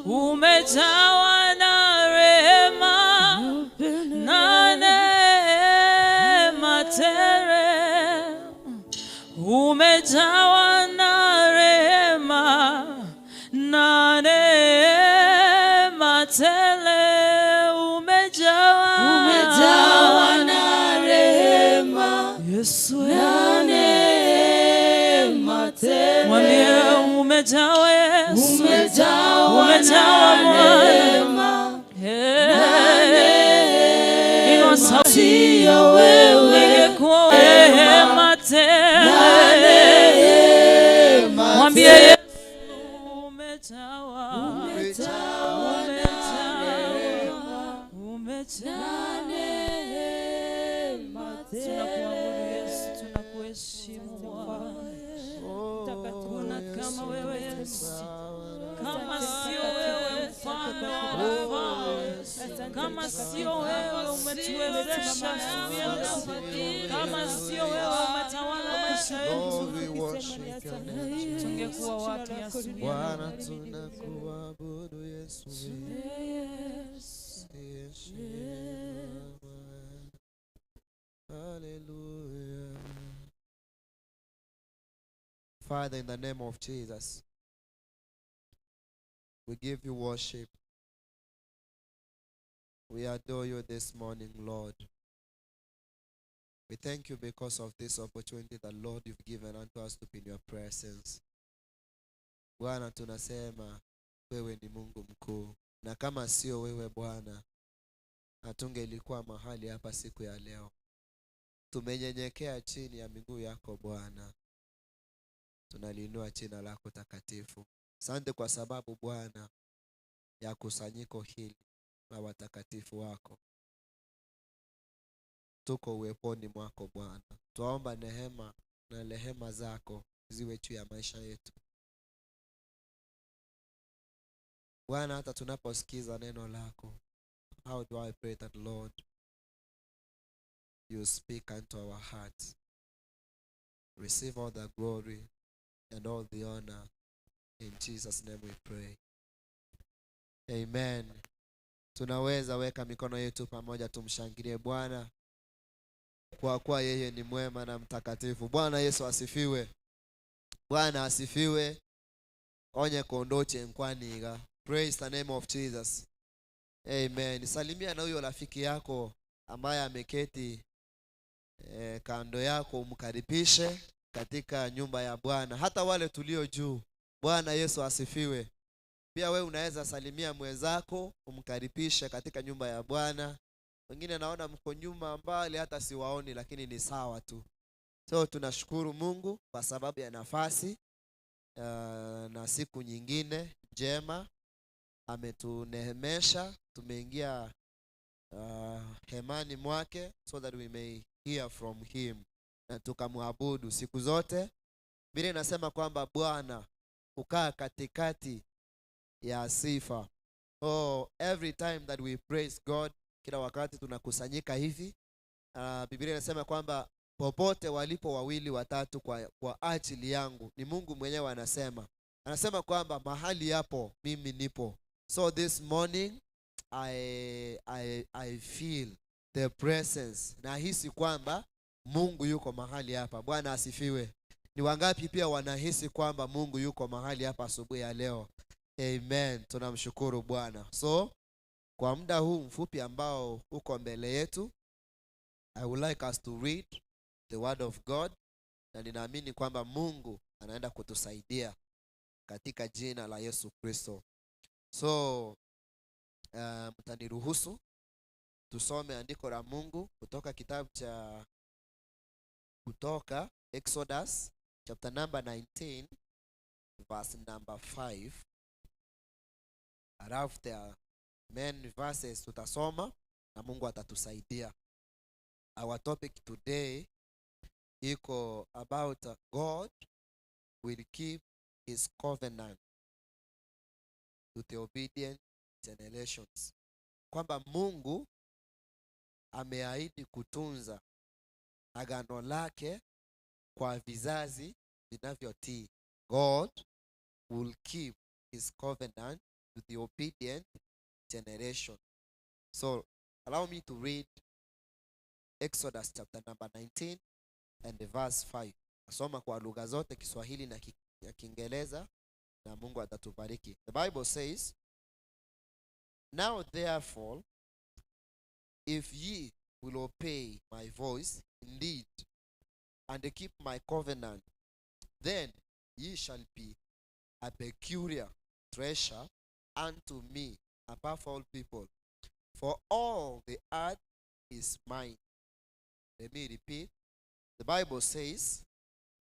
Umejawa na rehema na neema tele. Umejawa na rehema na neema tele. Umejawa, Umejawa na rehema Yesu, na neema tele. Mwambie umejawa, Yesu, Umejawa umejawa na Bwana. Rehema Hey. Inua sauti. Sio wewe Ningekuwa rehema tele. Neema Mwambie tele. Yesu umejawa, Umejawa umejawa, umejawa. Neema tele. Tunakuabudu Yesu, tunakuheshimu Bwana. Kuna kama wewe Yesu, kama sio wewe mfalme wa wafalme, kama sio wewe umetuwezesha asubuhi ya leo, kama sio wewe umetawala maisha yetu, Lord, we worship your name. Tungekuwa wapi asubuhi ya leo? Bwana, tunakuabudu Yesu. Yesu. Yesu. Hallelujah. Father, in the name of Jesus, we give you worship. We adore you this morning, Lord. We thank you because of this opportunity that, Lord, you've given unto us to be in your presence. Bwana, tunasema wewe ni Mungu mkuu, na kama sio wewe Bwana, hatungelikuwa mahali hapa siku ya leo. Tumenyenyekea chini ya miguu yako Bwana, tunaliinua jina lako takatifu. Asante kwa sababu, Bwana, ya kusanyiko hili la watakatifu wako. Tuko uweponi mwako Bwana, twaomba neema na rehema zako ziwe juu ya maisha yetu Bwana, hata tunaposikiza neno lako. How do I pray that, Lord, you speak unto our hearts. Receive all the glory and all the honor. In Jesus' name we pray. Amen. Tunaweza weka mikono yetu pamoja tumshangilie Bwana kwa kuwa yeye ni mwema na mtakatifu. Bwana Yesu asifiwe. Bwana asifiwe. Onye kondoche nkwaniga. Praise the name of Jesus. Amen. Salimia na huyo rafiki yako ambaye ameketi kando yako, umkaribishe katika nyumba ya Bwana, hata wale tulio juu. Bwana Yesu asifiwe. Pia we unaweza salimia mwenzako, umkaribishe katika nyumba ya Bwana. Wengine naona mko nyuma mbali, hata siwaoni, lakini ni sawa tu. So tunashukuru Mungu kwa sababu ya nafasi na siku nyingine njema ametunehemesha, tumeingia hemani mwake so that we may hear from him na tukamwabudu siku zote. Biblia inasema kwamba Bwana hukaa katikati ya sifa. Oh, every time that we praise God, kila wakati tunakusanyika hivi, Biblia inasema kwamba popote walipo wawili watatu kwa ajili yangu, ni Mungu mwenyewe anasema. Anasema kwamba mahali hapo mimi nipo. So this morning I feel the presence. Nahisi kwamba Mungu yuko mahali hapa. Bwana asifiwe. Ni wangapi pia wanahisi kwamba Mungu yuko mahali hapa asubuhi ya leo? Amen. Tunamshukuru Bwana. So kwa muda huu mfupi ambao uko mbele yetu, I would like us to read the word of God, na ninaamini kwamba Mungu anaenda kutusaidia katika jina la Yesu Kristo. So mtaniruhusu tusome andiko la Mungu kutoka kitabu cha Kutoka, Exodus chapter number 19 verse number 5. Alafu there are many verses tutasoma na Mungu atatusaidia. Our topic today iko about God will keep his covenant to the obedient generations, kwamba Mungu ameahidi kutunza agano lake kwa vizazi vinavyotii. God will keep his covenant to the obedient generation. So allow me to read Exodus chapter number 19 and the verse 5. Nasoma kwa lugha zote, Kiswahili na ya Kiingereza, na Mungu atatubariki. The Bible says, "Now therefore, if ye will obey my voice indeed, and keep my covenant, then ye shall be a peculiar treasure unto me above all people, for all the earth is mine." Let me repeat. The Bible says,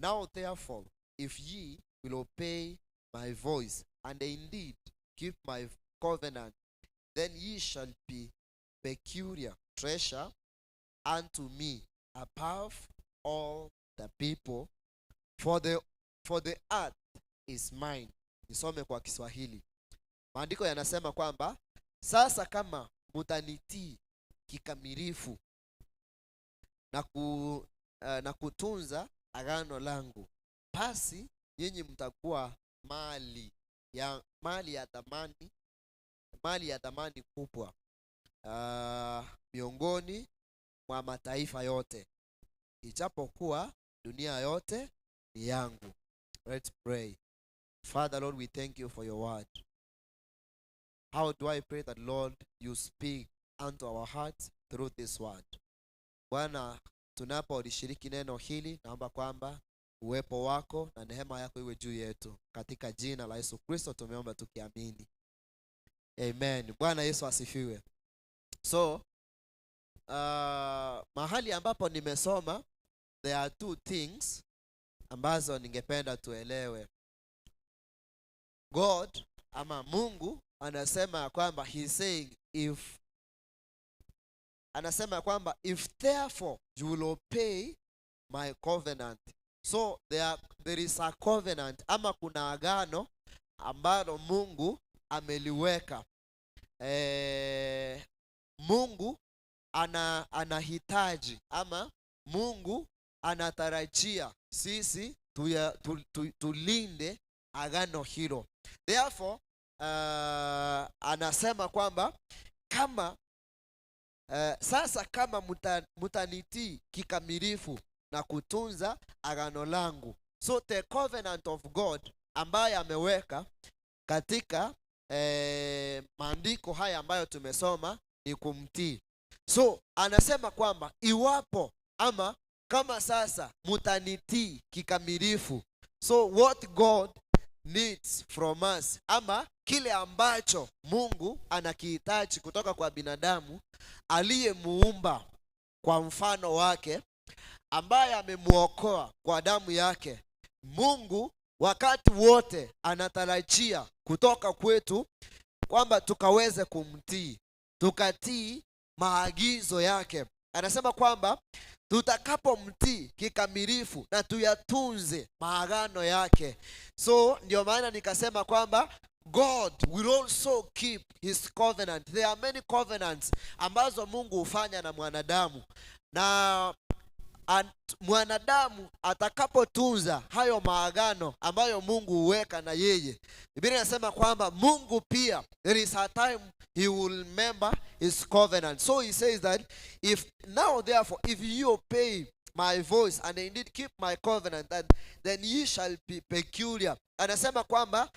"Now therefore, if ye will obey my voice, and indeed keep my covenant, then ye shall be peculiar treasure unto me above all the people, for the earth is mine." Nisome kwa Kiswahili. Maandiko yanasema kwamba sasa kama mutanitii kikamilifu na kutunza agano langu, basi nyinyi mtakuwa mali ya thamani kubwa miongoni mwa mataifa yote, ijapokuwa dunia yote ni yangu. Let's pray. Father Lord, we thank you for your word. How do I pray that, Lord, you speak unto our hearts through this word. Bwana, tunapolishiriki neno hili, naomba kwamba uwepo wako na neema yako iwe juu yetu. Katika jina la Yesu Kristo tumeomba tukiamini. Amen. Bwana Yesu asifiwe. So, mahali ambapo nimesoma, there are two things ambazo ningependa tuelewe. God ama Mungu anasema ya kwamba, he saying if, anasema ya kwamba, "If therefore you will obey my covenant." So there is a covenant, ama kuna agano ambalo Mungu ameliweka. Mungu anahitaji ama Mungu anatarajia sisi tulinde agano hilo. Therefore, anasema kwamba kama sasa kama mutanitii kikamilifu na kutunza agano langu. So the covenant of God ambaye ameweka katika maandiko haya ambayo tumesoma ni kumtii. So anasema kwamba iwapo ama kama sasa mutanitii kikamilifu. So what God needs from us, ama kile ambacho Mungu anakihitaji kutoka kwa binadamu aliyemuumba kwa mfano wake, ambaye amemuokoa kwa damu yake, Mungu wakati wote anatarajia kutoka kwetu kwamba tukaweze kumtii, tukatii maagizo yake. Anasema kwamba tutakapomtii kikamilifu na tuyatunze maagano yake. So ndio maana nikasema kwamba God will also keep his covenant. There are many covenants ambazo Mungu hufanya na mwanadamu, na mwanadamu atakapotunza hayo maagano ambayo Mungu huweka na yeye, Biblia inasema kwamba Mungu pia, there is a time he will remember his covenant. So he says that if now therefore, if you obey my voice and indeed keep my covenant, then ye shall be peculiar. Anasema kwamba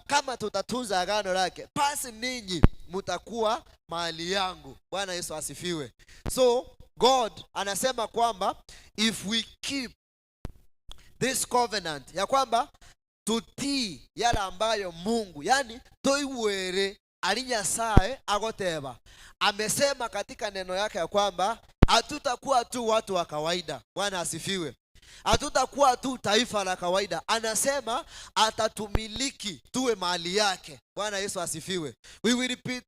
kama tutatunza agano lake, basi ninyi mtakuwa mali yangu. Bwana Yesu asifiwe. So God anasema kwamba if we keep this covenant, ya kwamba tutii yale ambayo Mungu, yani toiwere ali Nyasaye agoteba, amesema katika neno yake ya kwamba hatutakuwa tu watu wa kawaida. Bwana asifiwe. Hatutakuwa tu taifa la kawaida. Anasema atatumiliki tuwe mali yake. Bwana Yesu asifiwe. We will be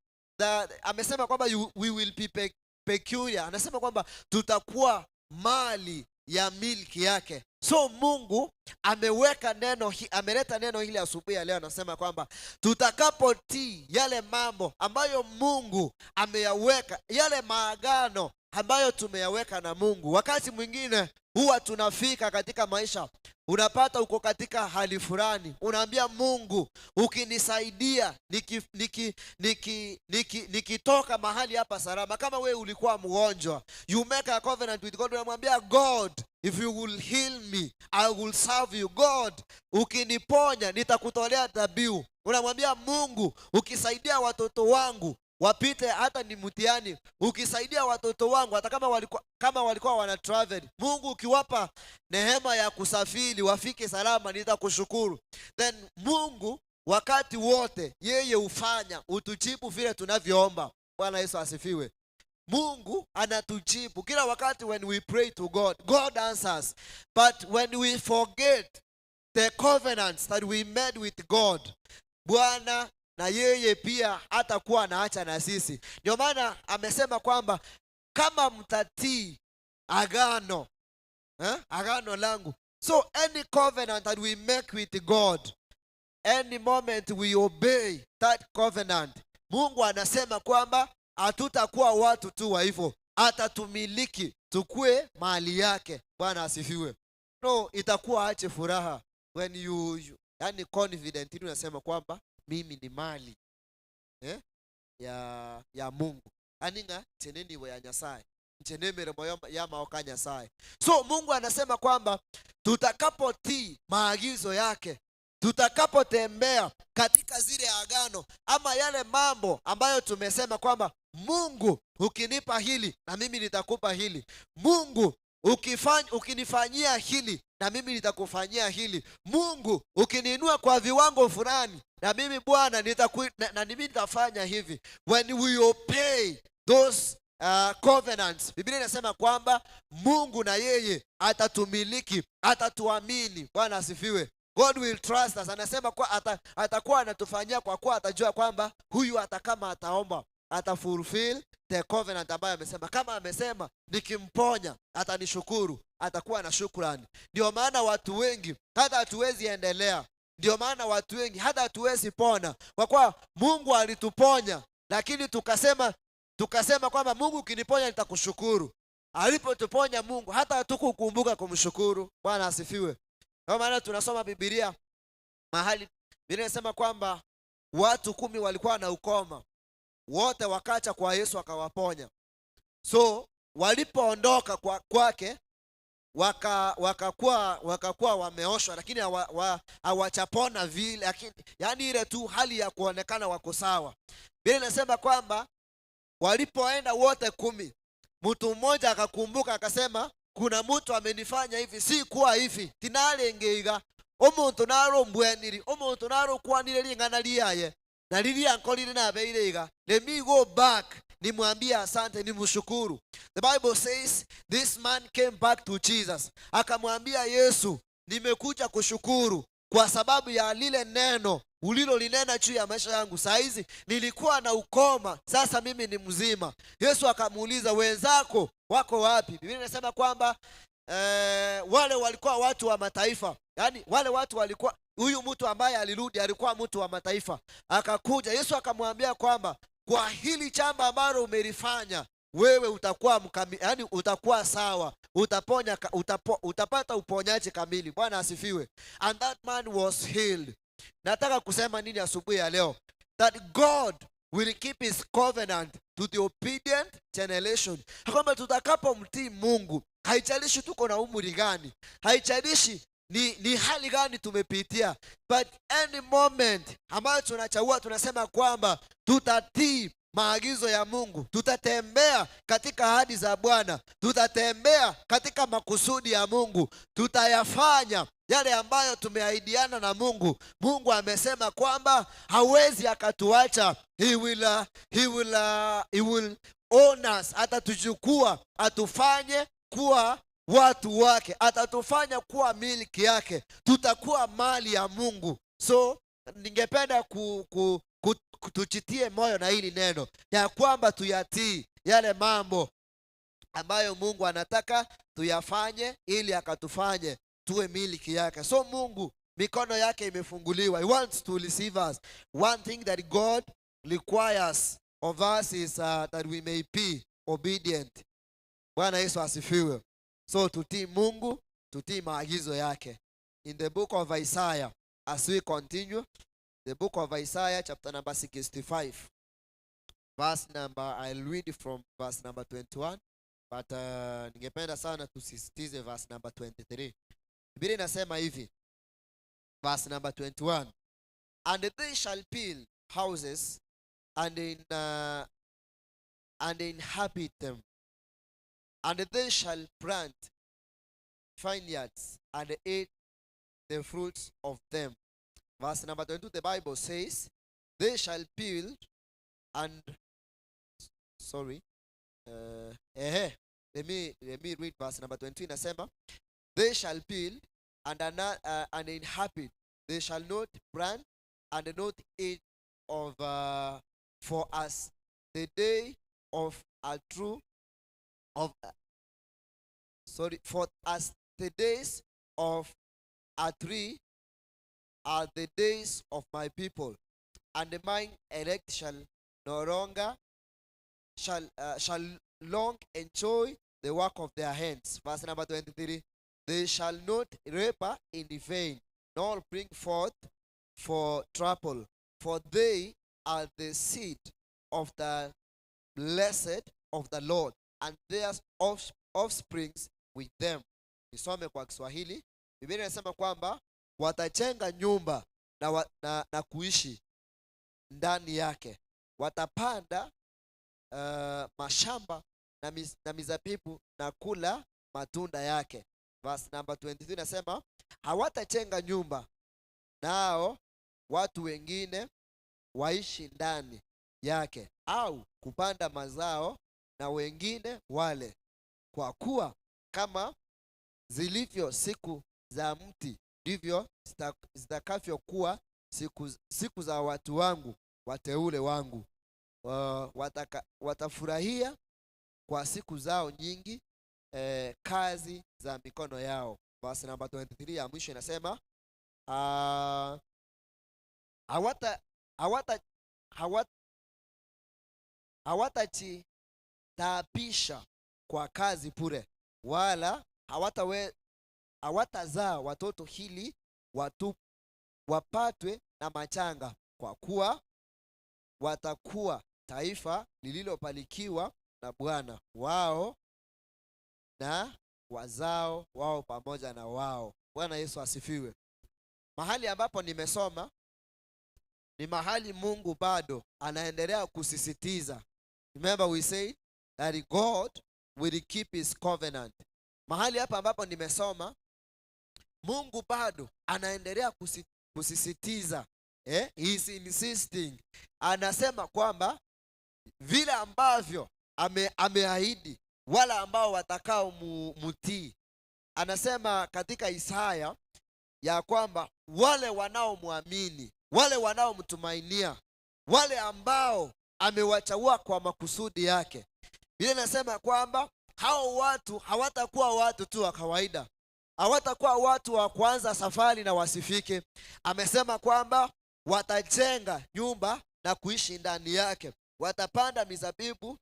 amesema kwamba we will be peculiar. Anasema kwamba tutakuwa mali ya milki yake. So Mungu ameweka neno ameleta neno hili asubuhi ya leo, anasema kwamba tutakapotii yale mambo ambayo Mungu ameyaweka, yale maagano ambayo tumeyaweka na Mungu. Wakati mwingine Huwa tunafika katika maisha, unapata uko katika hali fulani, unaambia Mungu, ukinisaidia nikitoka mahali hapa salama. Kama we ulikuwa mgonjwa, you make a covenant with God, unamwambia God, if you will heal me, I will serve you. God, ukiniponya nitakutolea dhabihu. Unamwambia Mungu, ukisaidia watoto wangu wapite hata ni mtihani, ukisaidia watoto wangu hata kama walikuwa wana travel, Mungu ukiwapa neema ya kusafiri wafike salama, nitakushukuru. Then Mungu wakati wote yeye hufanya utujibu vile tunavyoomba. Bwana Yesu asifiwe. Mungu anatujibu kila wakati. When we pray to God, God answers. But when we forget the covenants that we made with God, Bwana na yeye pia hatakuwa anaacha na sisi. Ndio maana amesema kwamba kama mtatii agano, eh? Agano langu. So any covenant that we make with God, any moment we obey that covenant, Mungu anasema kwamba hatutakuwa watu tu wa hivyo, atatumiliki tukue mali yake. Bwana asifiwe. No, itakuwa ache furaha when you yani confident unasema kwamba mimi ni mali, eh, ya Mungu, aninga cheneniwe ya Nyasaye, nchenemiremo ya maoka Nyasaye. So Mungu anasema kwamba tutakapotii maagizo yake, tutakapotembea katika zile agano ama yale mambo ambayo tumesema kwamba Mungu ukinipa hili na mimi nitakupa hili, Mungu ukinifanyia hili na mimi nitakufanyia hili, Mungu ukiniinua kwa viwango fulani na mimi Bwana na mimi nitafanya hivi. When we obey those covenants, Biblia inasema kwamba Mungu na yeye atatumiliki, atatuamini. Bwana asifiwe. God will trust us. Anasema kwa atakuwa anatufanyia kwa kuwa atajua kwamba huyu hata kama ataomba atafulfill the covenant ambayo amesema. Kama amesema nikimponya atanishukuru, atakuwa na shukrani. Ndio maana watu wengi hata hatuwezi endelea. Ndio maana watu wengi hata hatuwezi pona, kwa kuwa Mungu alituponya, lakini tukasema kwamba Mungu ukiniponya nitakushukuru. Alipotuponya Mungu hata hatukukumbuka kumshukuru. Bwana asifiwe. Kwa maana tunasoma Biblia mahali Biblia inasema kwamba watu 10 walikuwa na ukoma, wote wakacha kwa Yesu akawaponya. So walipoondoka kwake wakakuwa wameoshwa, lakini hawachapona vile, lakini yani ile tu hali ya kuonekana wako sawa. Biblia inasema kwamba walipoenda wote 10, mtu mmoja akakumbuka akasema, kuna mtu amenifanya hivi, si kuwa hivi tinalengeiga omuntu narombweniri omuntu narokwanire ring'ana riaye na riria nkorire nabeire iga, let me go back nimwambie asante, nimshukuru. The Bible says this man came back to Jesus, akamwambia Yesu, nimekuja kushukuru kwa sababu ya lile neno ulilolinena juu ya maisha yangu. Saa hizi nilikuwa na ukoma, sasa mimi ni mzima. Yesu akamuuliza, wenzako wako wapi? Biblia inasema kwamba wale walikuwa watu wa mataifa, yaani wale watu walikuwa, huyu mtu ambaye alirudi alikuwa mtu wa mataifa. Akakuja Yesu akamwambia kwamba kwa hili jambo ambalo umelifanya wewe utakuwa yani utakuwa sawa, utapata uponyaji kamili. Bwana asifiwe. And that man was healed. Nataka kusema nini asubuhi ya leo? That God will keep his covenant to the obedient generation. Kwamba tutakapomtii Mungu, haijalishi tuko na umri gani, haijalishi ni hali gani tumepitia, but any moment ambayo tunachagua tunasema kwamba tutatii maagizo ya Mungu, tutatembea katika ahadi za Bwana, tutatembea katika makusudi ya Mungu, tutayafanya yale ambayo tumeahidiana na Mungu. Mungu amesema kwamba hawezi akatuacha. He will own us, atatuchukua atufanye kuwa watu wake, atatufanya kuwa miliki yake, tutakuwa mali ya Mungu. So ningependa tujitie moyo na hili neno ya kwamba tuyatii yale mambo ambayo Mungu anataka tuyafanye ili akatufanye tuwe miliki yake. So Mungu mikono yake imefunguliwa. He wants to receive us. One thing that God requires of us is that we may be obedient. Bwana Yesu asifiwe. So tutii Mungu, tutii maagizo yake. In the book of Isaiah, as we continue, the book of Isaiah, chapter number 65, verse number, I'll read from verse number 21, but ningependa sana tusisitize verse number 23. Biblia inasema hivi, verse number 21: "And they shall build houses and inhabit them, and they shall plant vineyards and eat the fruits of them." Verse number 22, the Bible says, they shall build and, sorry, let me read verse number 22. Inasema, "They shall build and inhabit, they shall not plant and not eat of, for as the day of a true of sorry, for as the days of a tree are the days of my people, and mine elect shall no longer shall long enjoy the work of their hands." Verse number 23: "They shall not labor in vain, nor bring forth for trouble, for they are the seed of the blessed of the Lord, and their offsprings with them." Nisome kwa Kiswahili. Biblia inasema kwamba watajenga nyumba na kuishi ndani yake, watapanda mashamba na mizabibu na kula matunda yake. Verse number 23 inasema, hawatajenga nyumba nao watu wengine waishi ndani yake, au kupanda mazao na wengine wale. Kwa kuwa kama zilivyo siku za mti, ndivyo zitakavyokuwa siku za watu wangu, wateule wangu. Watafurahia kwa siku zao nyingi kazi za mikono yao. Verse number 23 ya mwisho inasema, hawatajitabisha kwa kazi bure, wala hawatazaa watoto ili watu wapatwe na machanga, kwa kuwa watakuwa taifa lililobarikiwa na Bwana wao na wazao wao pamoja na wao. Bwana Yesu asifiwe. Mahali ambapo nimesoma ni mahali Mungu bado anaendelea kusisitiza. Remember, we said that God will keep his covenant. Mahali hapa ambapo nimesoma, Mungu bado anaendelea kusisitiza. He is insisting. Anasema kwamba vile ambavyo ameahidi wala ambao watakao mutii. Anasema katika Isaya ya kwamba wale wanaomwamini, wale wanaomtumainia, wale ambao amewachagua kwa makusudi yake. Biblia inasema kwamba hao watu hawatakuwa watu tu wa kawaida, hawatakuwa watu wa kuanza safari na wasifike. Amesema kwamba watajenga nyumba na kuishi ndani yake, watapanda mizabibu,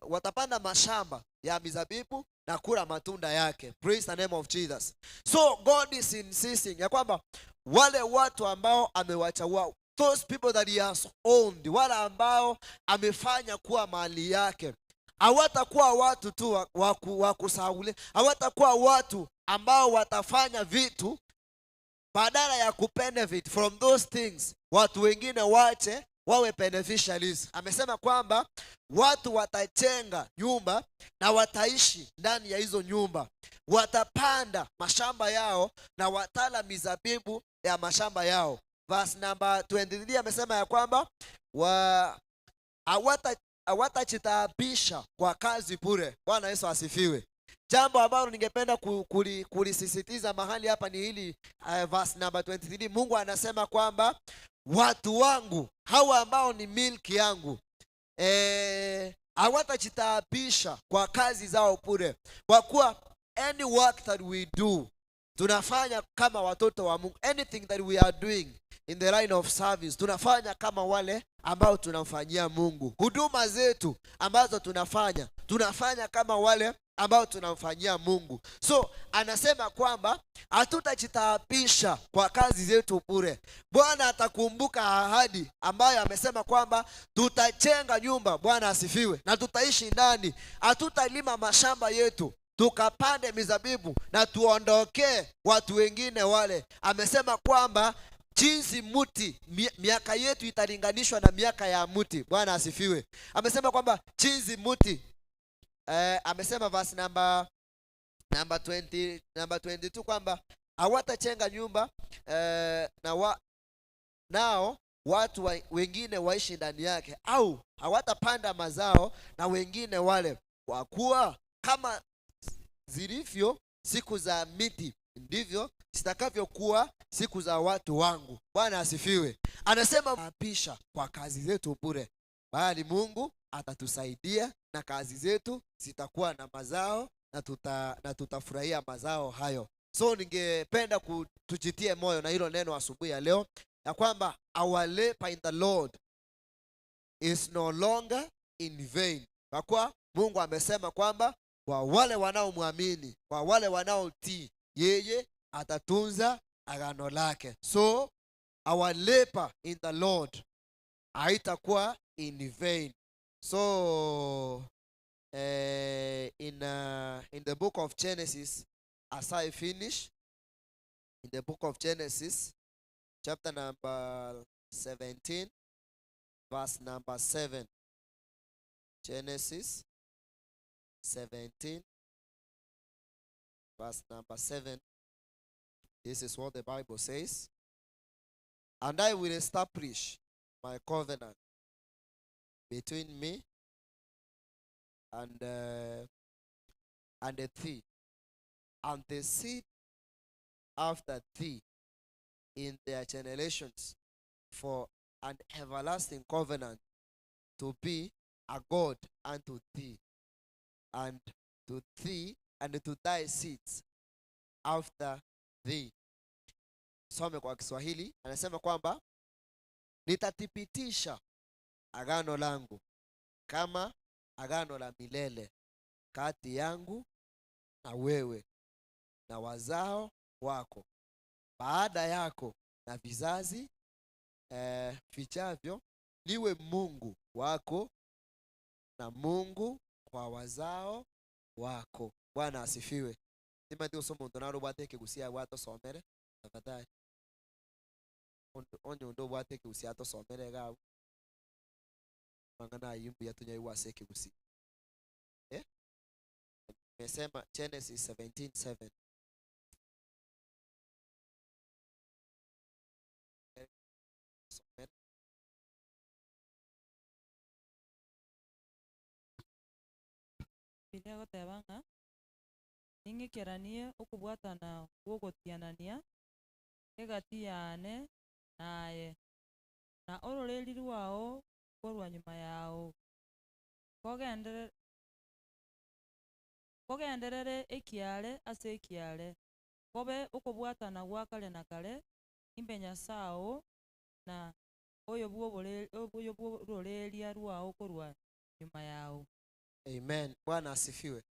watapanda mashamba ya mizabibu na kula matunda yake. Praise the name of Jesus. So God is insisting ya kwamba wale watu ambao amewachagua, those people that he has owned, wale ambao amefanya kuwa mali yake, hawatakuwa watu tu wa kusahauli, hawatakuwa watu ambao watafanya vitu badala ya kubenefit from those things, watu wengine wache wawe beneficiaries. Amesema kwamba watu watajenga nyumba na wataishi ndani ya hizo nyumba, watapanda mashamba yao na watala mizabibu ya mashamba yao. Verse number 23 amesema ya kwamba hawatajitabisha kwa kazi bure. Bwana Yesu asifiwe. Jambo ambalo ningependa kulisisitiza mahali hapa ni hili, verse number 23. Mungu anasema kwamba watu wangu hawa ambao ni milki yangu, hawatajitaabisha kwa kazi zao bure, kwa kuwa any work that we do Tunafanya kama watoto wa Mungu. Anything that we are doing in the line of service, tunafanya kama wale ambao tunamfanyia Mungu. Huduma zetu ambazo tunafanya, tunafanya kama wale ambao tunamfanyia Mungu. So anasema kwamba hatutajitaapisha kwa kazi zetu bure. Bwana atakumbuka ahadi ambayo amesema kwamba tutajenga nyumba, Bwana asifiwe, na tutaishi ndani. Hatutalima mashamba yetu tukapande mizabibu na tuondokee watu wengine wale. Amesema kwamba jinsi mti, miaka yetu italinganishwa na miaka ya mti. Bwana asifiwe. Amesema kwamba jinsi mti, amesema verse number 20, number 22 kwamba hawatajenga nyumba nao watu wengine waishi ndani yake, au hawatapanda mazao na wengine wale, kwa kuwa kama zilivyo siku za miti ndivyo zitakavyokuwa siku za watu wangu. Bwana asifiwe. Anasema apisha kwa kazi zetu bure, bali Mungu atatusaidia na kazi zetu zitakuwa na mazao na tutafurahia mazao hayo. So ningependa tujitie moyo na hilo neno asubuhi ya leo ya kwamba our labor in the Lord is no longer in vain. Kwa kuwa Mungu amesema kwamba kwa wale wanaomwamini, kwa wale wanaotii, yeye atatunza agano lake. So our labor in the Lord haitakuwa in vain. So in the book of Genesis, as I finish, in the book of Genesis, chapter number 17, verse number 7. Genesis 17, verse number 7. This is what the Bible says. And I will establish my covenant between me and thee, and the seed after thee in their generations, for an everlasting covenant, to be a God unto thee, and to thee and to thy seeds after thee. Some kwa Kiswahili, anasema kwamba nitathibitisha agano langu kama agano la milele kati yangu na wewe na wazao wako baada yako na vizazi vijavyo, niwe Mungu wako na Mungu kwa wazao wako. Bwana asifiwe. Timothy uso muntu naro bwate ekigusia bwatosomere tafadhali. Onye ondo bwate ekigusia atosomere gabo. Mangana ayimbu yatunyai wase ekigusia. Nimesema Genesis 17:7. Bibilia goteba ng'a ning'ikeranie okobwatana gwogotianania egati yane naye na ororeri rwao korwa nyuma yao kogenderere ekiare ase ekiare kobe okobwatana gwa kare na kare imbe Nyasaye na oyo bw'ororeria rwao korwa nyuma yao. Amen. Bwana asifiwe.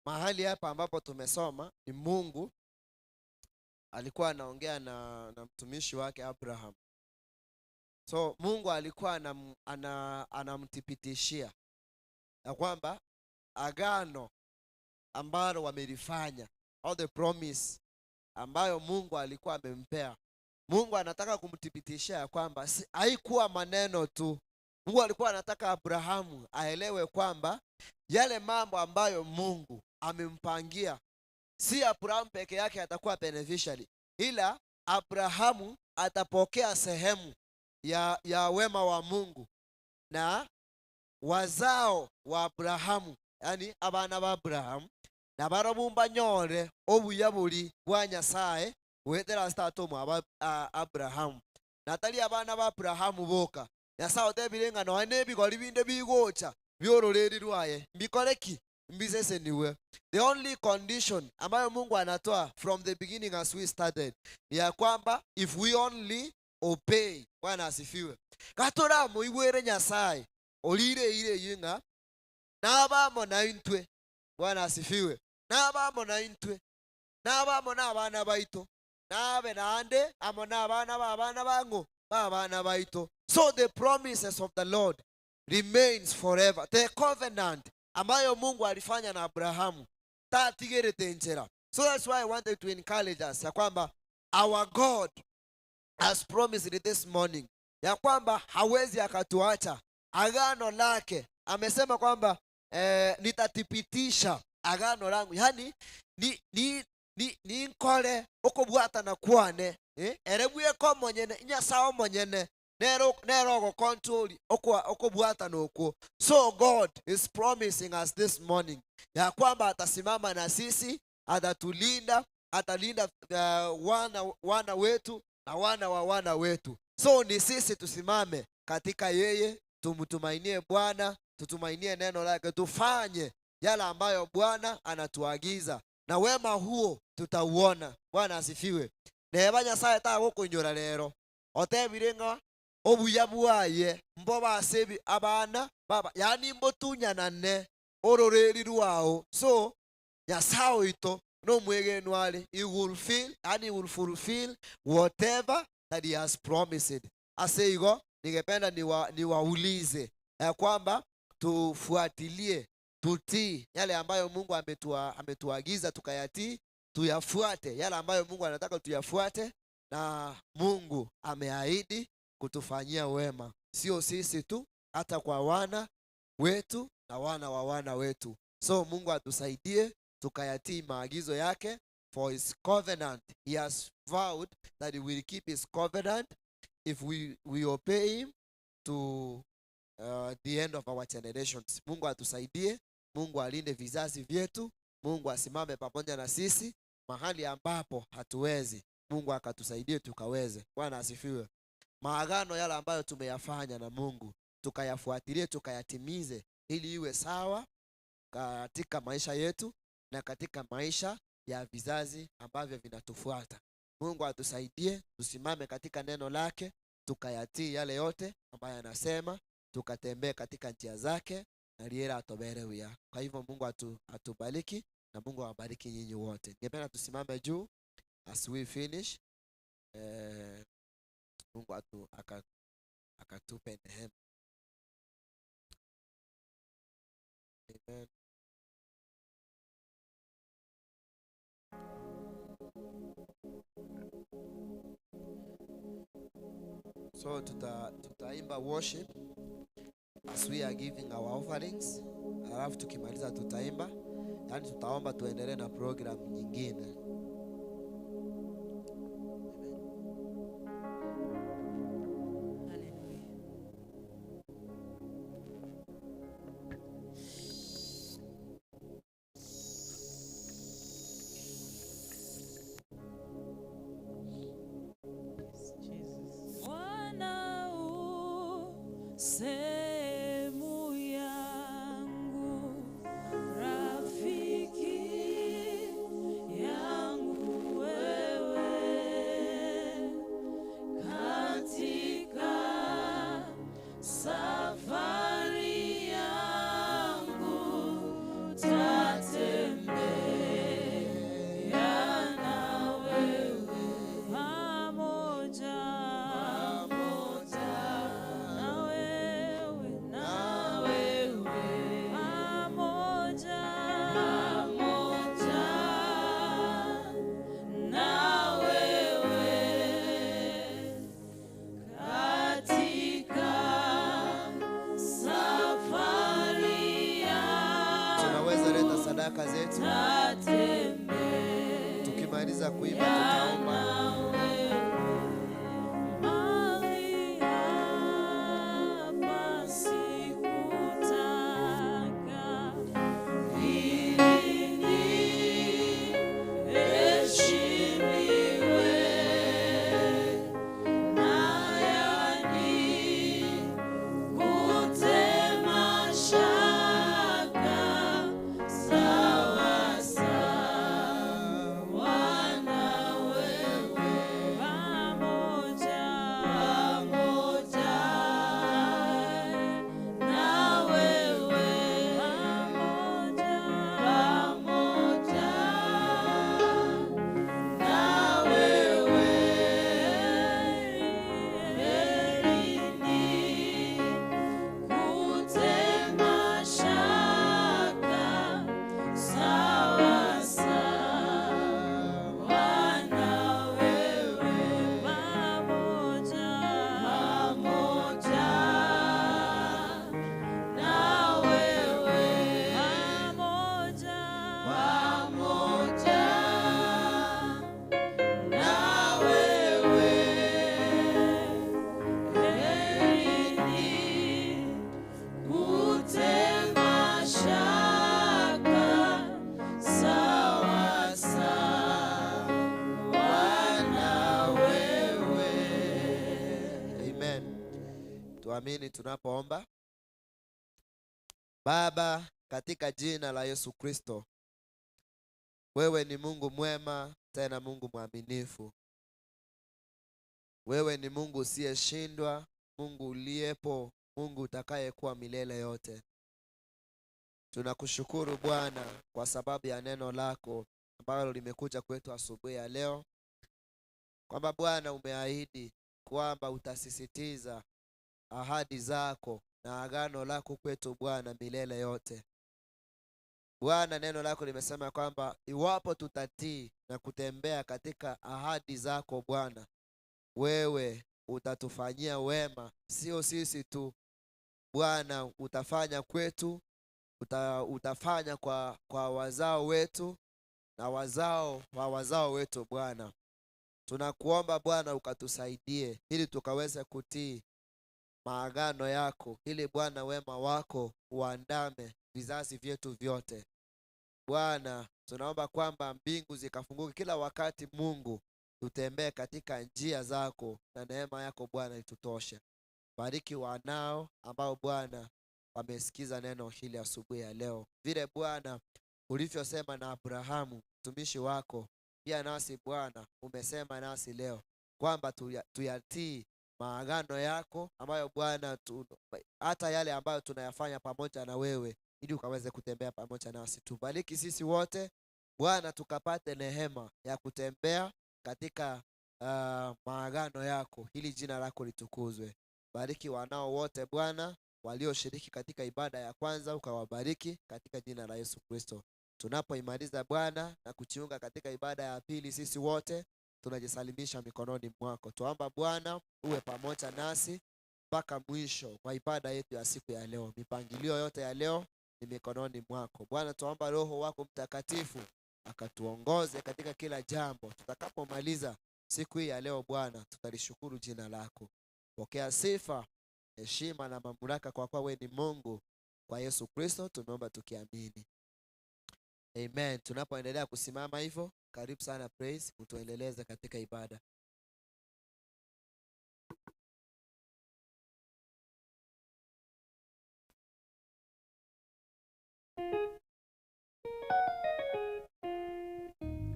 Mahali hapa ambapo tumesoma ni Mungu alikuwa anaongea na mtumishi wake Abraham. So Mungu alikuwa anamthibitishia ya kwamba agano ambalo wamelifanya, all the promise ambayo Mungu alikuwa amempea, Mungu anataka kumthibitishia ya kwamba haikuwa maneno tu. Mungu alikuwa anataka Abrahamu aelewe kwamba yale mambo ambayo Mungu amempangia, si Abrahamu peke yake atakuwa beneficiary, ila Abrahamu atapokea sehemu ya wema wa Mungu na wazao wa Abrahamu, yani abana ba Abrahamu na barabumba nyore obuya buri bwa Nyasaye wetera statomo Abrahamu natali abana ba Abrahamu boka Nyasaye otebire ng'a noe nebigori binde bigocha biororeri rwaye mbikoreki Mbiseseniwe. The only condition ambayo Mungu anatoa from the beginning as we started ni ya kwamba if we only obey. Bwana asifiwe. Gatora muigwere Nyasaye olire ire yinga nabamo na intwe. Bwana asifiwe. Nabamo na intwe. Nabamo na abana baito. Nabe naande amo na abana ba abana bangu ba abana baito. So the promises of the Lord remains forever. The covenant ambayo Mungu alifanya na Abrahamu tatigerete njera. So that's why I wanted to encourage us ya kwamba our God has promised this morning ya kwamba hawezi akatuacha. Agano lake amesema kwamba nitathibitisha agano langu, yani ni nkore okobwata na kwane erebwe ko monyene Nyasaye monyene nero nero control okobwata noko. So God is promising us this morning ya kwamba atasimama na sisi, atatulinda, atalinda wana wetu na wana wa wana wetu. So ni sisi tusimame katika yeye, tumtumainie Bwana, tutumainie neno lake, tufanye yale ambayo Bwana anatuagiza na wema huo tutauona. Bwana asifiwe. Neba Nyasaye tagokunyora lero otebire ng'a obuya bwaye mbo basebi abana baba, yani mbotunyanane ororeri rwao. So Nyasaye oito no mwegenwale, he will fill and he will fulfill whatever that he has promised. Ase igo ningependa niwaulize ya kwamba tufuatilie, tutii yale ambayo Mungu ametuagiza tukayatii, tuyafuate yale ambayo Mungu anataka tuyafuate, na Mungu ameahidi kutufanyia wema, sio sisi tu, hata kwa wana wetu na wana wa wana wetu. So Mungu atusaidie tukayatii maagizo yake. For his covenant, he has vowed that he will keep his covenant if we obey him to the end of our generations. Mungu atusaidie, Mungu alinde vizazi vyetu, Mungu asimame pamoja na sisi mahali ambapo hatuwezi, Mungu akatusaidie tukaweze. Bwana asifiwe. Maagano yale ambayo tumeyafanya na Mungu tukayafuatilie, tukayatimize, ili iwe sawa katika maisha yetu na katika maisha ya vizazi ambavyo vinatufuata. Mungu atusaidie tusimame katika neno lake, tukayatii yale yote ambayo anasema, tukatembee katika njia zake na liera atoberewia. Kwa hivyo Mungu atubariki na Mungu awabariki nyinyi wote. Ningependa tusimame juu as we finish. Mungu akatupe neema. Amen. So tutaimba worship as we are giving our offerings. Alafu tukimaliza tutaimba, yani tutaomba tuendelee na program nyingine. Hallelujah. Yes, Jesus. Bwana u sehemu yangu, rafiki yangu wewe, katika safari yangu tatembea na wewe pamoja na wewe, na wewe pamoja na wewe katika safari yangu Tunaweza leta sadaka zetu. tatembea Tukimaliza kuimba tutaomba. na wewe mahali hapa sikutaka ili niheshimiwe na yanikute mashaka. Tuamini tunapoomba. Baba, katika jina la Yesu Kristo, wewe ni Mungu mwema, tena Mungu mwaminifu. Wewe ni Mungu usiyeshindwa, Mungu uliyepo, Mungu utakayekuwa milele yote. Tunakushukuru Bwana kwa sababu ya neno lako ambalo limekuja kwetu asubuhi ya leo, kwamba Bwana umeahidi kwamba utasisitiza ahadi zako na agano lako kwetu Bwana milele yote. Bwana, neno lako limesema kwamba iwapo tutatii na kutembea katika ahadi zako Bwana, wewe utatufanyia wema, sio sisi tu Bwana, utafanya kwetu, utafanya kwa wazao wetu na wazao wa wazao wetu Bwana. Tunakuomba Bwana ukatusaidie ili tukaweze kutii maagano yako, ili Bwana wema wako uandame vizazi vyetu vyote. Bwana, tunaomba kwamba mbingu zikafunguke kila wakati Mungu, tutembee katika njia zako na neema yako Bwana itutoshe. Bariki wanao ambao Bwana wamesikiza neno hili asubuhi ya leo. Vile Bwana ulivyosema na Abrahamu mtumishi wako, pia nasi Bwana umesema nasi leo kwamba tuyatii maagano yako ambayo Bwana hata yale ambayo tunayafanya pamoja na wewe, ili ukaweze kutembea pamoja nasi. Tubariki sisi wote Bwana, tukapate neema ya kutembea katika maagano yako, ili jina lako litukuzwe. Bariki wanao wote Bwana walioshiriki katika ibada ya kwanza, ukawabariki katika jina la Yesu Kristo. Tunapoimaliza Bwana na kujiunga katika ibada ya pili, sisi wote tunajisalimisha mikononi mwako. Tuomba Bwana uwe pamoja nasi mpaka mwisho kwa ibada yetu ya siku ya leo. Mipangilio yote ya leo ni mikononi mwako Bwana. Tuomba Roho wako Mtakatifu akatuongoze katika kila jambo. Tutakapomaliza siku hii ya leo Bwana, tutalishukuru jina lako. Pokea sifa, heshima na mamlaka, kwa kuwa wewe ni Mungu. Kwa Yesu Kristo tumeomba tukiamini, amen. Tunapoendelea kusimama hivyo, karibu sana Praise, utuendeleze katika ibada.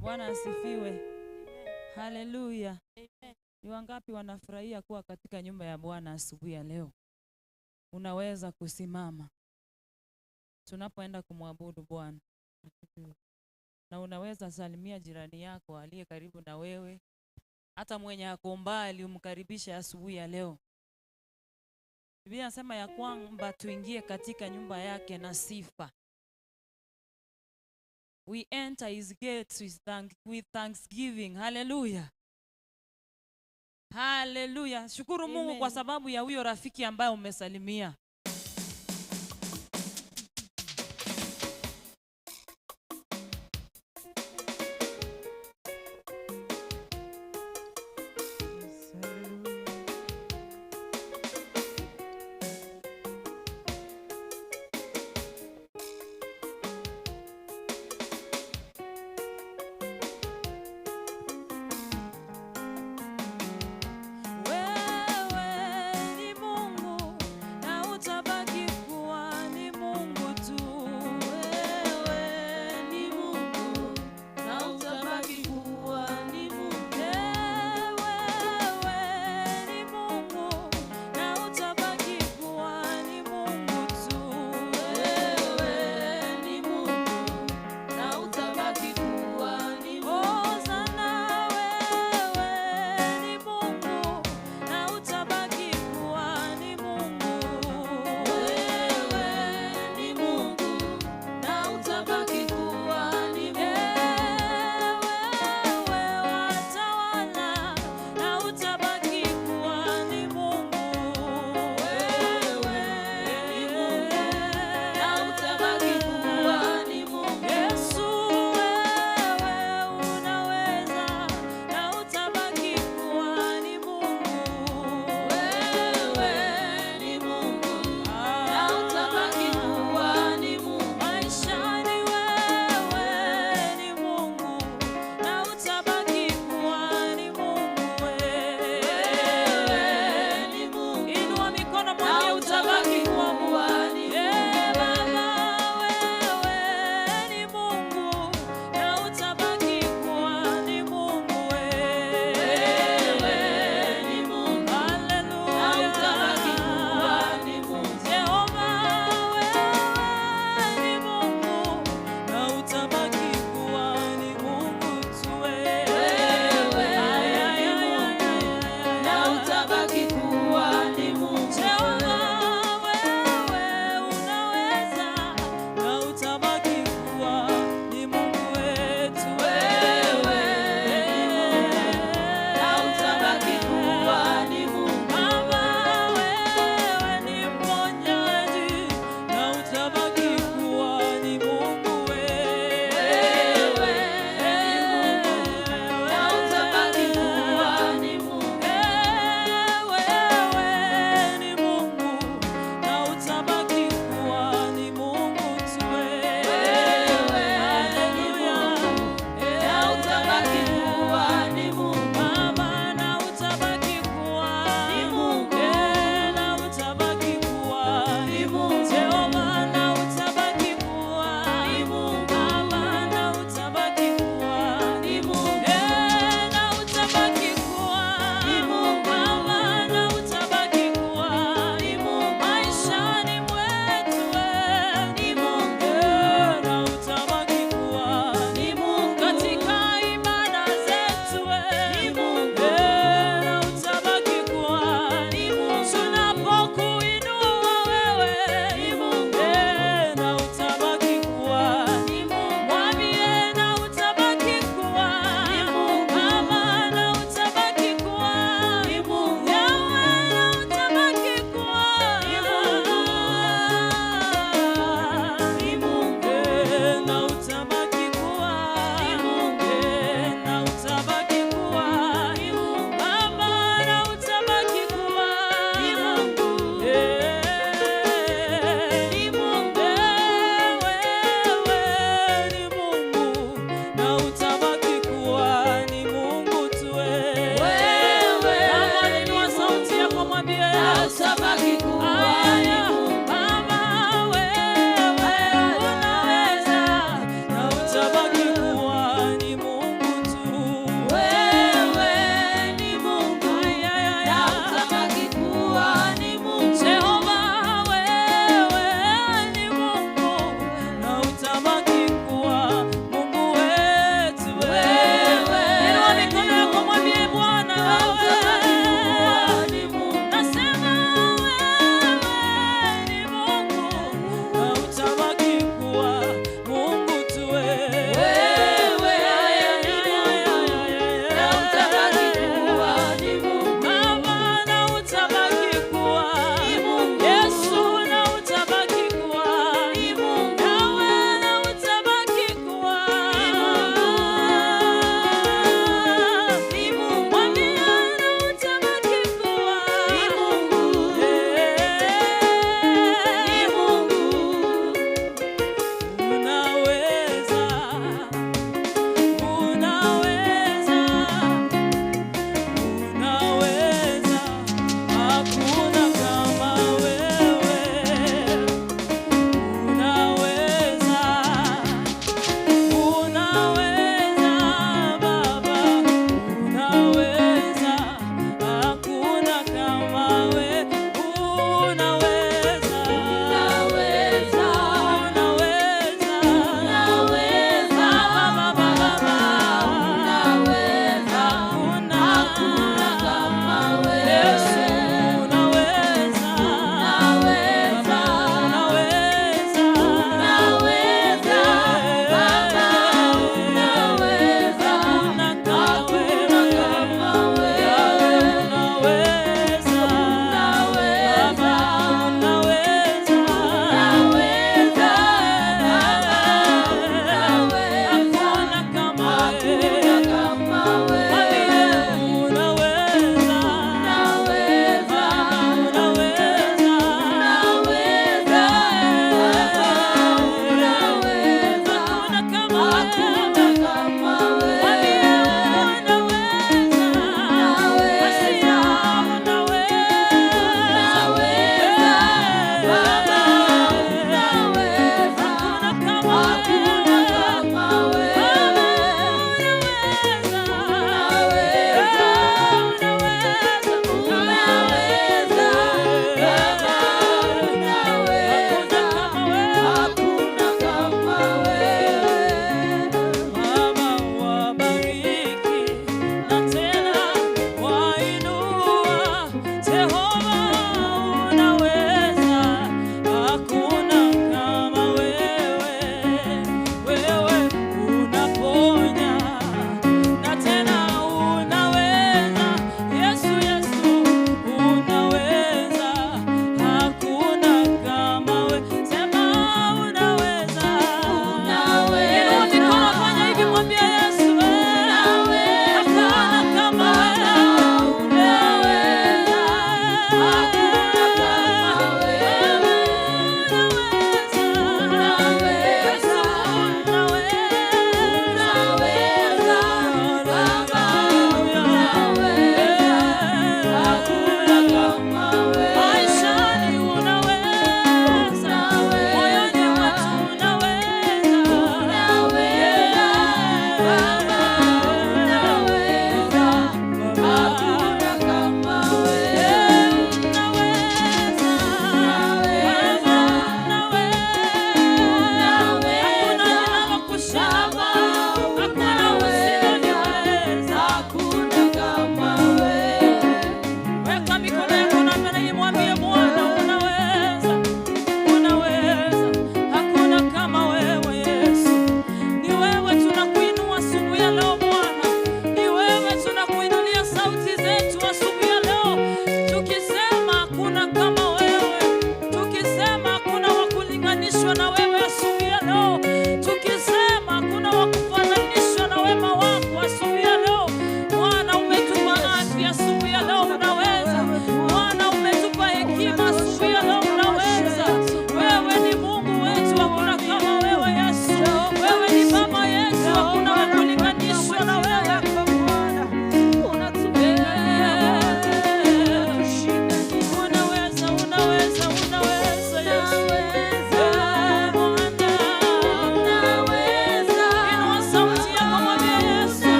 Bwana asifiwe. Haleluya. Ni wangapi wanafurahia kuwa katika nyumba ya Bwana asubuhi ya leo? Unaweza kusimama tunapoenda kumwabudu Bwana. Na unaweza salimia jirani yako aliye karibu na wewe, hata mwenye ako mbali umkaribishe asubuhi ya leo. Biblia inasema ya kwamba tuingie katika nyumba yake na sifa. We enter his gates with thanksgiving. Hallelujah. Hallelujah. Shukuru Mungu Amen. Kwa sababu ya huyo rafiki ambaye umesalimia. Wewe ni Mungu na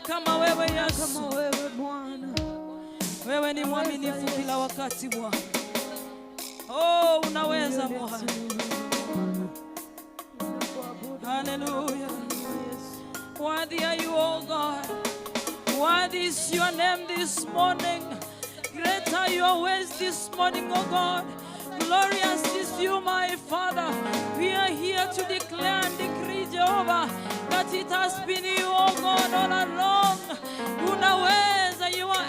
kama wewe Yesu. Kama wewe Bwana. Wewe ni mwaminifu kila wakati Bwana. Oh, unaweza Bwana. Hallelujah. Worthy are you, O God. Worthy is your name this morning. Great are your ways this morning, O God. Glorious is you, my Father. We are here to declare and decree, Jehovah, that it has been you, O God, all along. Unaweza, you are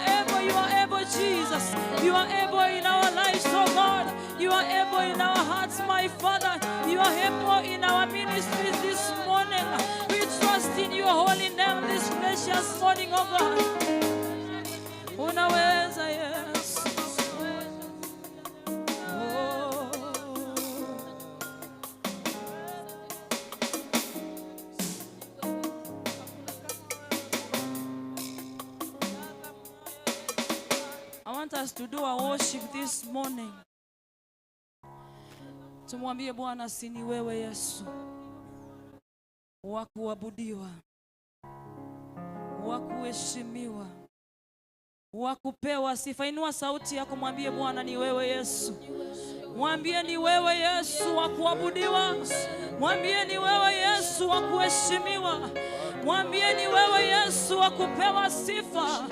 able, Jesus. You are able in our lives, oh God. You are able in our hearts, my Father. You are able in our ministries this morning. We trust in your holy name this precious morning, oh God. Unaweza, Yesu. Oh. I want us to do our worship this morning. Tumwambie Bwana, si ni wewe Yesu wa kuabudiwa, wa kuheshimiwa, wa kupewa sifa. Inua sauti yako, mwambie Bwana ni wewe Yesu. Mwambie ni wewe Yesu wa kuabudiwa. Mwambie ni wewe Yesu wa kuheshimiwa. Mwambie ni wewe Yesu wa kupewa sifa.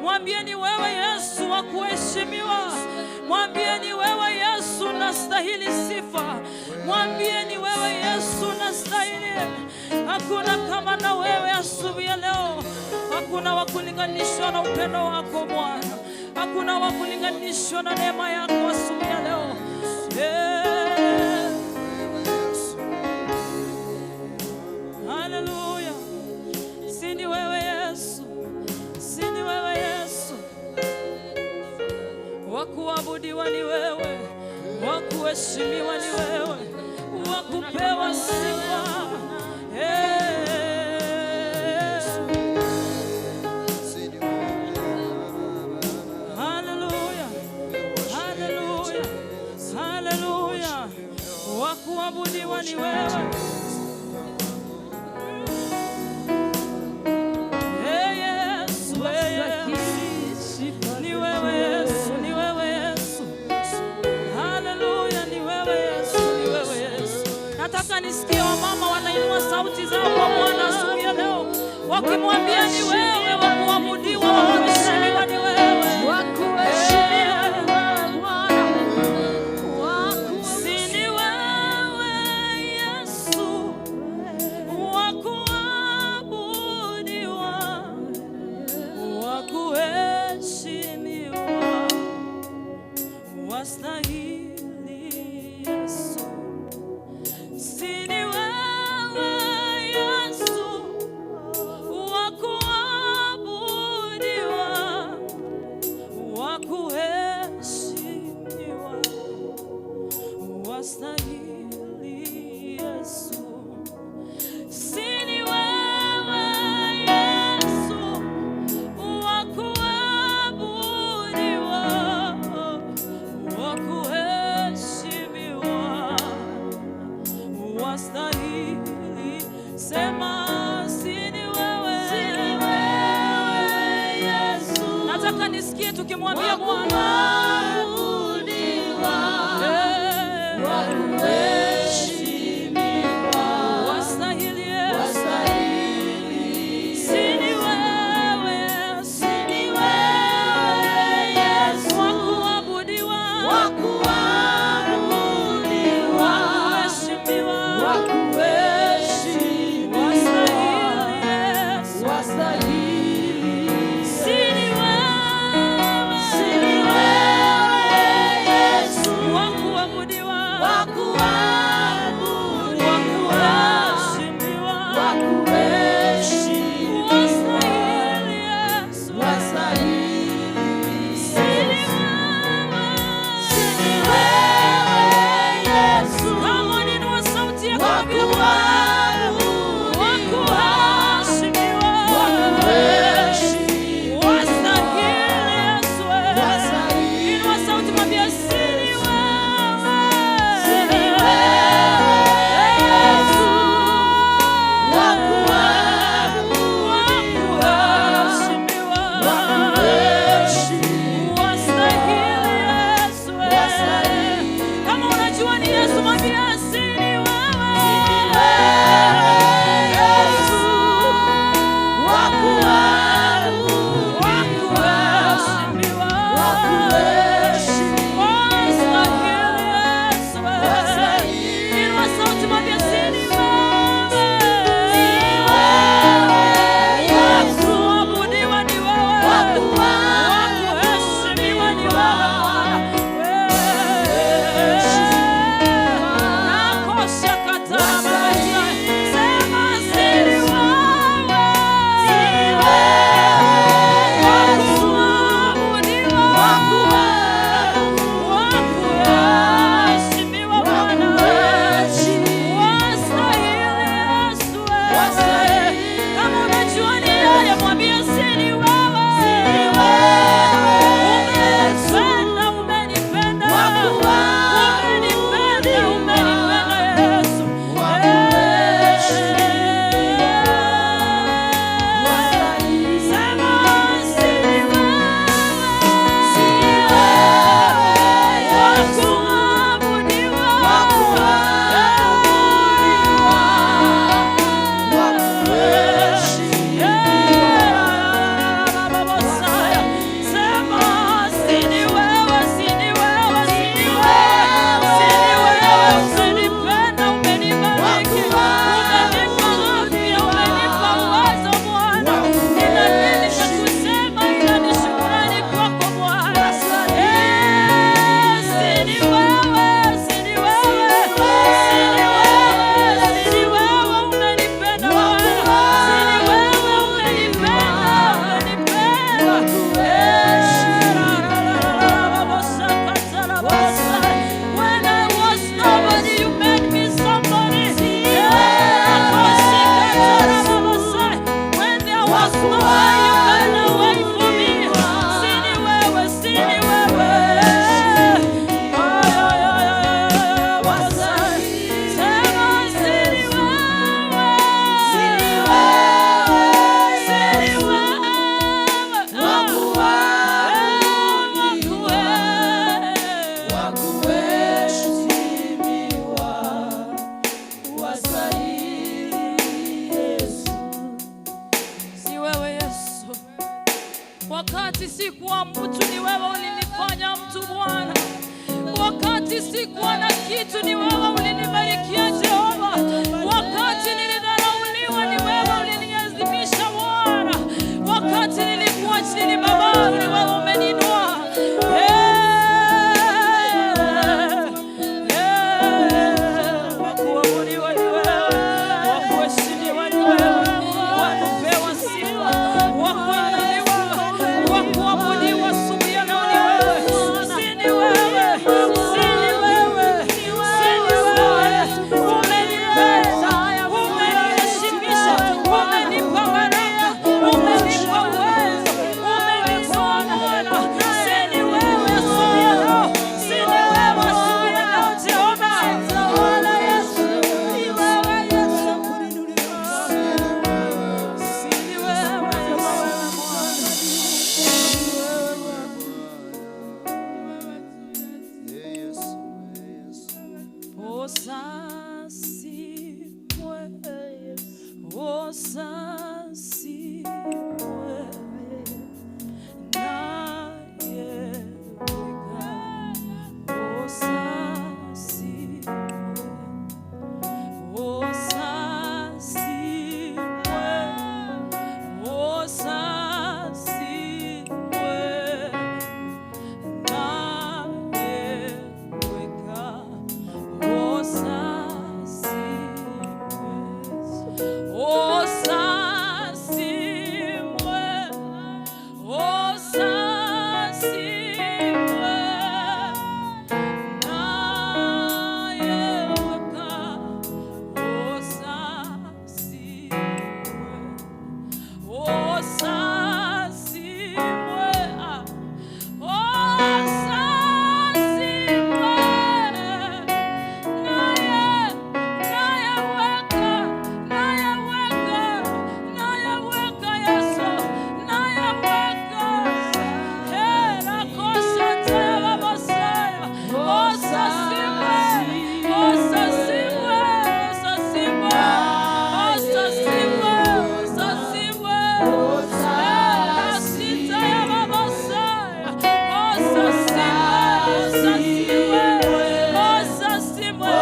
Mwambie ni wewe Yesu wa kuheshimiwa. Mwambie ni wewe Yesu nastahili sifa. Mwambie ni wewe Yesu nastahili. Hakuna kama na wewe asubuhi ya leo. Hakuna wa kulinganishwa na upendo wako Bwana. Hakuna wa kulinganishwa na neema yako asubuhi ya leo. Eh. Haleluya. Si ni wewe Yesu. Si ni wewe Yesu. Wa kuabudiwa ni wewe, wa kuheshimiwa ni wewe, wa kupewa sifa. Eh. Haleluya. Haleluya. Haleluya. Wa kuabudiwa ni wewe. Hey, Yesu, hey, Yesu. Ni wewe Yesu, ni wewe Yesu. Haleluya, ni wewe Yesu, ni wewe Yesu. Nataka nisikie wamama wanainua sauti zao kwa Bwana asubuhi ya leo, wakimwambia ni wewe wa kuabudiwa, wa kuheshimiwa ni wewe. Wa kuheshimiwa ni wewe Bwana. Wa Si ni wewe Yesu wa kuabudiwa, wa kuheshimiwa, wastahili Yesu. Si ni wewe Yesu wa kuabudiwa, wa kuheshimiwa, wastahili Yesu. Si ni wewe Yesu wa kuabudiwa, wa kuheshimiwa, wastahili. Sema si ni wewe, Si ni wewe Yesu. Nataka nisikie tukimwambia Bwana Kuabudiwa, Eh, wa kuheshimiwa, wastahili Yesu. wastahili. Si ni wewe Yesu. Si ni wewe Yesu. Wa kuabudiwa, Wa kuabudiwa, wa kuheshimiwa, wa kuheshimiwa, wastahili Yesu. wastahili. Si ni wewe, Si ni wewe Wakati sikuwa mtu, ni wewe ulinifanya mtu Bwana. Wakati sikuwa na kitu, ni wewe ulinibarikia Jehova. Wakati nilidharauliwa, ni wewe uliniazimisha Bwana. Wakati nilikuwa chini Baba, ni wewe umeninua. Wakuabudiwa ni wewe, wakuheshimiwa ni wewe, wakupewa sifa, wakuinuliwa, wakuabudiwa asubuhi ya leo ni wewe. Si ni wewe, si ni wewe, si ni wewe. Umenipenda, umeniheshimisha, umenipa baraka, umenipa uwezo, umenitoa Bwana. Si ni wewe asubuhi ya leo, si ni wewe asubuhi ya leo Jehova. Si ni wewe Yesu, Yesu. Osasimwe, osasimwe, nayeweka. Osasimwe, osasimwe, osasimwe, nayeweka. Osasimwe, osasimwe, nayeweka. Osasimwe, osasimwe, osasimwe, nayeweka, nayeweka, nayeweka Yesu, nayeweka. Hera kosha tera basaya. Osasimwe, osasimwe, osasimwe, osasimwe, osasimwe. Hera sita ya babasaya. Osasimwe, osasimwe,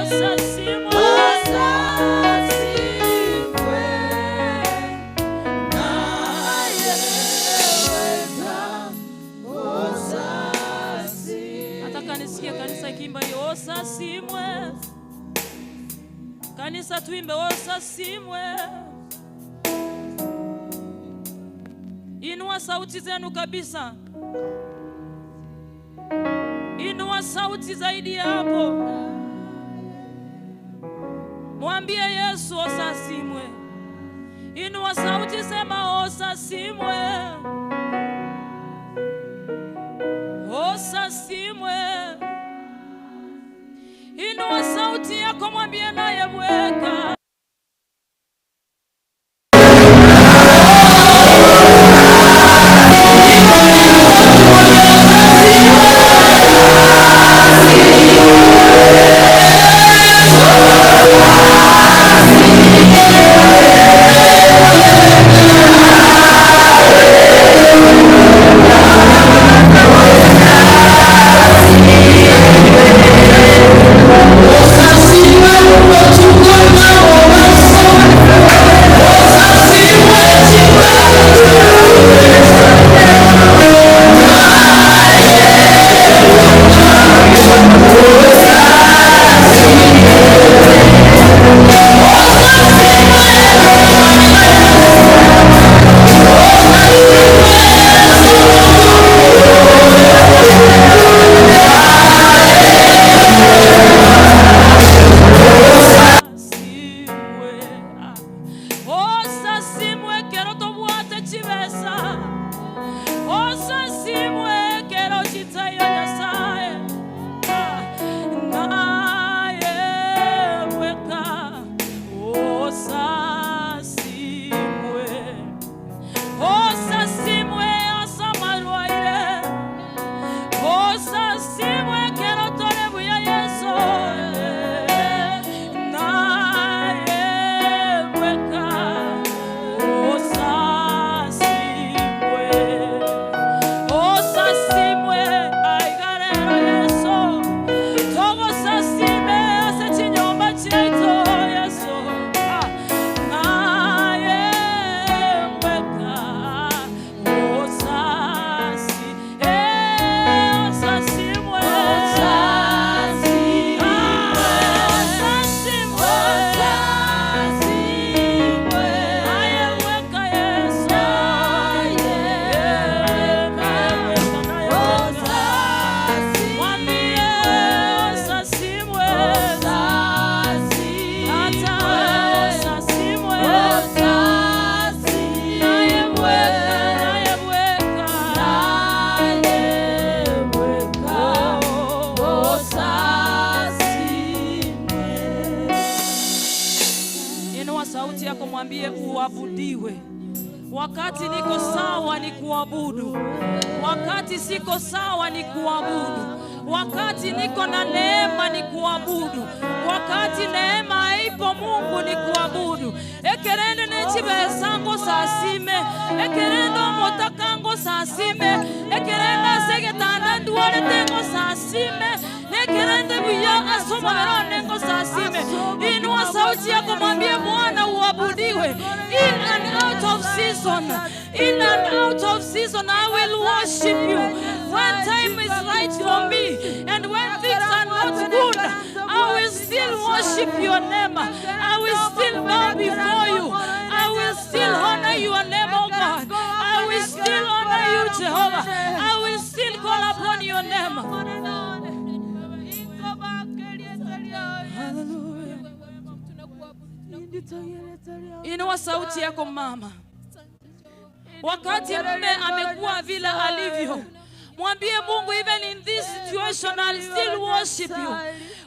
osasimwe, osasimwe. Nataka nisikie kanisa ikiimba hiyo osasimwe. Kanisa tuimbe osasimwe. Inua sauti zenu kabisa. Inua sauti zaidi ya hapo. Mwambie Yesu osasimwe. Inua sauti, sema osasimwe. Osasimwe. Inua sauti yako, mwambie naye bweka. Osasimwe. sauti yako, mwambie uabudiwe. Wakati niko sawa ni kuabudu, wakati siko sawa ni kuabudu, wakati niko na neema ni kuabudu, wakati neema haipo Mungu ni kuabudu. Ekerende nechibesango sasime, ekerende omotakango sasime, ekerende asegetanda nduore tengo sasime, nekerende buya asoma veronengo sasime. Inua sauti yako, mwambie Bwana uabudiwe. In and out of season, in and out of season, I will worship you. When time is right for me and when things are not good, I will still worship your name. I will still bow before you. I will still honor your name, oh God. I will still honor you, Jehovah. I will still call upon your name. Hallelujah. Inua sauti yako mama. Wakati mume amekuwa vile alivyo, mwambie Mungu, even in this situation I'll still worship you.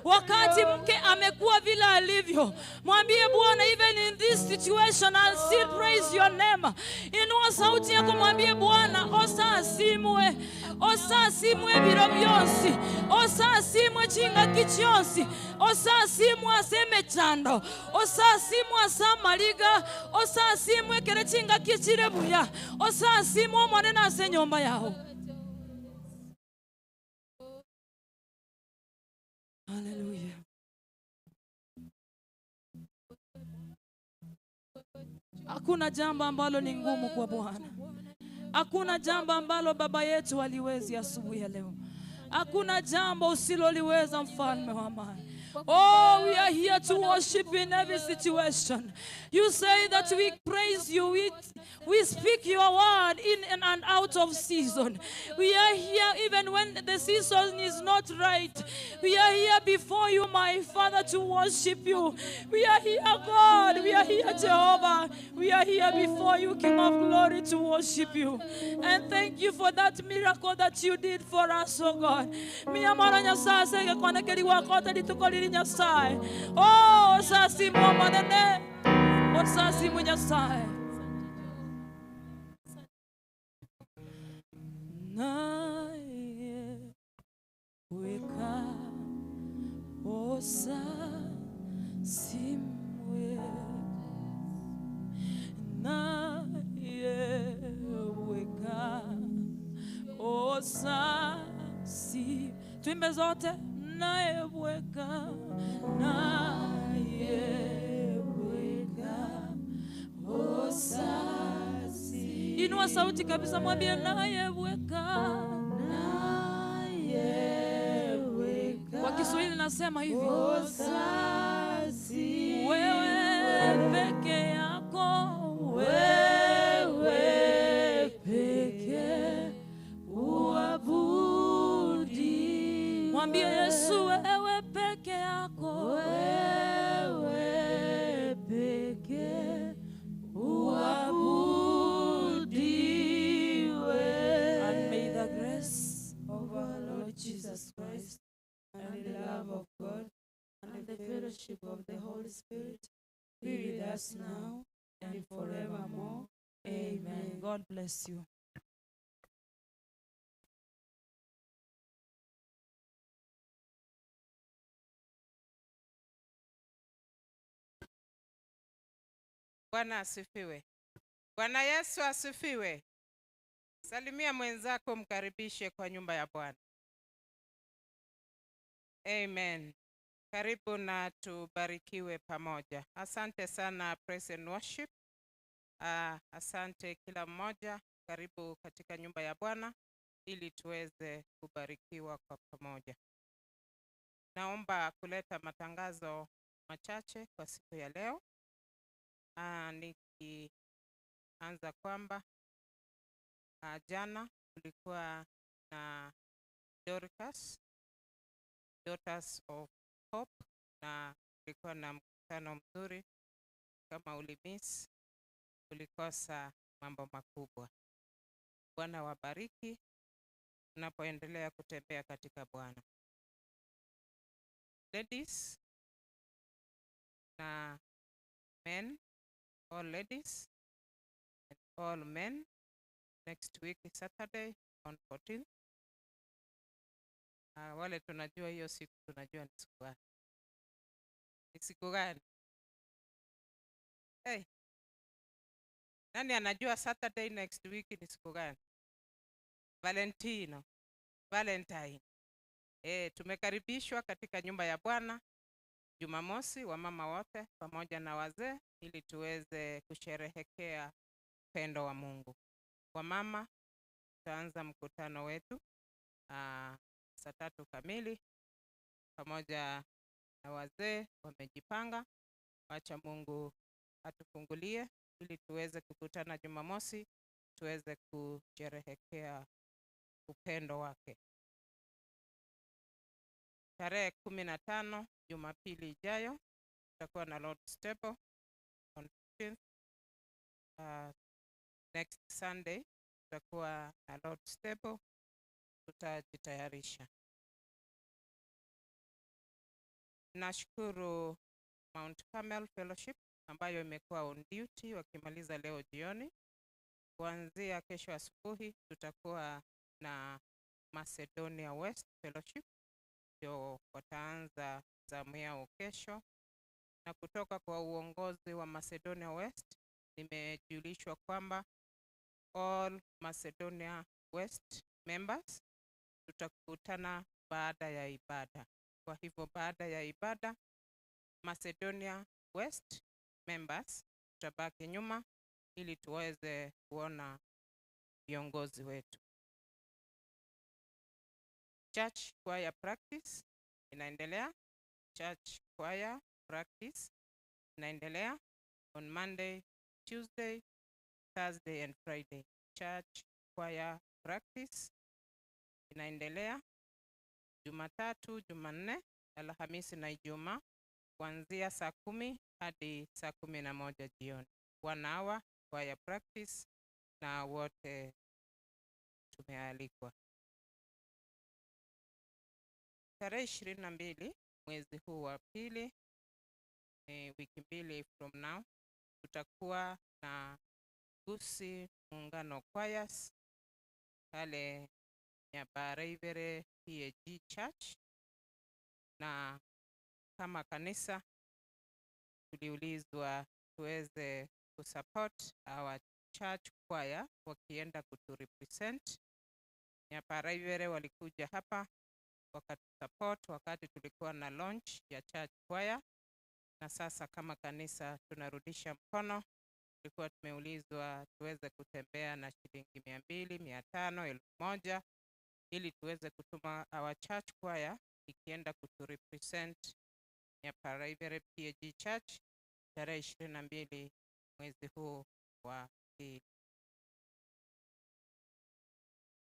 Wakati mke amekuwa vile alivyo, mwambie Bwana, even in this situation I'll still praise your name. Inua sauti yako, mwambie Bwana, osasimwe, osasimwe biro byonsi, osasimwe chinga kichionsi, osasimwe aseme chando, osasimwe asamaliga, osasimwe kere chinga kichire buya, osasimwe mwanena ase nyomba yao. Haleluya. Hakuna jambo ambalo ni ngumu kwa Bwana. Hakuna jambo ambalo baba yetu aliwezi asubuhi ya leo. Hakuna jambo usiloliweza, mfalme wa amani. Oh, we are here to worship in every situation. You say that we praise you, we speak your word in and out of season. We are here even when the season is not right. We are here before you, my Father, to worship you. We are here, God. We are here, Jehovah. We are here before you, King of Glory, to worship you. And thank you for that miracle that you did for us, oh God. Oh, sasimu manene, osasimu Nyasaye. Naye weka osasimwe, naye weka osasi. Tuimbe zote. Naye weka, naye weka osasi. Inua sauti kabisa, mwambie naye weka, naye weka. Kwa Kiswahili nasema hivi, osasi. Wewe peke yako, wewe peke uabudi. Mwambie Yesu, wewe peke yako, wewe peke uabudiwe. And may the grace of our Lord Jesus Christ and the love of God and the fellowship of the Holy Spirit be with us now and forevermore. Amen. God bless you. Bwana asifiwe. Bwana Yesu asifiwe. Salimia mwenzako, mkaribishe kwa nyumba ya Bwana. Amen. Karibu na tubarikiwe pamoja. Asante sana Praise and Worship. Asante kila mmoja. Karibu katika nyumba ya Bwana ili tuweze kubarikiwa kwa pamoja. Naomba kuleta matangazo machache kwa siku ya leo. Nikianza kwamba jana kulikuwa na Dorcas, Daughters of Hope, na kulikuwa na mkutano mzuri. Kama ulimiss, ulikosa mambo makubwa. Bwana wabariki unapoendelea kutembea katika Bwana. Ladies na men, All ladies and all men. Next week is Saturday on 14th. Wale tunajua hiyo siku, tunajua ni siku gani. Ni siku gani? Hey. Nani anajua Saturday next week ni siku gani? Valentino. Valentine. Tumekaribishwa katika nyumba ya Bwana Jumamosi, wamama wote pamoja na wazee, ili tuweze kusherehekea upendo wa Mungu. Wamama, tutaanza mkutano wetu saa 3 kamili pamoja na wazee wamejipanga. Wacha Mungu atufungulie ili tuweze kukutana Jumamosi, tuweze kusherehekea upendo wake. Tarehe 15 Jumapili ijayo tutakuwa na Lord's Table on 15th. Next Sunday tutakuwa na Lord's Table, tutajitayarisha. Nashukuru Mount Carmel Fellowship ambayo imekuwa on duty wakimaliza leo jioni. Kuanzia kesho asubuhi tutakuwa na Macedonia West Fellowship, ndio wataanza zamu yao kesho. Na kutoka kwa uongozi wa Macedonia West nimejulishwa kwamba all Macedonia West members tutakutana baada ya ibada. Kwa hivyo baada ya ibada Macedonia West members tutabaki nyuma ili tuweze kuona viongozi wetu. Church choir practice inaendelea. Church choir practice inaendelea on Monday, Tuesday, Thursday and Friday. Church choir practice inaendelea Jumatatu, Jumanne, Alhamisi na Ijumaa kuanzia saa 10 hadi saa 11 jioni. 1 hour choir practice, na wote tumealikwa. Tarehe 22 mwezi huu wa pili, wiki 2 from now, tutakuwa na Gusii Muungano Choirs pale Nyabareivere PAG Church, na kama kanisa tuliulizwa tuweze kusupport our church choir wakienda kuturepresent. Nyabareivere walikuja hapa wakatusupport wakati tulikuwa na launch ya church choir, na sasa kama kanisa tunarudisha mkono. Tulikuwa tumeulizwa tuweze kutembea na shilingi 200, 500, 1000 ili tuweze kutuma our church choir ikienda kuturepresent Nyabareivere PAG Church tarehe 22 mwezi huu wa pili.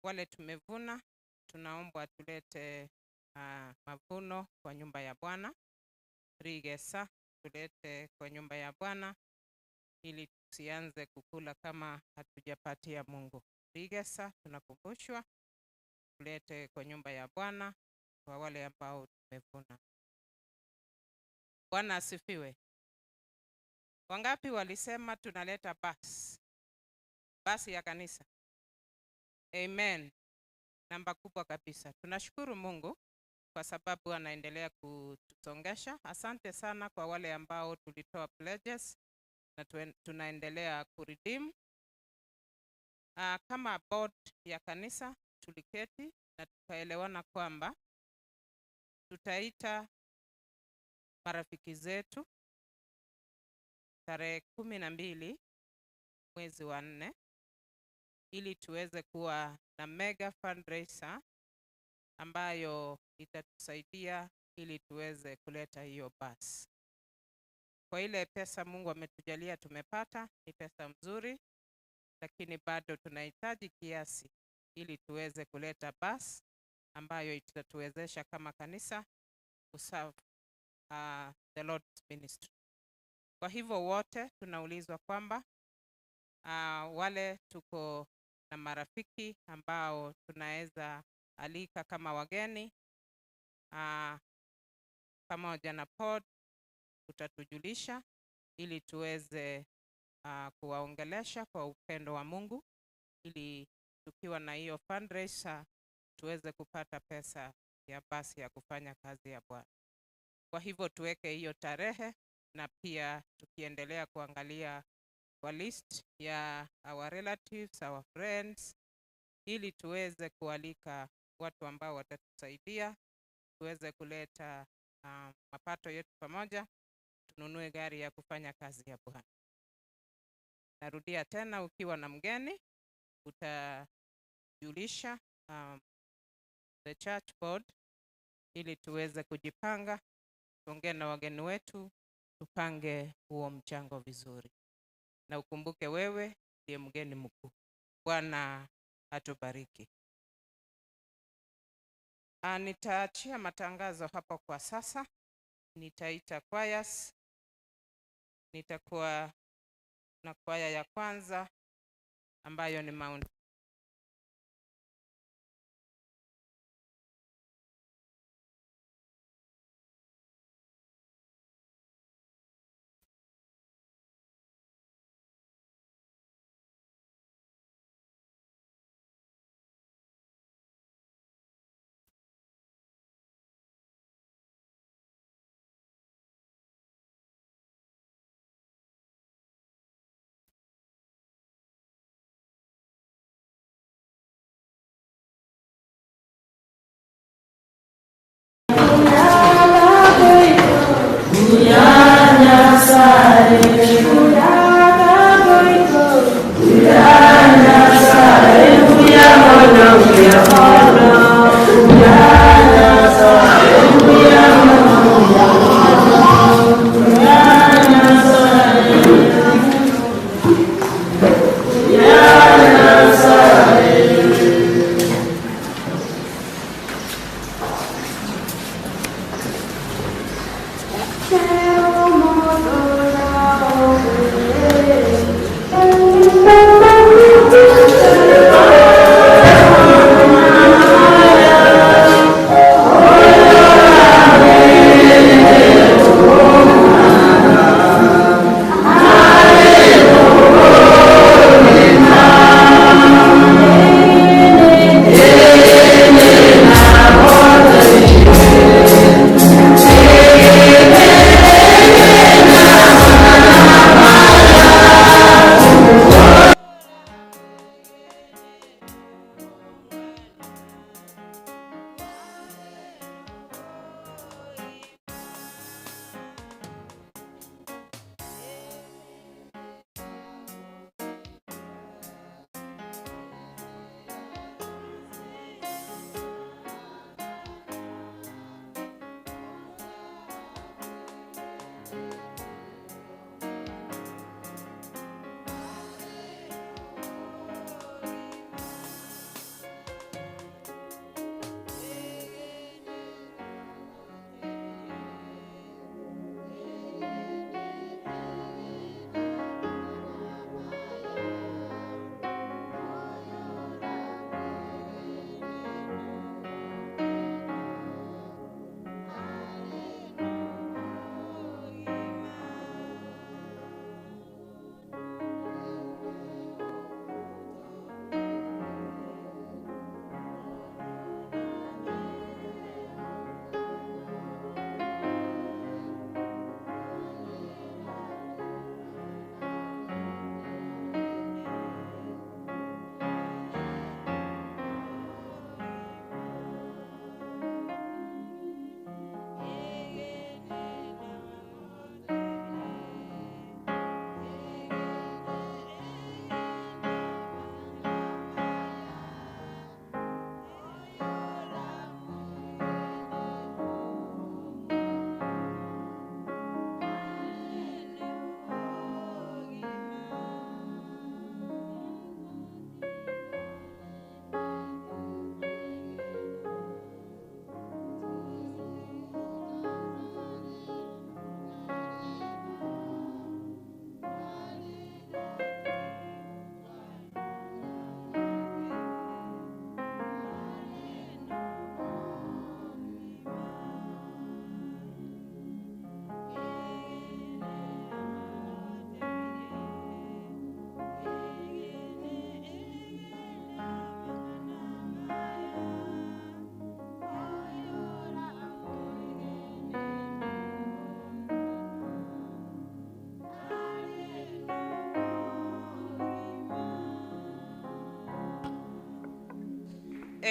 Wale tumevuna tunaomba tulete mavuno kwa nyumba ya Bwana. Rigesa tulete kwa nyumba ya Bwana ili tusianze kukula kama hatujapatia Mungu. Rigesa tunakumbushwa tulete kwa nyumba ya Bwana kwa wale ambao tumevuna. Bwana asifiwe. Wangapi walisema tunaleta basi? Basi ya kanisa. Amen. Namba kubwa kabisa. Tunashukuru Mungu kwa sababu anaendelea kutusongesha. Asante sana kwa wale ambao tulitoa pledges na tunaendelea kuredeem. Kama board ya kanisa tuliketi na tukaelewana kwamba tutaita marafiki zetu tarehe 12 mwezi wa 4 ili tuweze kuwa na mega fundraiser ambayo itatusaidia ili tuweze kuleta hiyo basi. Kwa ile pesa Mungu ametujalia tumepata, ni pesa mzuri, lakini bado tunahitaji kiasi ili tuweze kuleta basi ambayo itatuwezesha kama kanisa kuserve the Lord's ministry. Kwa hivyo wote tunaulizwa kwamba wale tuko na marafiki ambao tunaweza alika kama wageni, pamoja na pod utatujulisha ili tuweze kuwaongelesha kwa upendo wa Mungu, ili tukiwa na hiyo fundraiser tuweze kupata pesa ya basi ya kufanya kazi ya Bwana. Kwa hivyo tuweke hiyo tarehe, na pia tukiendelea kuangalia kwa list ya our relatives, our friends, ili tuweze kualika watu ambao watatusaidia tuweze kuleta mapato yetu pamoja, tununue gari ya kufanya kazi ya Bwana. Narudia tena, ukiwa na mgeni utajulisha the church board ili tuweze kujipanga, tuongee na wageni wetu, tupange huo mchango vizuri. Na ukumbuke wewe ndiye mgeni mkuu. Bwana atubariki. Nitaachia matangazo hapo kwa sasa. Nitaita choirs. Nitakuwa na kwaya ya kwanza ambayo ni Mount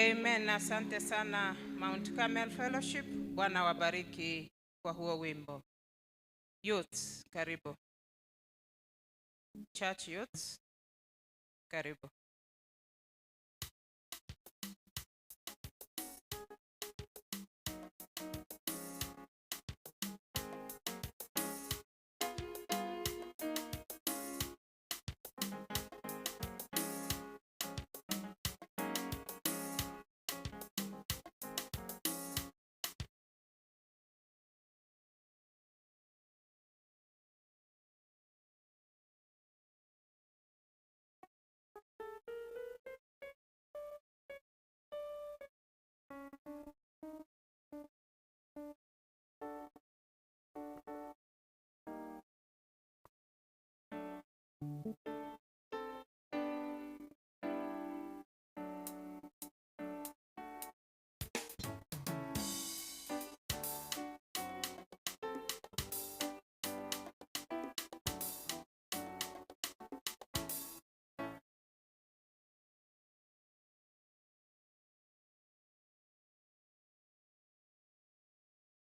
Amen. Asante sana Mount Carmel Fellowship. Bwana wabariki kwa huo wimbo. Youths, karibu. Church youths, karibu.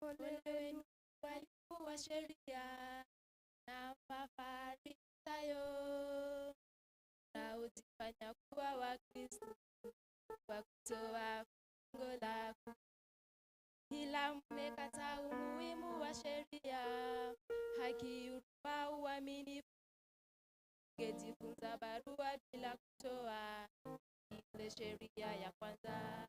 Ole wenu walimu wa sheria na Mafarisayo, mnaojifanya kuwa Wakristo kwa kutoa fungu la kumi, ila mmekataa umuhimu wa sheria, haki, huruma, uaminifu. Mngejifunza barua bila kutoa ile sheria ya kwanza.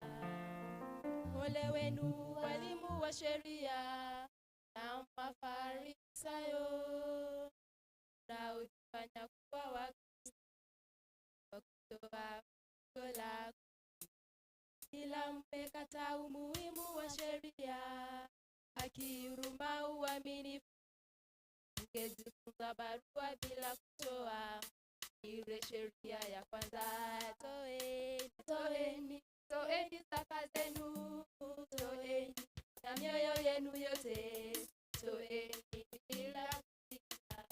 Ole wenu walimu wa sheria na Mafarisayo, mnaojifanya kuwa Wakristo kwa kutoa fungu la kumi, ila mmekataa umuhimu wa sheria, haki, huruma, uaminifu. Mngejifunza barua bila kutoa ile sheria ya kwanza. Toeni, toeni, toeni zaka zenu, toeni na mioyo yenu yote, toeni bila kusita,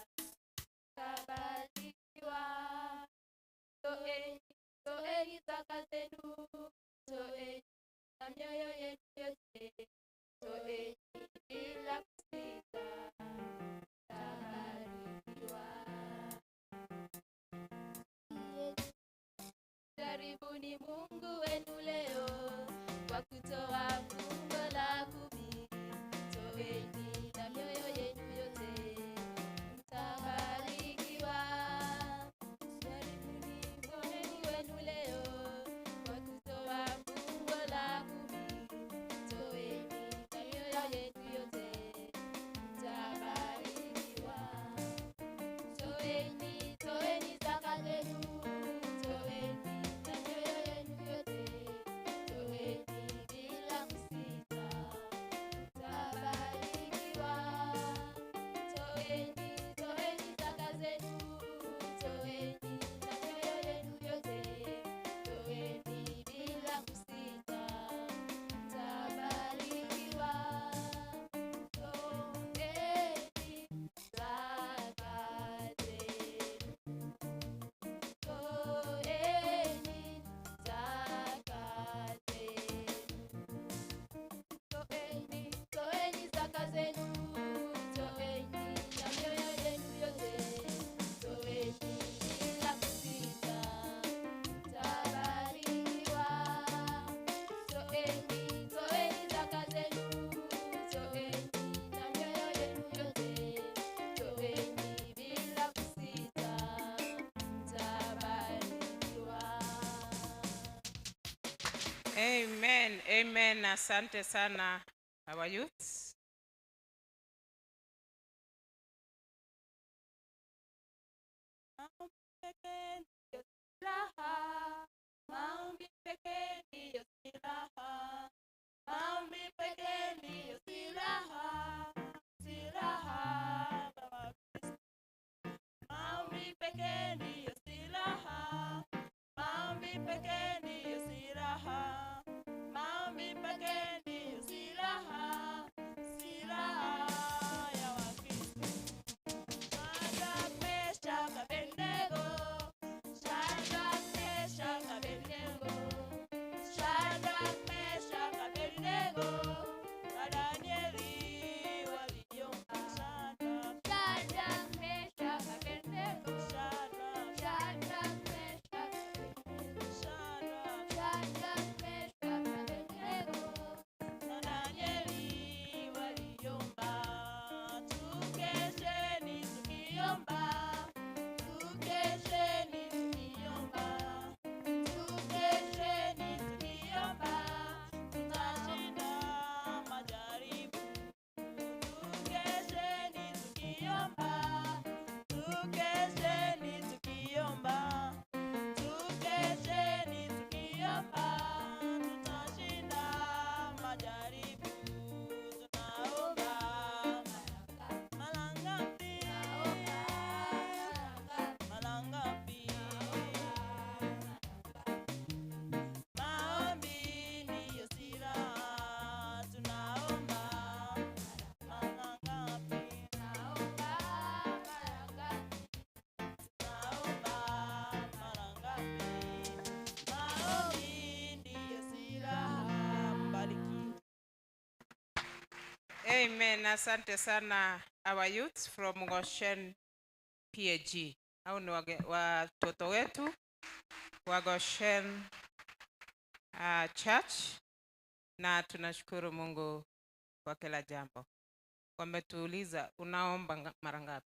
mtabarikiwa. Toeni, toeni zaka zenu, toeni na mioyo yenu yote, toeni bila kusita, mtabarikiwa. Jaribuni Mungu wenu leo kwa kutoa fungu la kumi, toeni na mioyo yenu yote, mtabarikiwa. Jaribuni Mungu wenu leo kwa kutoa fungu la kumi, toeni na mioyo yenu yote, mtabarikiwa. Toeni, toeni zaka zenu, toeni na mioyo yenu yote, toeni bila kusita, mtabarikiwa. Toeni, toeni zaka zenu, toeni na mioyo yenu yote, toeni bila kusita, mtabarikiwa. Toeni zaka zenu, toeni zaka zenu, toeni, toeni zaka zenu, toeni na mioyo yenu yote, toeni bila kusita, mtabarikiwa. Toeni, toeni zaka zenu, toeni na mioyo yenu yote, toeni bila kusita, mtabarikiwa. Amen. Amen. Asante sana our youths. Maombi pekee ndiyo silaha, maombi pekee ndiyo silaha, maombi pekee ndiyo silaha, silaha ya Wakristo. Maombi pekee ndiyo silaha, maombi pekee ndiyo silaha, maombi pekee ndiyo silaha, silaha ya Wakristo. Shadrach, Meshach, Abednego, Shadrach, Meshach, Abednego, Shadrach, Amen. Asante sana our youths from Goshen PAG. Hao ni watoto wetu wa Goshen Church, na tunashukuru Mungu kwa kila jambo. Wametuuliza, unaomba mara ngapi?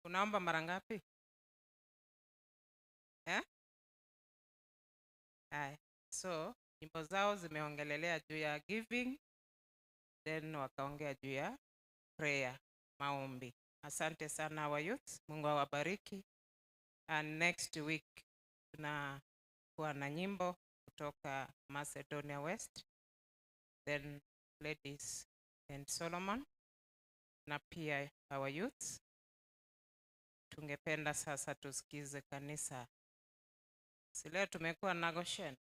Unaomba mara ngapi? Eh? Haya. So, nyimbo zao zimeongelelea juu ya giving, then wakaongea juu ya prayer, maombi. Asante sana our youth, Mungu awabariki. And next week tunakuwa na nyimbo kutoka Macedonia West, then ladies and Solomon, na pia our youths. Tungependa sasa tusikize kanisa. Si leo tumekuwa na Goshen,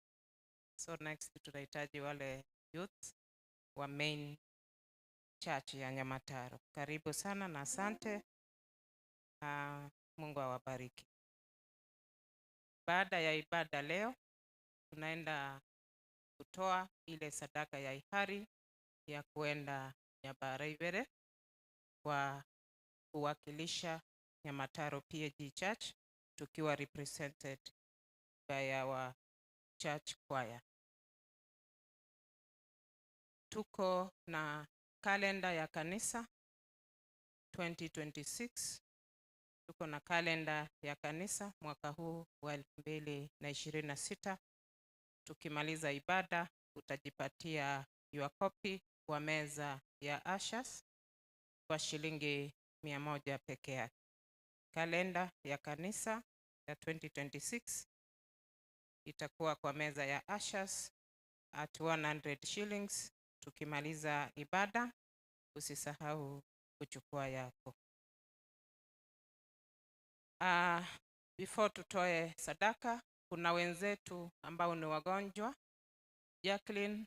so next tunahitaji wale youth wa main church ya Nyamataro. Karibu sana na asante. Mungu awabariki. Baada ya ibada leo tunaenda kutoa ile sadaka ya ihari ya kuenda Nyabareibere kwa kuwakilisha Nyamataro PAG Church, tukiwa represented by our church choir. Tuko na kalenda ya kanisa 2026. Tuko na kalenda ya kanisa mwaka huu wa 2026. Tukimaliza ibada utajipatia your copy kwa meza ya ushers kwa shilingi 100 peke yake. Kalenda ya kanisa ya 2026 itakuwa kwa meza ya ushers at 100 shillings. Tukimaliza ibada usisahau kuchukua yako. Before tutoe sadaka, kuna wenzetu ambao ni wagonjwa. Jacqueline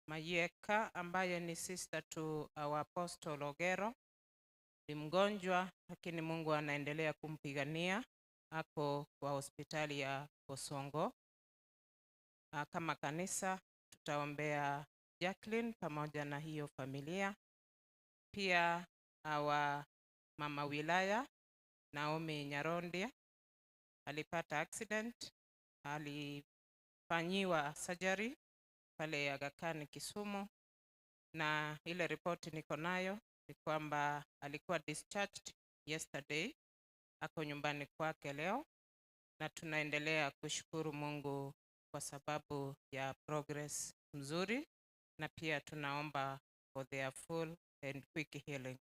Mayeka ambaye ni sister to our Apostle Ogero ni mgonjwa, lakini Mungu anaendelea kumpigania. Ako kwa hospitali ya Bosongo. Kama kanisa tutaombea Jacqueline pamoja na hiyo familia. Pia our mama wilaya Naomi Nyarondia alipata accident, alifanyiwa surgery pale Aga Khan Kisumu, na ile ripoti niko nayo ni kwamba alikuwa discharged yesterday, ako nyumbani kwake leo, na tunaendelea kushukuru Mungu kwa sababu ya progress mzuri, na pia tunaomba for their full and quick healing.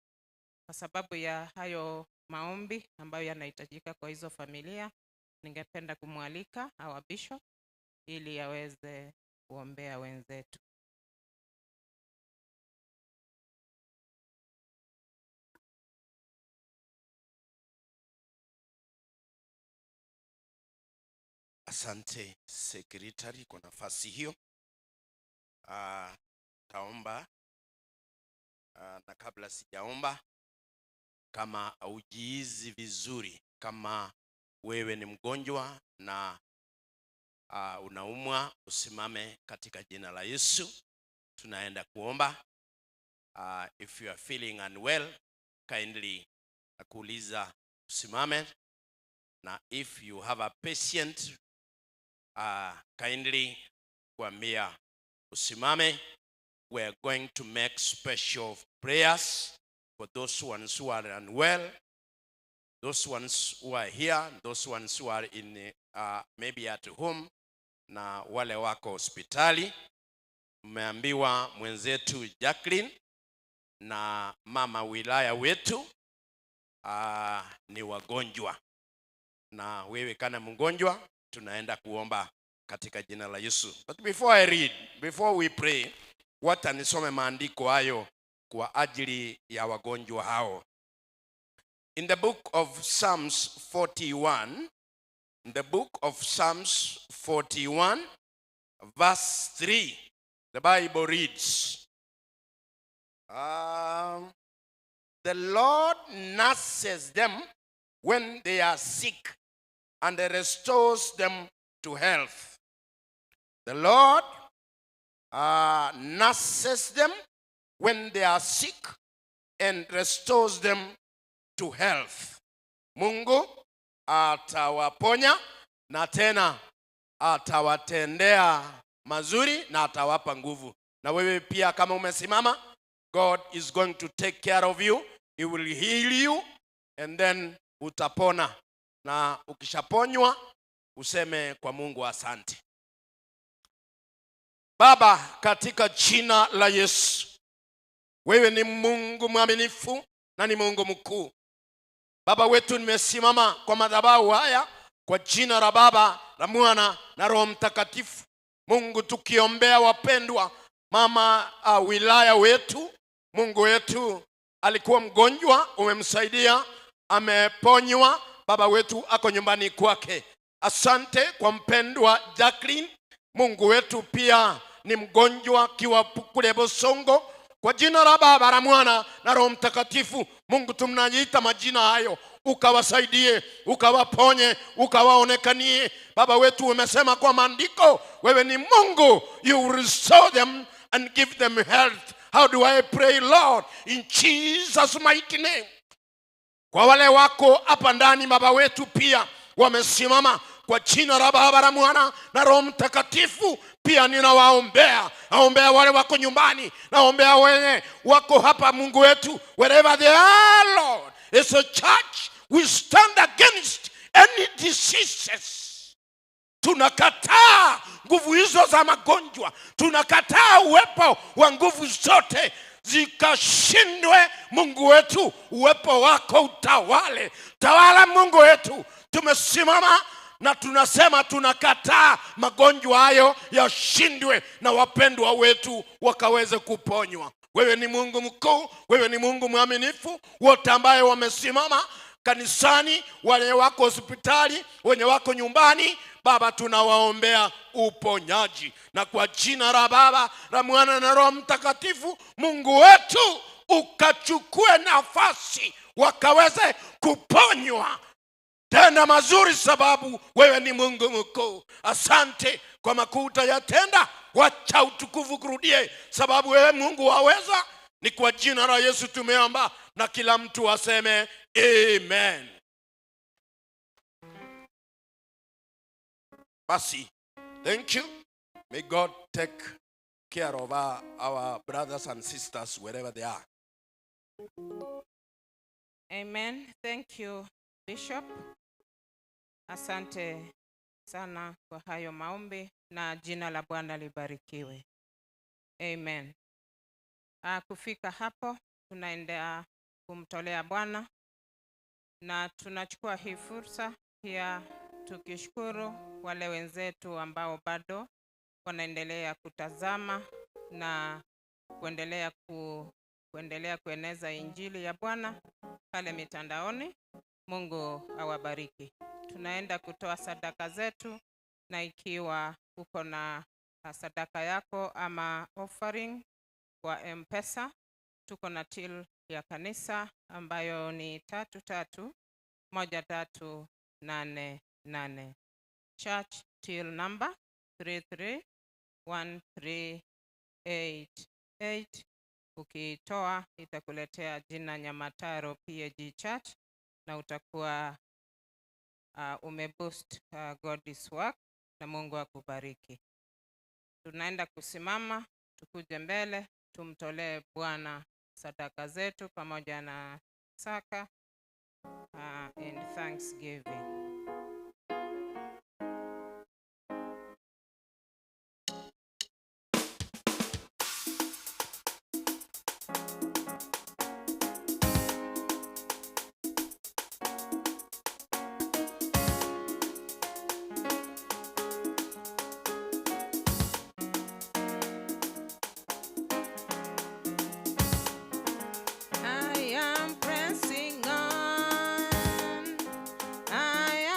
Kwa sababu ya hayo maombi ambayo yanahitajika kwa hizo familia, ningependa kumwalika our bishop ili aweze kuombea wenzetu. Asante secretary kwa nafasi hiyo. Taomba. Na kabla sijaomba, kama haujihizi vizuri, kama wewe ni mgonjwa na unaumwa, usimame katika jina la Yesu. Tunaenda kuomba. If you are feeling unwell, kindly nakuuliza usimame. Na if you have a patient, kindly kuambia usimame. We are going to make special prayers for those ones who are unwell, those ones who are here, those ones who are in, maybe at home, na wale wako hospitali. Mmeambiwa mwenzetu Jacqueline na mama wilaya wetu ni wagonjwa, na wewe kana mgonjwa, tunaenda kuomba katika jina la Yesu. But before I read, before we pray, wacha nisome maandiko hayo kwa ajili ya wagonjwa hao. In the book of Psalms 41, in the book of Psalms 41, verse 3, the Bible reads, the Lord nurses them when they are sick and restores them to health. The Lord nurses them when they are sick and restores them to health. Mungu atawaponya na tena atawatendea mazuri na atawapa nguvu. Na wewe pia kama umesimama, God is going to take care of you. He will heal you and then utapona. Na ukishaponywa useme kwa Mungu asante. Baba, katika jina la Yesu, wewe ni Mungu mwaminifu na ni Mungu mkuu. Baba wetu, nimesimama kwa madhabahu haya kwa jina la Baba, la Mwana na Roho Mtakatifu. Mungu, tukiombea wapendwa mama wilaya wetu, Mungu wetu alikuwa mgonjwa, umemsaidia, ameponywa. Baba wetu ako nyumbani kwake. Asante kwa mpendwa Jacqueline. Mungu wetu pia ni mgonjwa akiwa kule Bosongo. Kwa jina la Baba, la Mwana na Roho Mtakatifu, Mungu tunajiita majina hayo, ukawasaidie, ukawaponye, ukawaonekanie. Baba wetu, umesema kwa maandiko, wewe ni Mungu, you restore them and give them health. How do I pray, Lord, in Jesus' mighty name? Kwa wale wako hapa ndani, baba wetu pia wamesimama kwa jina la Baba, la Mwana na Roho Mtakatifu, pia ninawaombea. Naombea wale wako nyumbani, naombea wenye wako hapa, Mungu wetu, wherever they are, Lord. As a church, we stand against any diseases. Tunakataa nguvu hizo za magonjwa, tunakataa uwepo wa nguvu zote zikashindwe. Mungu wetu, uwepo wako utawale, tawala Mungu wetu. Tumesimama na tunasema tunakataa magonjwa hayo yashindwe, na wapendwa wetu wakaweze kuponywa. Wewe ni Mungu mkuu, wewe ni Mungu mwaminifu. Wote ambaye wamesimama kanisani, wale wako hospitali, wenye wako nyumbani, Baba, tunawaombea uponyaji, na kwa jina la Baba, la Mwana na Roho Mtakatifu, Mungu wetu ukachukue nafasi wakaweze kuponywa tena mazuri, sababu wewe ni Mungu mkuu. Asante kwa makuu utayatenda, wacha utukufu kurudie, sababu wewe Mungu waweza. Ni kwa jina la Yesu tumeomba, na kila mtu aseme amen. Basi, thank you. May God take care of our brothers and sisters wherever they are. Amen. Thank you, Bishop. Asante sana kwa hayo maombi na jina la Bwana libarikiwe. Amen. Kufika hapo tunaendea kumtolea Bwana na tunachukua hii fursa pia tukishukuru wale wenzetu ambao bado wanaendelea kutazama na kuendelea kueneza injili ya Bwana pale mitandaoni. Mungu awabariki. Tunaenda kutoa sadaka zetu, na ikiwa uko na sadaka yako ama offering kwa M-Pesa, tuko na till ya kanisa ambayo ni 331388. Church till number 331388. Ukitoa itakuletea jina Nyamataro PAG Church na utakuwa umeboost God's work, na Mungu akubariki. Tunaenda kusimama, tukuje mbele, tumtolee Bwana sadaka zetu pamoja na saka and thanksgiving. I am pressing on. I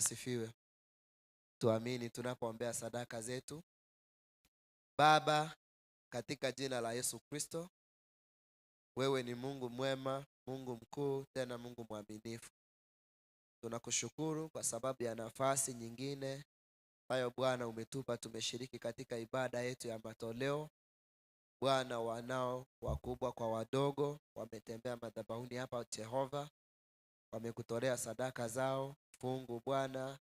asifiwe. Tuamini tunapoombea sadaka zetu. Baba, katika jina la Yesu Kristo, wewe ni Mungu mwema, Mungu mkuu, tena Mungu mwaminifu. Tunakushukuru kwa sababu ya nafasi nyingine ambayo Bwana umetupa, tumeshiriki katika ibada yetu ya matoleo. Bwana, wanao wakubwa kwa wadogo wametembea madhabahuni hapa Jehova, wamekutolea sadaka zao fungu Bwana,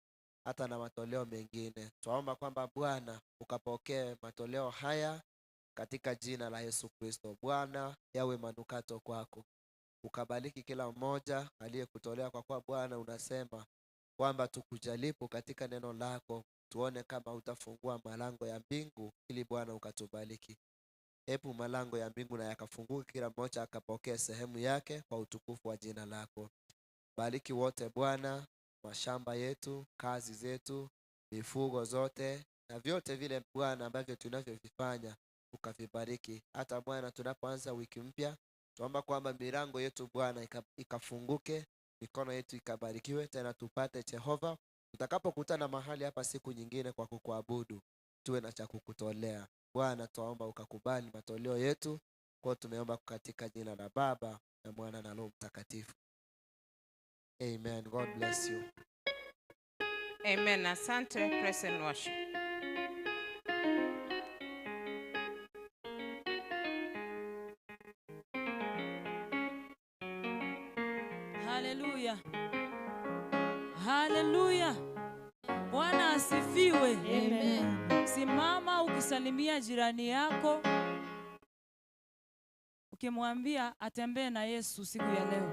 hata na matoleo mengine. Twaomba kwamba Bwana ukapokee matoleo haya katika jina la Yesu Kristo. Bwana, yawe manukato kwako, ukabariki kila mmoja aliyekutolea, kwa kuwa Bwana unasema kwamba tukujaribu katika neno lako, tuone kama utafungua malango ya mbingu ili Bwana ukatubariki. Hebu malango ya mbingu na yakafunguke, kila mmoja akapokee sehemu yake kwa utukufu wa jina lako. Bariki wote Bwana, mashamba yetu, kazi zetu, mifugo zote na vyote vile Bwana ambavyo tunavyovifanya ukavibariki. Hata Bwana tunapoanza wiki mpya, tuomba kwamba milango yetu Bwana ikafunguke, mikono yetu ikabarikiwe, tena tupate Jehova tutakapokutana mahali hapa siku nyingine kwa kukuabudu, tuwe na cha kukutolea. Bwana, twaomba ukakubali matoleo yetu, kwa tumeomba katika jina la Baba na Mwana na Roho Mtakatifu. Amen. God bless you. Amen. Asante. Praise and worship. Haleluya. Haleluya. Bwana asifiwe. Amen. Simama ukisalimia jirani yako, ukimwambia atembee na Yesu siku ya leo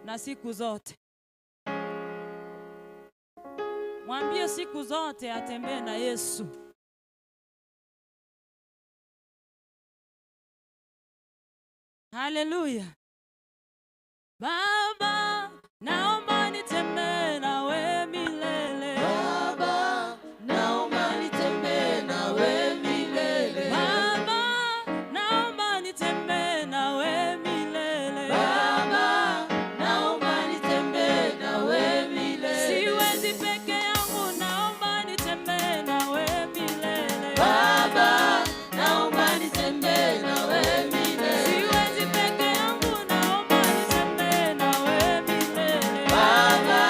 na siku zote. Mwambie siku zote atembee na Yesu. Haleluya. Baba, naomba nitembee nawe milele. Baba, naomba nitembee nawe milele. Baba, naomba nitembee nawe milele. Baba, naomba nitembee nawe milele. Siwezi peke yangu, naomba nitembee nawe milele. Baba, naomba nitembee nawe milele. Siwezi peke yangu, naomba nitembee nawe milele. Baba,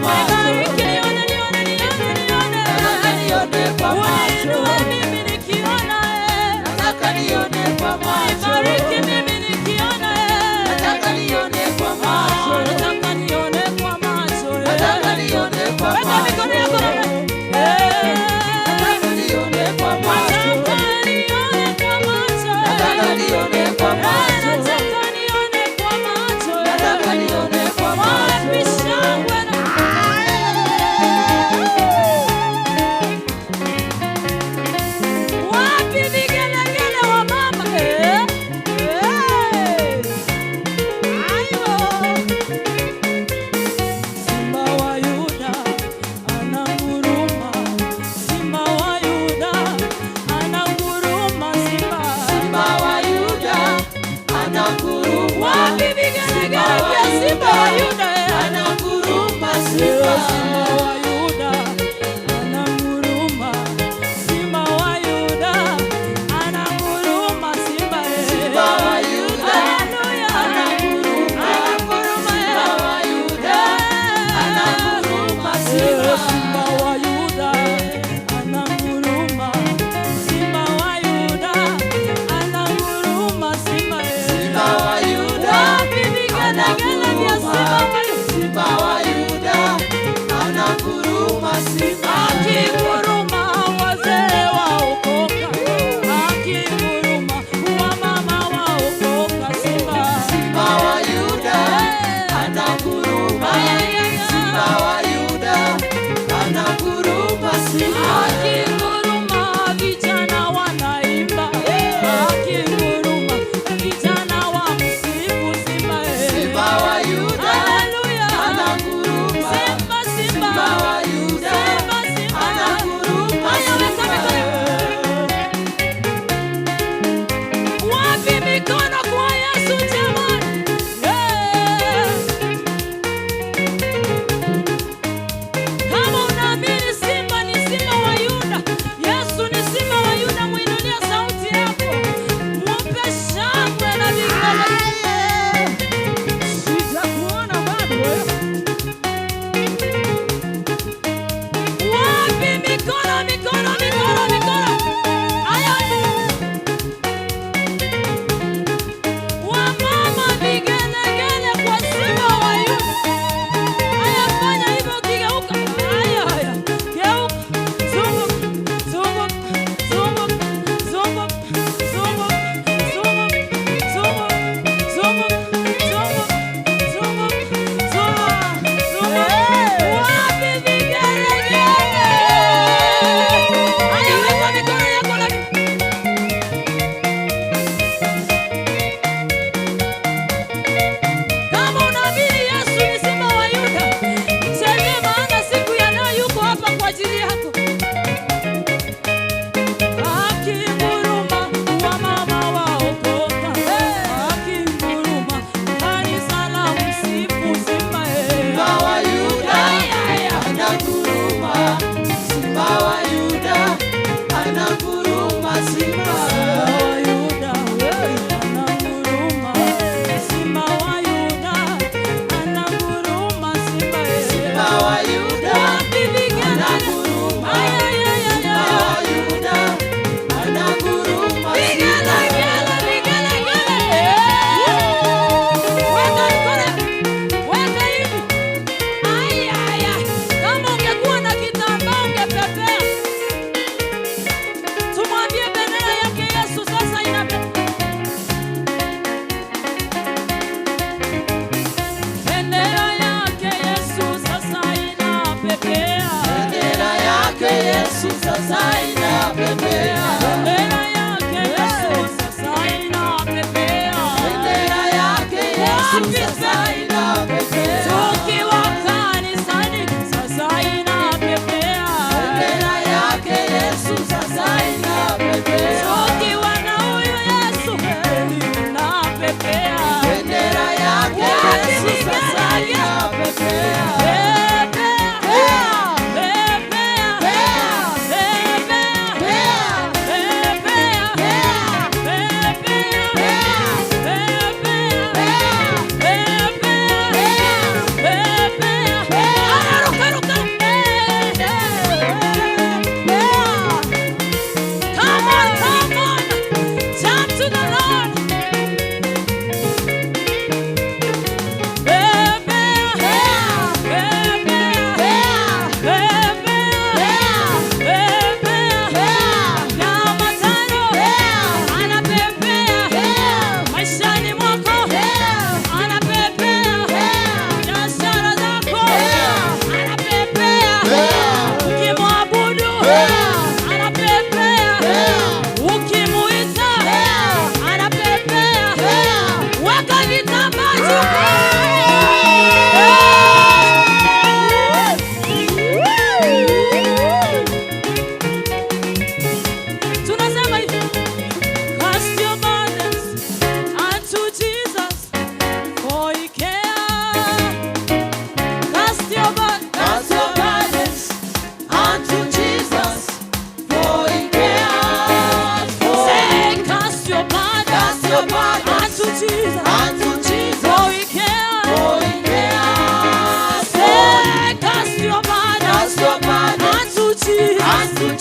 macho. Nibariki nione, nione, nione, nione. Nataka nione kwa macho. Uniinue mimi nikiona, eh. Nataka nione kwa macho. Nibariki mimi nikiona, eh. Nataka nione kwa macho. Nataka nione kwa macho, eh. Nataka nione kwa Weka macho. mikono yako na eh. Nataka nione kwa macho. Nataka nione kwa macho, eh. Nataka nione kwa macho. Nataka nione kwa macho, eh. Nataka nione kwa macho. Wapi shangwe na wapi vigelegele wa mama, eh?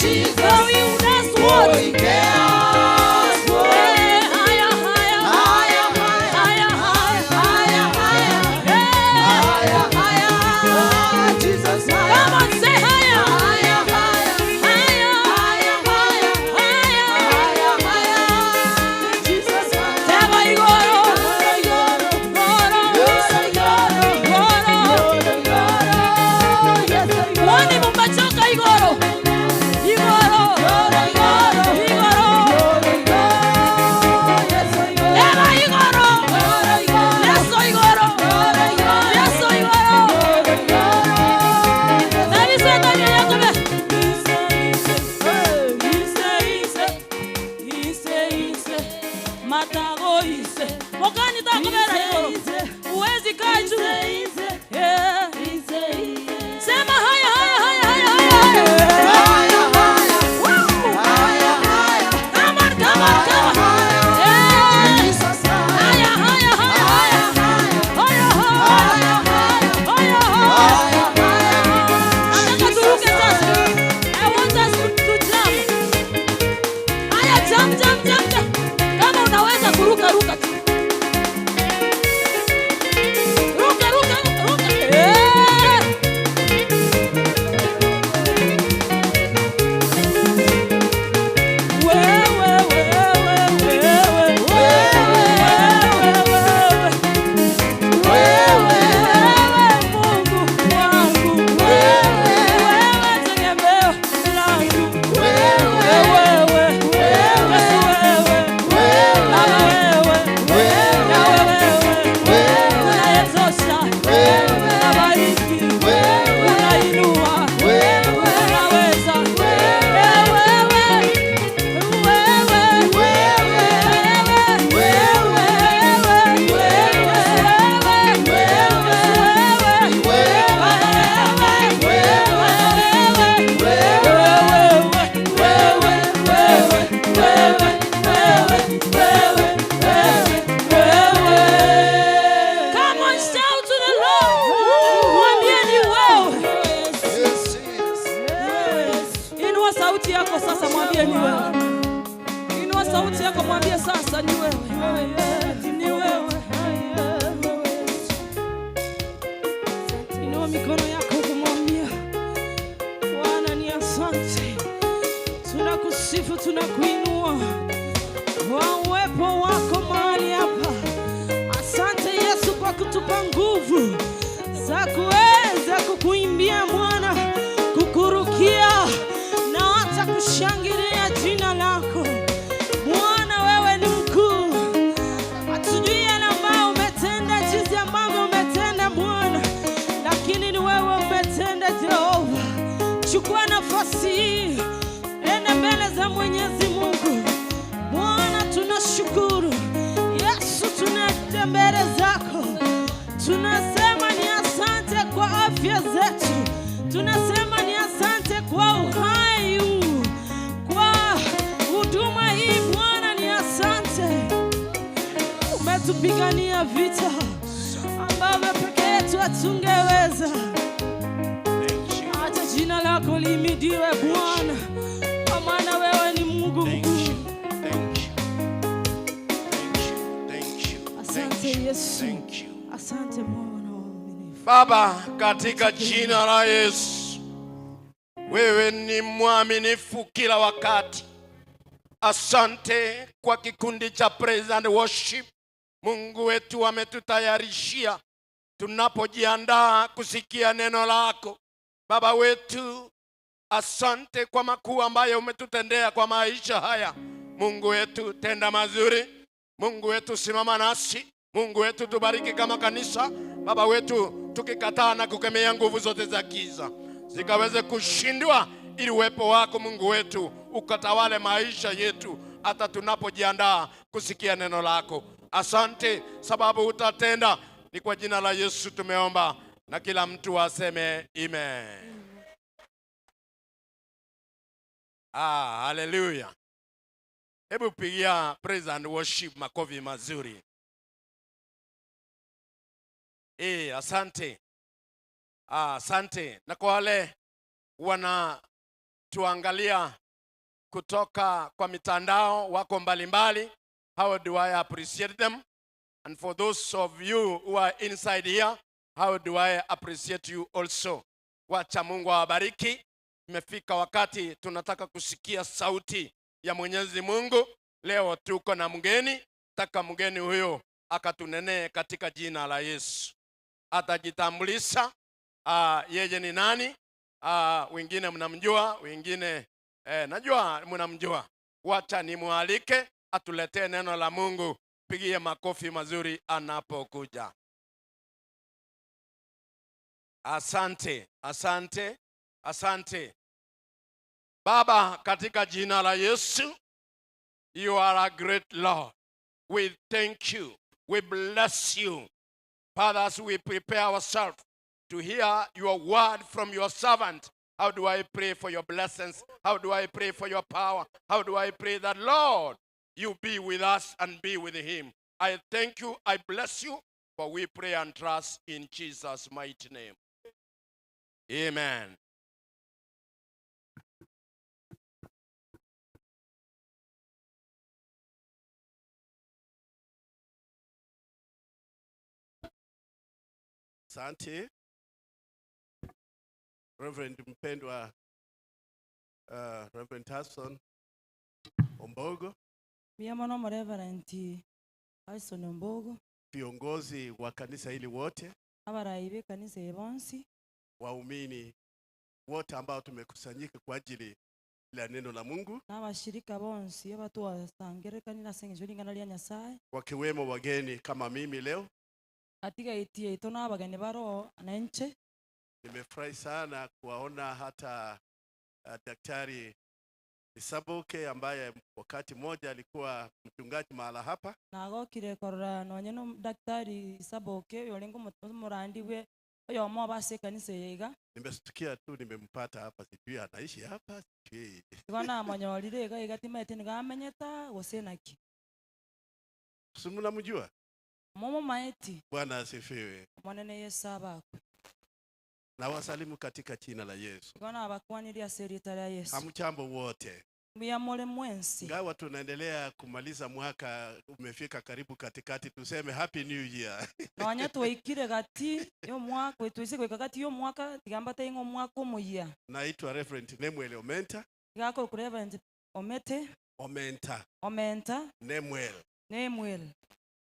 So he does what? Eh, higher, higher. Higher, higher. Eh. Come on, say higher. Higher. Higher. Teba igoro. Goro. Goro. Mwani mumachoka igoro. Igoro. Igoro. Teba igoro. Yeso igoro. Yeso igoro. Nabise ndani ya Yakobe. Ise, ise, ise, ise, matago ise. Mokani takubera igoro. Huwezi kaa juu. Yeah. Sema haya, haya, haya, haya, haya. Woo! Come on, come on, come on. Yeah. Haya, haya, haya, haya. Haya, haya. Haya, haya. Nataka turuke sasa. I want us to jump. Haya, jump, jump, jump, jump. Kama unaweza kuruka, ruka tu. Ruka, ruka, ruka. Eh. Wewe, wewe, wewe, wewe, wewe. Wewe Mungu wangu, wewe tegemeo langu, wewe, Yesu wewe, Baba wewe, na wewe unayetosha, unabariki, unainua, unaweza, wewe, wewe, wewe, Come on, shout to the Lord. Mwambie ni wewe. Yes, Jesus. Inua sauti yako sasa, mwambie ni wewe. Inua sauti yako, mwambie sasa ni wewe. Ni wewe. Inua mikono yako kumwambia Bwana ni asante. Tunakusifu, tunakuinua kwa uwepo wako mahali hapa. Asante Yesu kwa kutupa nguvu za kuweza kukuimbia Bwana, kukurukia na hata kushangilia jina lako Bwana. Wewe ni mkuu, hatujui yale ambayo umetenda, jinsi ambavyo umetenda Bwana, lakini ni wewe umetenda Jehova. Chukua nafasi hii, enda mbele za Mwenyezi Mungu. Bwana, tunashukuru Yesu, tunaja mbele zako, tunasema ni asante kwa afya zetu, tunasema ni asante kwa uhai huu, kwa huduma hii Bwana, ni asante. Umetupigania vita ambavyo peke yetu hatungeweza. Thank you. Acha jina lako lihimidiwe Bwana, kwa maana wewe ni Mungu Thank mkuu. you. Thank you. Thank you. Thank you. Asante Thank you. Yesu. Thank you. Asante Bwana wa uaminifu. Baba, katika jina la Yesu, wewe ni mwaminifu kila wakati. Asante kwa kikundi cha Praise and Worship. Mungu wetu ametutayarishia tunapojiandaa kusikia neno lako. Baba wetu, asante kwa makuu ambayo umetutendea kwa maisha haya. Mungu wetu, tenda mazuri. Mungu wetu, simama nasi. Mungu wetu, tubariki kama kanisa. Baba wetu, tukikataa na kukemea nguvu zote za giza zikaweze kushindwa, ili uwepo wako Mungu wetu ukatawale maisha yetu hata tunapojiandaa kusikia neno lako. Asante sababu utatenda. Ni kwa jina la Yesu tumeomba, na kila mtu aseme amen. Ah, haleluya. Hebu pigia praise and worship makofi mazuri. Asante. Ah, asante. Na kwa wale wana wanaotuangalia kutoka kwa mitandao wako mbalimbali. How do I appreciate them? And for those of you who are inside here, how do I appreciate you also? Wacha Mungu awabariki. Imefika wakati tunataka kusikia sauti ya Mwenyezi Mungu. Leo tuko na mgeni, taka mgeni huyo akatunenee katika jina la Yesu. Atajitambulisha yeye ni nani. Wengine mnamjua, wengine najua mnamjua. Wacha nimwalike atuletee neno la Mungu. Pigie makofi mazuri anapokuja. Asante, asante, asante. Baba, katika jina la Yesu, you are a great Lord. We thank you. We bless you. Father, as we prepare ourselves to hear your word from your servant, how do I pray for your blessings? How do I pray for your power? How do I pray that, Lord, you be with us and be with him? I thank you. I bless you. For we pray and trust in Jesus' mighty name. Amen. Asante Reverend mpendwa, Reverend Hassan Ombogo, Mbuya mono Reverend Harrison Ombogo, viongozi wa kanisa hili wote, abarai b'ekanisa eye bonsi, waumini wote ambao tumekusanyika kwa ajili la neno la Mungu, n'abashirika bonsi abatwasangerekanire ase eng'encho ring'ana ria Nyasaye, wakiwemo wageni kama mimi leo. Atiga itie ito n'abageni baro na enche. Nimefurahi sana kuwaona hata Daktari Isaboke ambaye wakati mmoja alikuwa mchungaji mahala hapa. Nagokire korora nonye no Daktari Isaboke yorengo murandi we oyo mo base kanisa yega. Nimesikia tu nimempata hapa, sijui anaishi hapa, sijui. Igona monyorire iga iga timete nigamenyeta gose naki. Si mnamjua? Momo maeti. Bwana asifiwe. Mwanene Yesu abakwe. Na wasalimu katika jina la Yesu. Igona abakwaniria serita la Yesu. Hamjambo wote. Mbuya mole mwensi. Ingawa tunaendelea kumaliza mwaka, umefika karibu katikati, tuseme Happy New Year. Nonya tuikire gati yo mwaka, tuise kweka gati yo mwaka, tigamba tengo mwaka muya. Naitwa Reverend Nemuel Omenta. Gako ku Reverend Omete. Omenta. Omenta. Nemuel. Nemuel.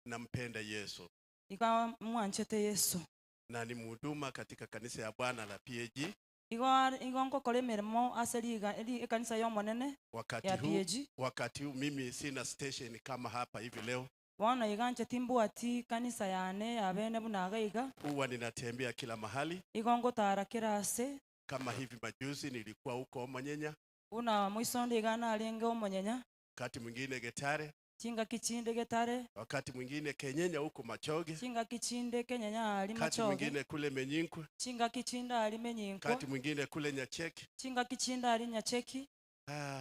Nampenda Yesu. Ika mwanchete Yesu. Na ni mhuduma katika kanisa ya Bwana la PAG. Igo nkokora emirimo ase ekanisa y'omonene ya PAG. Wakati huu mimi sina station kama hapa hivi leo. Bono iga nche timbwati kanisa yane yabene buna iga. Huwa ninatembea kila mahali. Igo ngotara kera ase. Kama hivi majuzi nilikuwa huko Omonyenya. Una mwisonde iga narenge Omonyenya. Wakati mwingine Getare. Chinga kichinde Getare. Wakati mwingine Kenyenya huko Machoge. Chinga kichinde Kenyenya ali Wakati Machoge. mwingine kule Menyinkwe. Chinga kichinda ali Menyinkwe. Wakati mwingine kule Nyacheki. Chinga kichinda ali Nyacheki.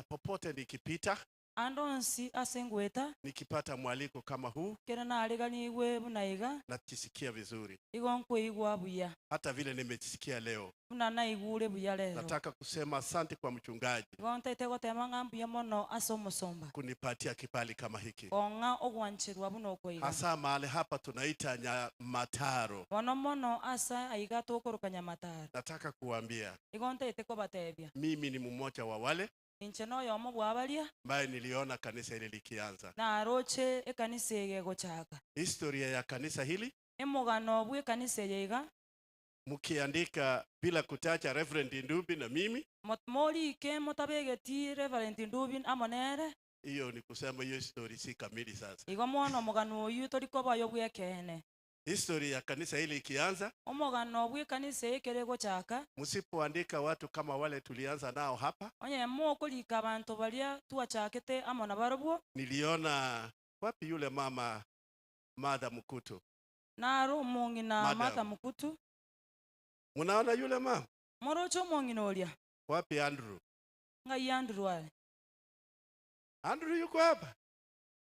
Popote nikipita, Andonsi asengweta. nikipata mwaliko kama huu, Kera nariganigwe bunaiga, najisikia vizuri. Igo nkuigwa buya. Hata vile nimejisikia leo. Buna naigure buya leo. Nataka kusema asante kwa mchungaji. Igo ntaite gotema ng'a mbuya mono ase omusomba. Kunipatia kibali kama hiki. Ong'a ogwancherwa buno okoiga. Hasa mahali hapa tunaita Nyamataro. Bono mono asa aiga tokoroka Nyamataro. Nataka kuambia. Igo ntaite kobatebia. Mimi ni mmoja wa wale Inche noyo omobwabaria ambaye niliona kanisa hili likianza. Na aroche ekanisa eye gochaka. Historia ya kanisa hili emogano bwe kanisa eye mkiandika bila kutacha Reverend Ndubi na mimi, morike motabegeti Reverend Ndubi amonere. Hiyo ni kusema hiyo story si kamili sasa. Igo mwono omogano oyu torikobayo bwekene. Historia ya kanisa hili ikianza, omogano bwe kanisa ekere gochaka, msipoandika watu kama wale tulianza nao hapa. Onye mokolika abantu baria tuachakete amona barobwo. Niliona wapi yule mama Martha Mkutu? Naro mongina Martha Mkutu. Munaona yule mama? Morocho mongina olia. Wapi Andrew? Ngai Andrew ale. Andrew yuko hapa?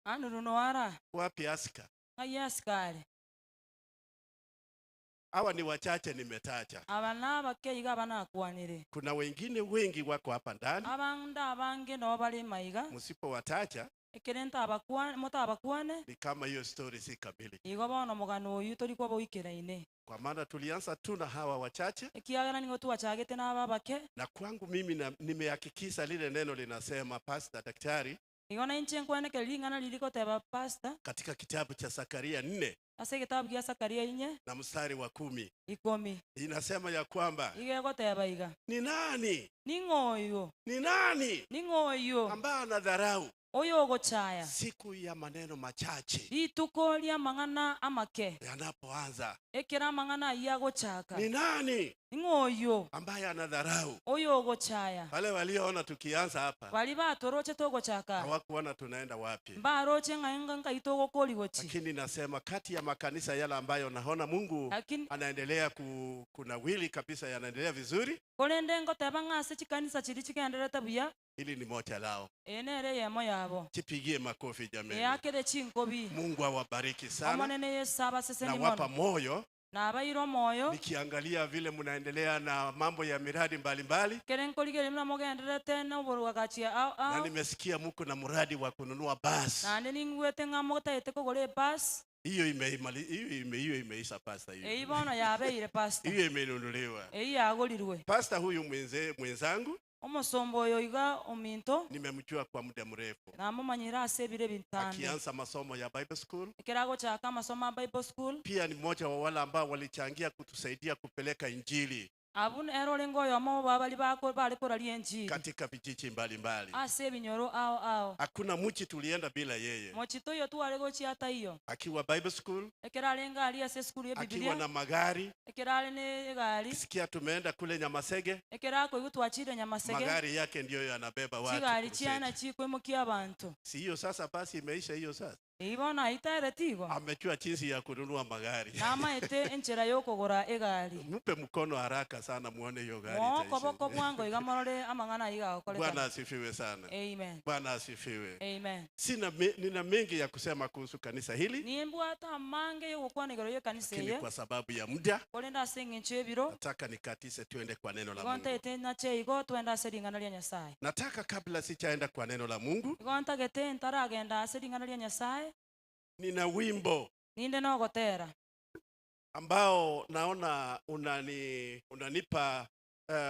Andrew no ara. Wapi Aska? Ngai Aska ale. Hawa ni wachache nimetaja. Abana bakeiga banakwanire. Kuna wengine wengi wako hapa ndani. Abanda abange no bali maiga. Msipowataja ekerenta abakwane mutabakwane ni kama hiyo story si kamili. Igo bono mugano uyu torikwa boikeraine. Kwa maana tulianza tu na hawa wachache. Ekiagera ningo tuwachagete na ababake. Na kwangu mimi nimehakikisha lile neno linasema pastor daktari. Igona inche nkwaneke lingana lilikoteba pastor katika kitabu cha Zakaria 4 ase kitabu kia Zakaria 4 na mstari wa 10 10 inasema ya kwamba igegoteba iga ni nani? Ningoyo. Ni nani? Ningoyo ambaye anadharau oyo ogochaya siku ya maneno machache rituko lya mang'ana amake yanapoanza ekera mang'ana yagochaka. Ni nani? Ningoyo ambaye anadharau oyo ogochaya. Wale walioona tukianza hapa bali batoroche togochaka hawakuona tunaenda wapi. Mbaroche ng'ainga ngaitogokori gochi. Lakini nasema kati ya makanisa yale ambayo naona Mungu lakini anaendelea kunawili kabisa, yanaendelea vizuri. Kolende ngoteba ng'ase chikanisa chiri chigenderete buya. Hili ni moja lao. Enere yemo yabo. Jipigie makofi jameni. Yakere chinkobi. Mungu awabariki sana. Omonene Yesu abaseseni Na wapa moyo. Na abairo moyo. Nikiangalia vile mnaendelea na mambo ya miradi mbalimbali. Kerenkoligere mna mogenderete na oborwagachia au au. Na nimesikia mko na mradi wa kununua basi. Na ningwete ngamota kogore basi. Hiyo imeimali, hiyo imeisha pastor hiyo. Eibono yabeire pastor. Hiyo imenunuliwa. Eyi yagorirwe. Pastor huyu mwenzangu omosombo oyo iga ominto nimemjua kwa muda mrefu. Namumanyira ase ebire bitambe. Akianza masomo ya Bible School. Ekerago chaka masomo ya Bible School. Pia ni mmoja wa wale ambao walichangia kutusaidia kupeleka injili. Abun erore ngoyo omo babali bako bali koralia injili katika vijiji mbalimbali. Ase binyoro ao ao. Hakuna mji tulienda bila yeye. Mochito yo tuwale gochi hata hiyo. Akiwa Bible School. Ekeralenga ali ase school ya Biblia. Akiwa na magari. Ekerale ne gari. Kisikia tumeenda kule Nyamasege. Ekerako igutwachire Nyamasege. Magari yake ndiyo yanabeba watu. Chigari chiana chikwemukia abantu. Si hiyo sasa basi imeisha hiyo sasa. Ibona itaeretigo. Amejua jinsi ya kununua magari. Nama ete enchera yokogora egari. Mpe mkono haraka sana muone hiyo gari. Moko boko bwango igamorore amang'ana igagokoreka. Bwana asifiwe sana. Amen. Bwana asifiwe. Amen. Nina mengi ya kusema kuhusu kanisa hili. Nimbwata mange yokwanigero ye kanisa ye. Lakini kwa sababu ya muda kolenda sing'encho ebiro. Nataka nikatise tuende kwa neno la Mungu. Gonta ete nache igo twenda seringana lya Nyasaye. Nataka kabla sichaenda kwa neno la Mungu. Gonta gete ntaragenda seringana lya Nyasaye. Nina wimbo ninde nogotera ambao naona unanipa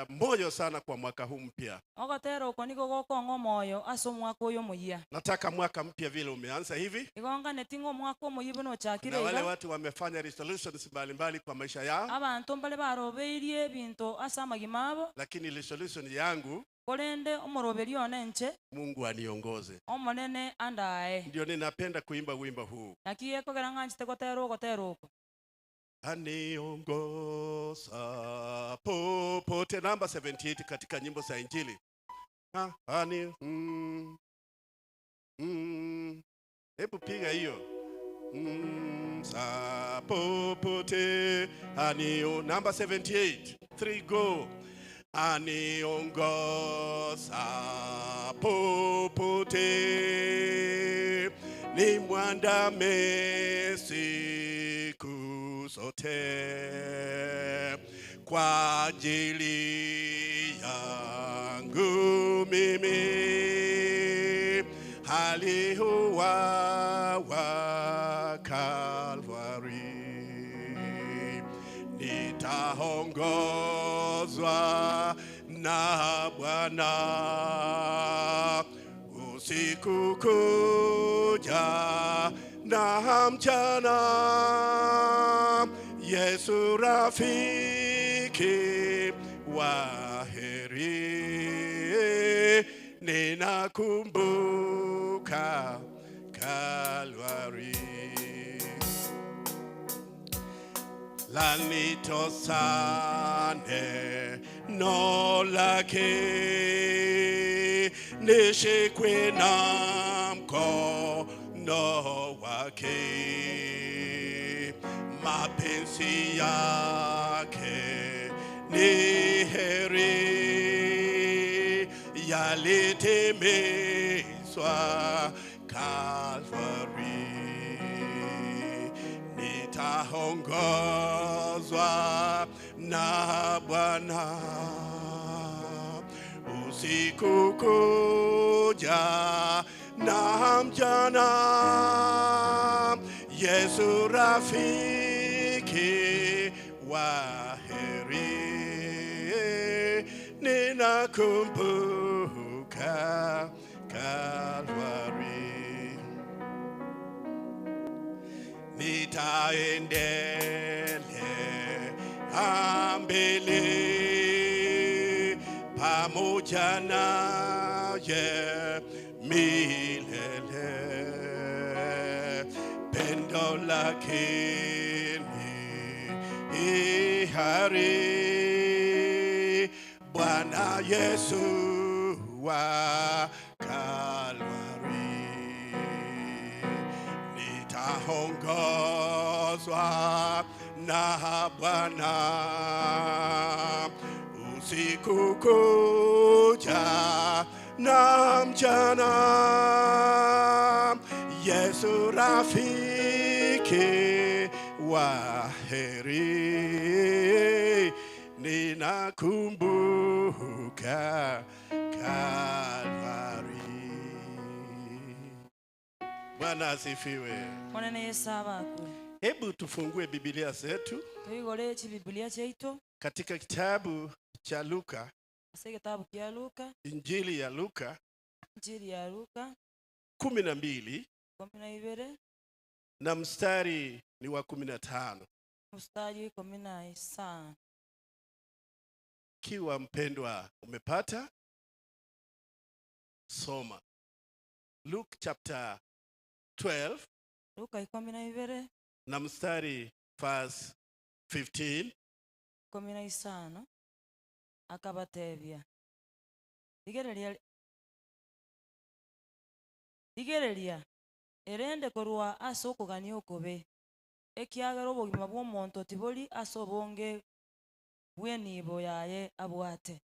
moyo sana kwa mwaka huu mpya. Ogotera uko niko gokongo moyo aso mwaka uyo muya. Nataka mwaka mpya vile umeanza hivi. Igonga netingo mwaka muyibo no chakire. Na wale watu wamefanya resolutions mbalimbali kwa maisha yao. Abantu mbale barobeirie binto asa magimabo. Lakini resolution yangu kolende omoroberio nenche Mungu aniongoze. Omonene andae. Ndio ninapenda kuimba wimbo huu. Nakiye kogera ng'anchite gotera ogotera uko. Aniongoza popote, namba 78 katika nyimbo za Injili. Hebu piga hiyo. Sa popote anio, namba 78. 3 go. Aniongoza popote ni mwandame siku zote kwa ajili yangu mimi aliuawa Kalvari. Nitaongozwa na Bwana usiku kuja na mchana. Yesu rafiki wa heri, ninakumbuka Kalvari. Lanitosa neno lake, nishikwe na mkono wake. Mapenzi yake ni heri, yalitimizwa Kalvari. Nitaongozwa na Bwana usiku kuja na mchana. Yesu rafiki wa heri, ninakumbuka Kalvari. Nitaendelea mbele pamoja naye milele. Pendo lake ni ihari, Bwana Yesu wa Kalvari. Nitaongozwa na Bwana usiku kucha na mchana. Yesu rafiki wa heri, ninakumbuka Kalvari. Bwana asifiwe. Monene Yesu abakwe. Hebu tufungue Biblia zetu Tuigore chibibilia cheito katika kitabu cha Luka, ase gitabu kia Luka, Injili ya Luka Injili ya Luka 12 12 na mstari ni wa 15. mstari 15. Kiwa mpendwa umepata, soma Luke chapter 12 Luka 12 na mstari verse 15. 15 akabatebia, rigereria erende korwa ase okogania okobe, ekiagera obogima bw'omonto tibori ase obonge bw'enibo yaye abwate.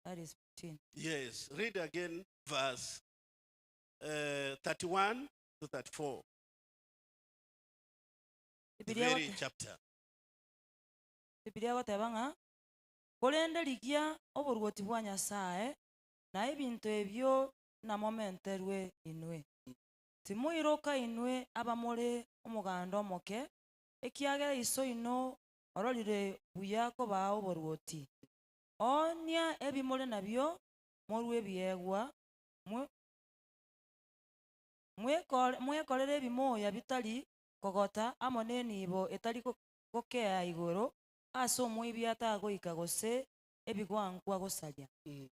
That is 15. Yes, read again verse 31 to 34. The very chapter. Bibilia goteba ng'a korende rigia oborwoti bwa Nyasaye na ebinto ebio namomenterwe inwe. Timoiroka inwe abamore omoganda omoke, ekiagera iso ino ororire buya kobaa oborwoti. Onia ebimore nabio morwe ebiegwa, mwekorere ebimoya bitari kogota amo n'enibo etari gokea igoro ase omoibi atagoika gose ebigwankwa gosaria.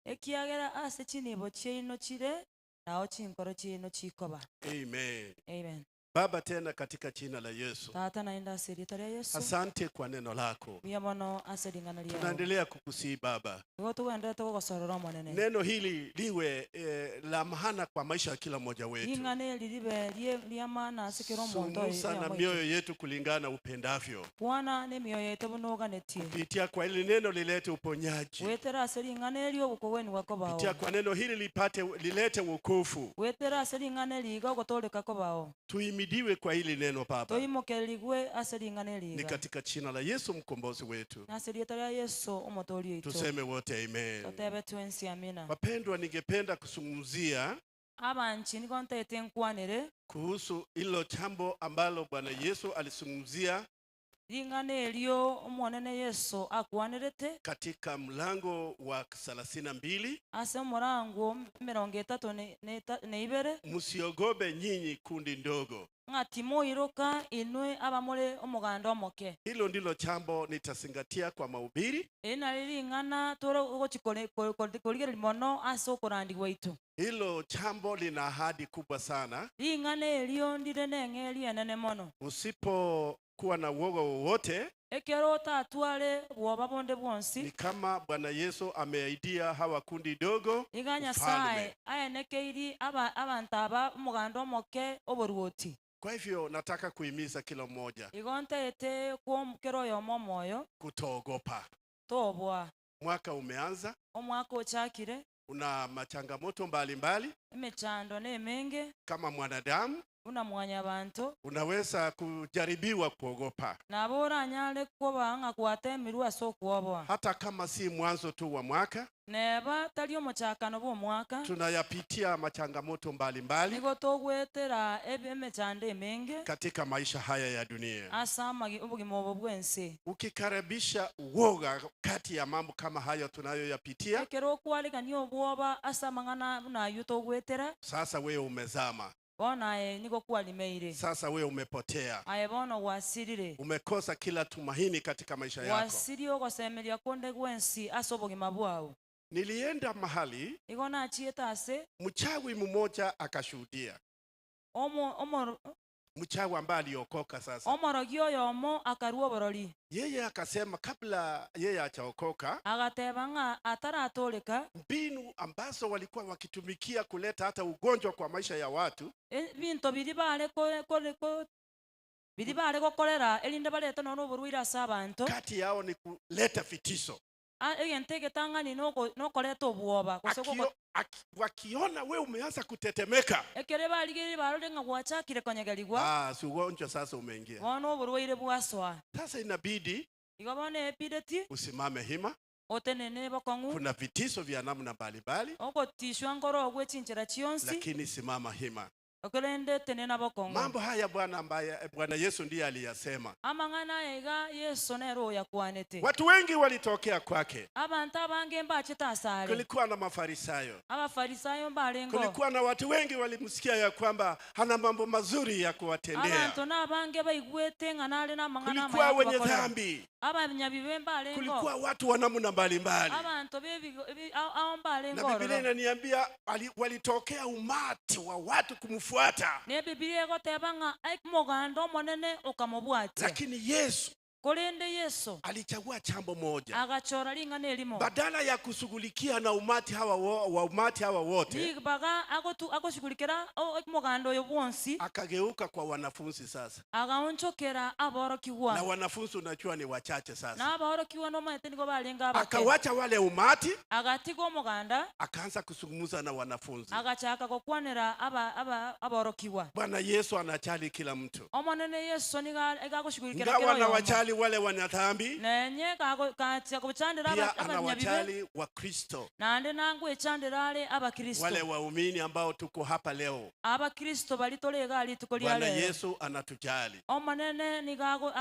Ekiagera ase chinibo chiaino chire nao chinkoro chiaino chikoba. Amen. Amen. Baba, tena katika jina la Yesu, Tata naenda ase rita ria Yesu, asante kwa neno lako. mbuya mono ase ring'ana riao. Tunaendelea kukusii Baba, Igo tugenderete gogosorora omonene. neno hili liwe la maana kwa maisha ya kila mmoja wetu. Ring'ana eri ribe ria maana ase kera omonto Sumusa na mioyo yetu kulingana upendavyo. Bwana n'emioyo yetu bunoganetie. Kupitia kwa hili neno lilete uponyaji. Wetera ase ring'ana eri obokogweniwa kobao. Kupitia kwa neno hili lilete wokovu. Wetera ase ring'ana eri iga ogotoreka kobao. Tuimidiwe kwa hili neno Baba. Toimokerigwe ase ring'ana eri Ni iga. katika jina la Yesu mkombozi wetu. Ase rieta ria Yesu omotori oito. Tuseme wote amen. Totebe twensi amina. Wapendwa, ningependa kuzungumzia Abanchi nigo ntaete nkwanere kuhusu hilo jambo ambalo Bwana Yesu alizungumzia ring'ana erio omonene Yesu akwanerete katika mlango wa 32. ase omorango 32. Msiogope nyinyi kundi ndogo. Ng'a timoiroka inwe abamore omoganda omoke. Hilo ndilo jambo nitazingatia kwa mahubiri. Eri nari ring'ana tore ogochikorigereria mono ase okorandi gwaitu. Hilo jambo lina ahadi kubwa sana. Ring'ana erio ndire neng'eri enene mono. Usipokuwa na uoga wowote, Ekero otatware bwoba bonde bwonsi, ni kama Bwana Yesu ameahidia hawa kundi dogo iga ufalme. Nyasaye aenekeiri abantu aba omoganda omoke oborwoti. Kwa hivyo nataka kuhimiza kila mmoja Igo ntaete kwomukera oyomo omoyo kutoogopa. tobwa. Mwaka umeanza, Omwaka ochakire, una machangamoto mbalimbali emechando nemenge kama mwanadamu. Buna mwanyabantu unaweza kujaribiwa kuogopa, nabo oranyare kuba ng'a gwatemirwe ase okuoboa, hata kama si mwanzo tu wa mwaka. Neba tari omochakano bwa omwaka. Tunayapitia machangamoto mbalimbali Nigo togwetera emechando emenge katika maisha haya ya dunia. Ase obogima obo bwensi. Ukikaribisha uoga kati ya mambo kama hayo tunayoyapitia, Ekero okwarigania obwoba ase amang'ana buna aywo togwetera, sasa wewe umezama, bono aye nigo kwarimeire, sasa wewe umepotea, aye bono gwasirire, umekosa kila tumaini katika maisha yako. Gwasirie ogosemeria konde gwensi ase obogima bwao. Nilienda mahali, Igo nachiete ase mchawi mmoja akashuhudia, mchawi ambaye aliokoka sasa. Omorogi oyomo akarua oborori. Yeye akasema kabla yeye hajaokoka, Agateba ng'a ataratoreka, mbinu ambazo walikuwa wakitumikia kuleta hata ugonjwa kwa maisha ya watu, binto biri bare biri bare gokorera erinde barete nono oborwaire ase abanto, kati yao ni kuleta vitisho. Egento egetang'ani nokoreta obwoba gose Wakiona we umeanza kutetemeka, ekere barigiri barore ng'a gwachakire konyegerigwa, si ugonjwa sasa umeingia. Bono oborwaire bwasoa. Sasa inabidi Igo bono epireti usimame hima. Otenene bokong'u. Kuna vitiso vya namna mbalimbali, Ogotishwa nkoro ogwechinchera chionsi, lakini simama hima. Okerende tenena bokong'u. Mambo haya Bwana ambaye Bwana Yesu ndiye aliyasema. Amang'ana ega Yesu nero yakwanete. Watu wengi walitokea kwake. Abantu abange mbachete asare. Kulikuwa na Mafarisayo. Abafarisayo mbarengo. Kulikuwa na watu wengi walimsikia ya kwamba hana mambo mazuri ya kuwatendea. Abantu nabange baigwete ng'anare na mang'ana Kulikuwa amaya wenye kubakorera. dhambi. Abanyabibe mbarengo. Kulikuwa watu wa namna mbalimbali. Abantu ao mbarengo. Na Biblia inaniambia walitokea umati wa watu kumfuata. Ne Biblia egoteba ng'a omoganda omonene okamobwatia. Lakini Yesu Korende Yesu alichagua chambo moja. Agachora ring'ana erimo. Badala ya kushughulikia na umati hawa wa umati hawa wote, Nibaga agoshughulikira omoganda oyo bwonsi, akageuka kwa wanafunzi sasa. Agaonchokera aborokigwa. Na wanafunzi unajua ni wachache sasa. Na aborokigwa nomaete nigo barenga abake. Akawacha wale umati, Agatiga omoganda, akaanza kuzungumza na wanafunzi. Agachaka gokwanera aborokigwa. Bwana Yesu anachali kila mtu. Omonene Yesu niga agoshughulikira Ingawa kero yomo. anawachali wale wanadhambi, Nenye kakuchandira pia anawajali wa Kristo, nande nangu echandira ale abakristo, wale waumini ambao tuko hapa leo. Abakristo balitolega alitukolia Bwana leo. Yesu anatujali. Omonene nigago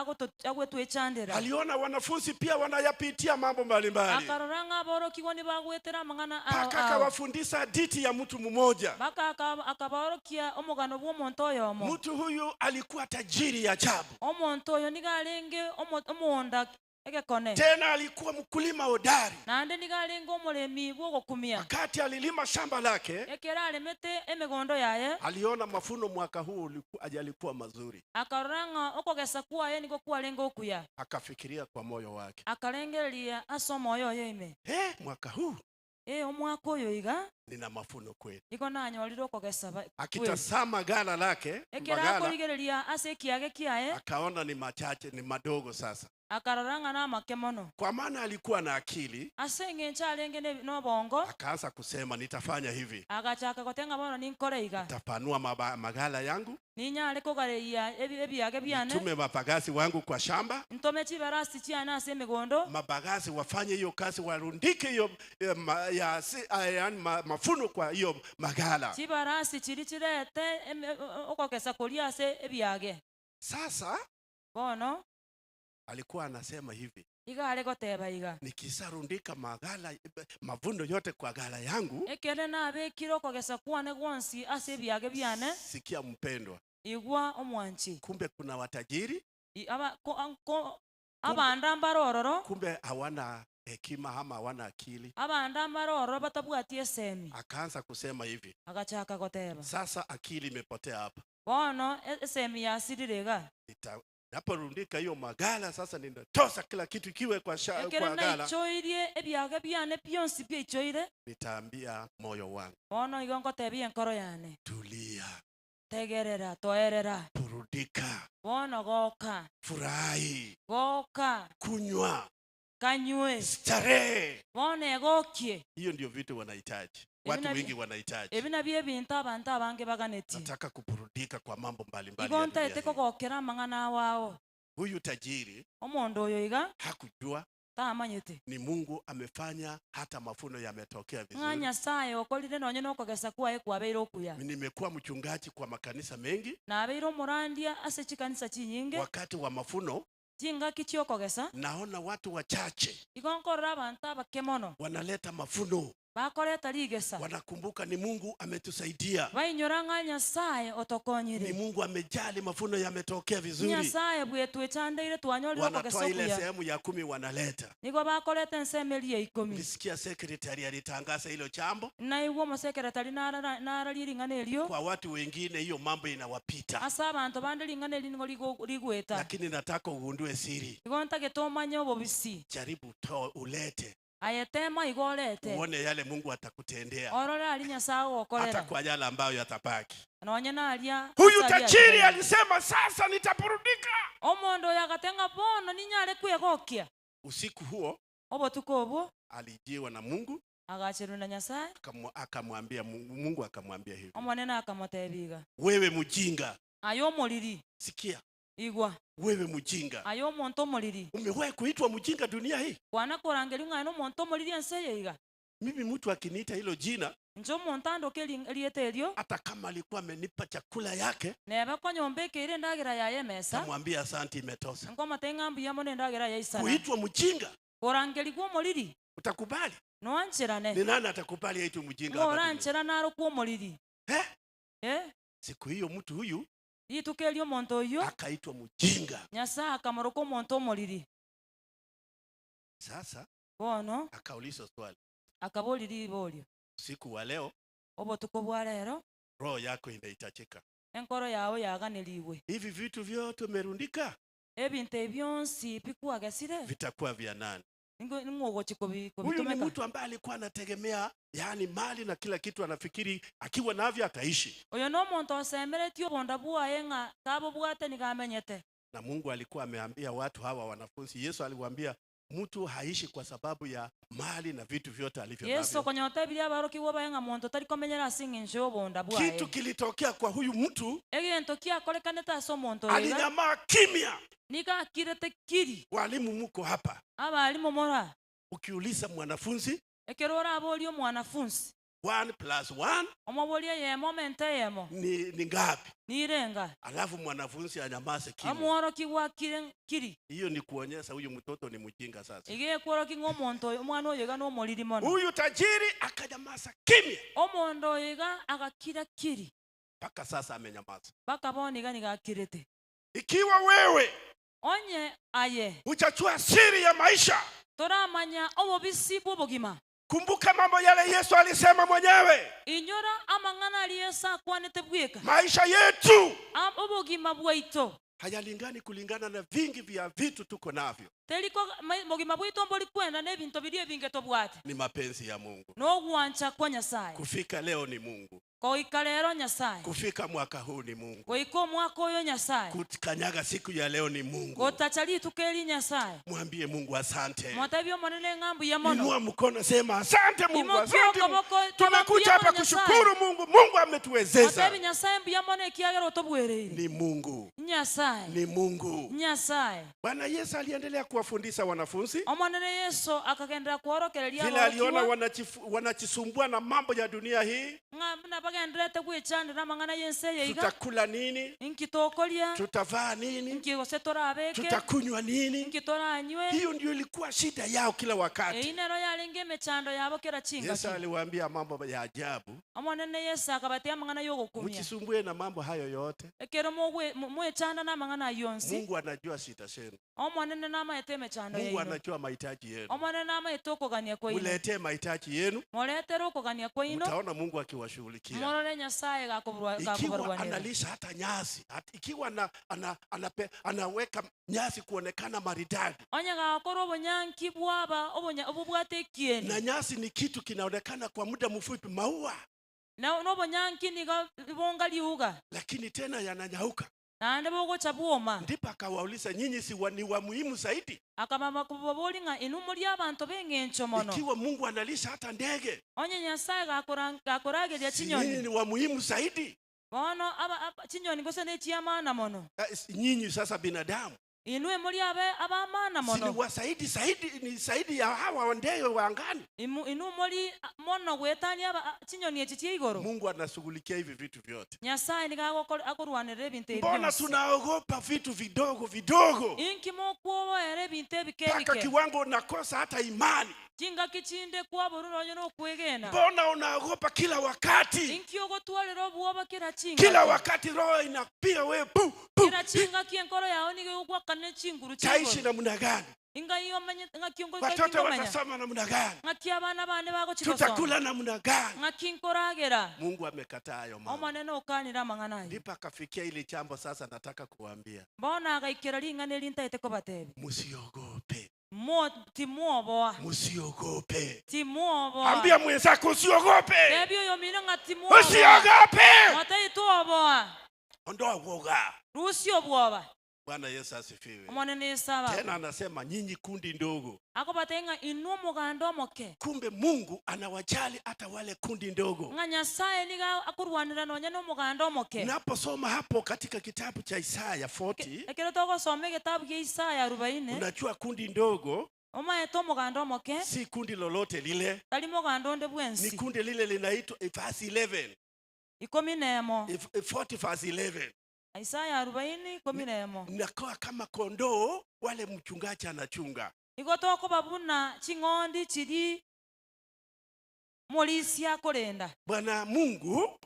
agwetwechandira. Aliona wanafunzi pia wanayapitia mambo mbalimbali. Akaroranga aborokigwa nibagwetera mang'ana Paka akawafundisha hadithi ya mtu mmoja. Baka akaborokia omogano bw'omonto oyomo. Mtu huyu alikuwa tajiri ya ajabu. Omonto oyo nigarenge omonda egekone. Tena alikuwa mkulima hodari. Nande nigarenge omoremi bw'ogokumia. Wakati alilima shamba lake, Ekera alemete emigondo yaye, aliona mafuno mwaka huu alikuwa mazuri. Akaroranga okogesa kwaye niko kwarenga okuya. Akafikiria kwa moyo wake, Akarengereria ase omoyo oyo ime. Mwaka huu Omwaka oyo iga nina mafuno kweli. Niko nanyorire okogesa kweli. Akitazama gala lake, Ekera magala, akorigereria ase ekiage kiaye, akaona ni machache, ni madogo sasa. Akaroranga n'amake mono. Kwa maana alikuwa na akili, Ase eng'encho arenge n'obongo, akaanza kusema nitafanya hivi. Agachaka gotenga bono ninkore iga. Nitapanua magala yangu, Ninyare kogareia ebiage biane. nitume mapagasi wangu kwa shamba. Ntome chibarasi chiane ase emigondo. Mabagasi wafanye hiyo kazi, warundike hiyo mafuno kwa hiyo magala. Chibarasi chiri chirete okogesa koria ase ebiage. Sasa bono alikuwa anasema hivi, iga aregoteba iga, nikisarundika magala mavuno yote kwa gala yangu, ekere nabekire okogesa kwane gwonsi ase ebiage biane. Sikia mpendwa, Igwa omwanchi, kumbe kuna watajiri, abanda mbarororo, kumbe hawana hekima ama hawana akili. Abanda mbarororo batabwati esemi. Akaanza kusema hivi, Agachaka goteba, sasa akili imepotea hapa. Bono esemi yasirire. Naporundika hiyo magala sasa ninatosa kila kitu kiwe kwa Ekere gala. naichoirie ebiage biane bionsi biechoire. Nitaambia moyo wangu, Bono igo ngotebia enkoro yane, tulia, tegerera, toerera, burudika, bono goka, furahi, goka, kunywa, kanywe, starehe. Bono egokie. Hiyo ndio vitu wanahitaji. Watu wengi wanahitaji. Ebi nabio ebinto abantu abange baganeti. Nataka kuburudika kwa mambo mbalimbali Igo ya dunia ntaete hii. kogokera amang'ana awao. Huyu tajiri Omondo oyo iga hakujua tamanyete ni Mungu amefanya hata mafuno yametokea ng'a vizuri. Nyasaye okorire nonye nokogesa kwaye kwabeire okuya. Nimekuwa mchungaji kwa makanisa mengi. Nabeire omorandia ase chikanisa chinyinge. Wakati wa mafuno chingaki chiokogesa naona watu wachache igo nkorora abantu abake mono wanaleta mafuno, bakoreta rigesa, wanakumbuka ni Mungu ametusaidia, bainyora ng'a Nyasaye ni otokonyire, Mungu amejali, mafuno yametokea vizuri. Nyasaye bwetwechandeire twanyorire okogesa Wanatoa ile okuya. sehemu ya 10 wanaleta. Nigo bakoreta ensemo ya 10. Nilisikia sekretari alitangaza hilo jambo. Naigwa omosekretari nararia ring'ana erio. Kwa watu wengine hiyo mambo inawapita, Ase abantu bande ring'ana eri nigo rigweta. lakini nataka ugundue siri. Igo ntagete omanye obobisi. Jaribu toa ulete, Ayetema igo orete, uone yale Mungu atakutendea, orore ari Nyasaye hata ogokorera kwa yale ambayo yatabaki. nonye naria. Huyu ase aria tajiri atigaire. alisema sasa nitaburudika. Omondo oyo agatenga bono ninyare kwegokia. Usiku huo Obotuko obwo alijiwa na Mungu, agacherwa na Nyasaye, akamwambia Mungu akamwambia hivi, omonene akamotebiga, wewe mjinga, aye omoriri, sikia, igwa, wewe mjinga, aye omonto omoriri. umewahi kuitwa mjinga dunia hii? Kwana korangeria ng'aye nomonto omoriri ense eye iga. Mimi mtu akiniita hilo jina, Nche omonto andoke erieta erio, hata kama alikuwa amenipa chakula yake, neba konyombekeire endagira yaye emesa, namwambia asante, imetosa. nkomotebia ng'a mbuya mono endagira yaisana. Kuitwa mjinga Korangerigwa omoriri utakubali? noancherane. Ni nani atakubali aitwe mjinga hapa duniani? Ng'oranchera narokwa omoriri. Eh? Eh? Siku hiyo mtu huyu Rituko erio omonto oyo akaitwa mjinga. Nyasaye akamoroka omonto omoriri. Sasa Bono akauliza swali, akaboria riborio, usiku wa leo obotuko bwa rero roho yako inahitajika. enkoro yawe yaganiriwe. Hivi vitu vyote umerundika Ebinto ebyonsi bikwagesire vitakuwa vya nani? ning'ogochi Huyu ni kobitumeka. mtu ambaye alikuwa anategemea yani mali na kila kitu, anafikiri akiwa navyo ataishi. Oyo nomonto osemeretie obonda bwaye ng'a kabobwate nigamenyete. Na Mungu alikuwa ameambia watu hawa wanafunzi, Yesu aliwaambia mtu haishi kwa sababu ya mali na vitu vyote alivyo Yesu navyo. konyota abarokigwa baye ng'a monto tari komenyera ase eng'encho y'obonda bwaye. Kitu kilitokea kwa huyu mtu, Egento kiakorekanete ase omonto oyo iga, alinyamaa kimya. niga akirete kiri. Walimu muko hapa, Abarimu mora ukiuliza mwanafunzi ekero oraboria omwanafunzi 1 + 1 omoboria eyemo omente eyemo ni ngapi? nirenga, Alafu mwanafunzi anyamaze kimya. omworokigwa akire kiri. Hiyo ni kuonyesha huyu mtoto ni mjinga. Sasa Iga ekworoki ng'a omonto oyo omwana oyo iga nomoriri mono. huyu tajiri akanyamaza kimya, Omondo oyo iga agakira kiri mpaka sasa amenyamaza. mpaka bono iga niga akirete. Ikiwa wewe Onye aye hujajua siri ya maisha, toramanya obobisi bw'obogima, kumbuka mambo yale Yesu alisema mwenyewe. inyora amang'ana aria Yesu akwanete bweka. Maisha yetu Obogima bwaito hayalingani kulingana na vingi vya vitu tuko navyo. teriko bogima bwaito mbori kwenda n'ebinto biria ebinge tobwate. Ni mapenzi ya Mungu. Nogwancha kwa Nyasaye. Kufika leo ni Mungu, Goika rero Nyasaye, kufika mwaka huu ni Mungu, goika omwaka oyo Nyasaye, kukanyaga siku ya leo ni Mungu. gotacha rituko eri Nyasaye. Mwambie Mungu asante. Mwatebie omonene ng'a mbuya mono. Inua mkono, sema asante Mungu, Imokia asante Mungu. okoboko, Tumekuja hapa mbuya mono Nyasaye. kushukuru Mungu. Mungu ametuwezesha. Mwatebie Nyasaye mbuya mono ekiagera otobwereire. Ni Mungu, Nyasaye, ni Mungu. Nyasaye. Bwana Yesu aliendelea kuwafundisha wanafunzi Omonene Yesu akagendera kworokereria vile aliona aborokigwa wanajisumbua na mambo ya dunia hii. ng'a buna bagenderete gwechandera amang'ana y'ense eye iga, Tutakula nini? inki tokoria, Tutavaa nini? inki gose torabeke, Tutakunywa nini? inki toranywe. Hiyo ndio ilikuwa shida yao kila wakati. Eyi nero yarenge emechando yabo kera Yesu chingaki. aliwaambia mambo ya ajabu, Omonene Yesu akabatea amang'ana y'ogokumia, mjisumbue na mambo hayo yote. ekero mwechanda n'amang'ana ayonsi. Mungu anajua shida zenu, Omonene namaete emechando Mungu yaino. anajua mahitaji yenu. Omonene namaete okogania kwaino. Muletee mahitaji yenu, Muretere okogania kwaino, mtaona Mungu akiwashughulikia. morore Nyasaye Ikiwa gakubarwanira. analisha hata nyasi, ikiwa anaweka nyasi kuonekana maridadi, Onye gakora obonyanki bwaba obobwate ekieni, na nyasi ni kitu kinaonekana kwa muda mfupi, maua, na n'obonyanki nigo bonga liuga, lakini tena yananyauka. Naende bogocha bwoma. Ndipo akawauliza, nyinyi si ni wa muhimu zaidi? Akamama kubabolinga inumuri abantu b'engencho mono. Ikiwa Mungu analisha hata ndege, onye Nyasaye gakorageria si nyinyi chinyoni. ni wa muhimu zaidi? Bono aba chinyoni gose ne chiamana mono. Nyinyi sasa binadamu inwe muri abe abamana si ni mono. wa zaidi zaidi, ni zaidi ya hawa ndege wa angani. Inu muri mono gwetania aba chinyoni echi chia igoro. Mungu anashughulikia hivi vitu vyote. Nyasaye niga akorwanirira ebintu ebi Mbona byonsi. tunaogopa vitu vidogo vidogo Inki mokwoboera ebintu ebike mpaka ebike. kiwango unakosa hata imani? Chingaki chinde kwaborora onye nokwegena. Mbona unaogopa kila wakati? Inki ogotwarera obwoba kera chingaki. Kila wakati roho inapiga wewe pu pu. Kera chingaki enkoro yao nigo egwakana chinguru Taishi chigoro. namna gani? Inga iyo menye ngaki ngo Watoto watasoma namna gani? Ngaki abana bane bagochigosoma. Tutakula namna gani? Ngaki nkoragera. Mungu amekataa hayo mambo. Omonene okanira amang'ana ayo. Ndipo akafikia ile jambo sasa nataka kuambia. Mbona agaikera ring'ana eri ntaete kobatebi. Msiogope. Timwoboa. Msiogope. Timwoboa. Ambia mwenzako usiogope. Tebi oyo mino nga timwoboa. Usiogope. Motei tuoboa. Ondoa woga. Rusia obwoba. Bwana Yesu asifiwe. Omonene Yesu Tena anasema nyinyi kundi ndogo. Akobatenga inu omoganda omoke. Kumbe Mungu anawajali hata wale kundi ndogo. Nga Nyasaye niga akorwanira nonya n'omoganda omoke. Unaposoma hapo katika kitabu cha Isaya 40, Ekero togosoma egetabu gia Isaya 40, unajua kundi ndogo omaete omoganda omoke si kundi lolote lile, tari moganda onde ni bwensi. kundi lile linaitwa verse 11. 11. 40 verse 11. Isaya 40 11. Nakoa kama kondoo wale mchungaji anachunga. Igo tokobabuna ching'ondi chiri molisia korenda. Bwana Mungu,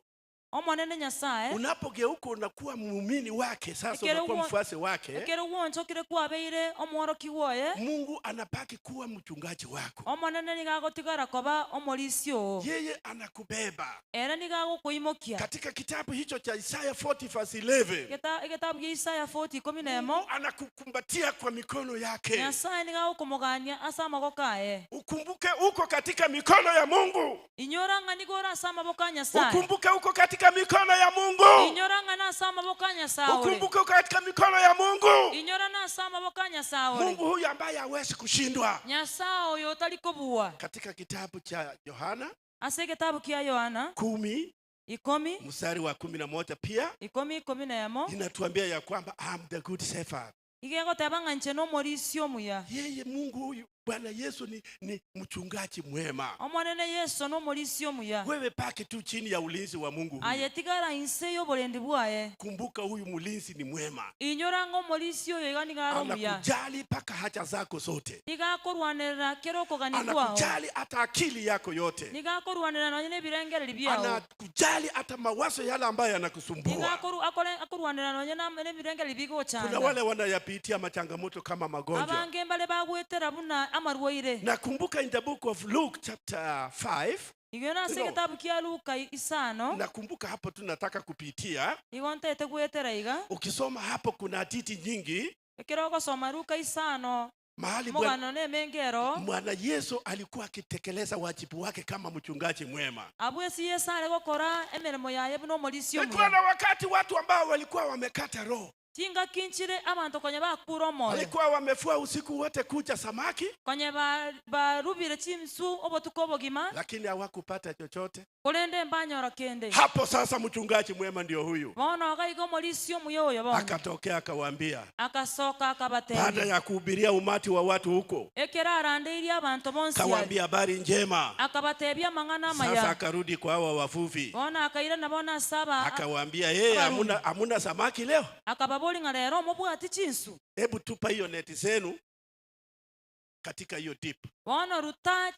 Omonene Nyasaye, unapogeuka unakuwa muumini wake, sasa Ekero unakuwa mfuasi wake. Ekero wonchokire kwabeire omworoki woye. Mungu anabaki kuwa mchungaji wako. Omonene niga agotigara koba omorisi oo. Yeye anakubeba. Era niga agokoimokia. Katika kitabu hicho cha Isaya 40 verse 11, Egetabu gia Isaya 40 11, Mungu anakukumbatia kwa mikono yake. Nyasaye niga agokomogania ase amaboko aye. Ukumbuke uko katika mikono ya Mungu. Inyora ng'a nigo ore ase amaboko a Nyasaye. Ukumbuke uko katika mikono ya Mungu. Inyora ng'a nase amaboko a Nyasaye ore. Ukumbuke uko katika mikono ya Mungu. Inyora nase amaboko a Nyasaye ore. Mungu huyu ambaye hawezi kushindwa. Nyasaye oyo otari kobua. Katika kitabu cha Yohana Ase egetabu kia Yohana 10 10 mstari wa 11 pia 10 11 inatuambia ya kwamba I'm the good shepherd. Igegoteba ng'a nche n'omorisi omuya. Yeye Mungu huyu Bwana Yesu ni mchungaji mwema. Omonene Yesu n'omorisi omuya. Wewe paki tu chini ya ulinzi wa Mungu huyu. Aye tigara inse y'oborendi bwaye. Kumbuka huyu mlinzi ni mwema. Inyora ng'a omorisi oyo iga niga are omuya. Anakujali mpaka haja zako zote. Niga akorwanirira kero okogania kwao. Anakujali hata akili yako yote. Niga akorwanirira nonye n'ebirengereri biao. Anakujali hata mawazo yale ambayo Niga yanakusumbua. akorwanirira nonye n'ebirengereri Kuna bigochanda. wale wanayapitia machangamoto kama magonjwa. Abange mbare bagwetera buna amarwaire. Nakumbuka in the book of Luke chapter 5, Igo nase No. egetabu kia Luka 5, nakumbuka hapo tunataka kupitia. igo ntete gwetera iga. Ukisoma hapo kuna hadithi nyingi Ekero ogosoma Luka 5, mahali omogano na emengero. Bwana Yesu alikuwa akitekeleza wajibu wake kama mchungaji mwema. Abwesi Yesu are gokora emeremo yaye buna omorisi Kulikuwa omuya. na wakati watu ambao walikuwa wamekata roho, Chinga kinchire abantu konye bakura omoyo. walikuwa wamefua usiku wote kucha samaki, Konye barubire chimsu obotuko obogima, lakini hawakupata chochote. korende mbanyora kende. Hapo sasa mchungaji mwema ndio huyu Bono agaiga omorisi omuya oyo bono. akatokea akawaambia, Akasoka baada akabatebia. ya kuhubiria umati wa watu huko, Ekero arandeirie abantu bonsi are. kawaambia habari njema. Akabatebia amang'ana Sasa amaya. akarudi kwa hawa wavuvi Bono akaira nabo nasaba. akawaambia, yeye hamuna samaki leo? Akababori ng'a rero omobwati chinsu. Hebu tupa hiyo neti zenu katika hiyo deep Bono ruta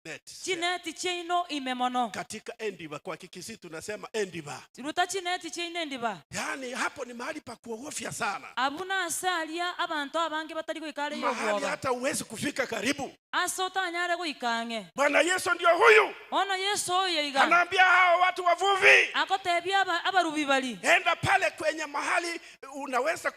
net chineti chiaino ime mono. katika endiba. Kwa Kikisii tunasema endiba, Ruta chineti chiaino endiba. yaani hapo ni mahali pa kuogofya sana, Abuna ase aria abantu abange batari goikara mahali eyobwoba. hata huwezi kufika karibu. Ase otanyare goika ang'e. Bwana Yesu ndio huyu Bono Yesu oyo iga. anaambia hawa watu wavuvi, Akotebia abarubi bari. enda pale kwenye mahali unaweza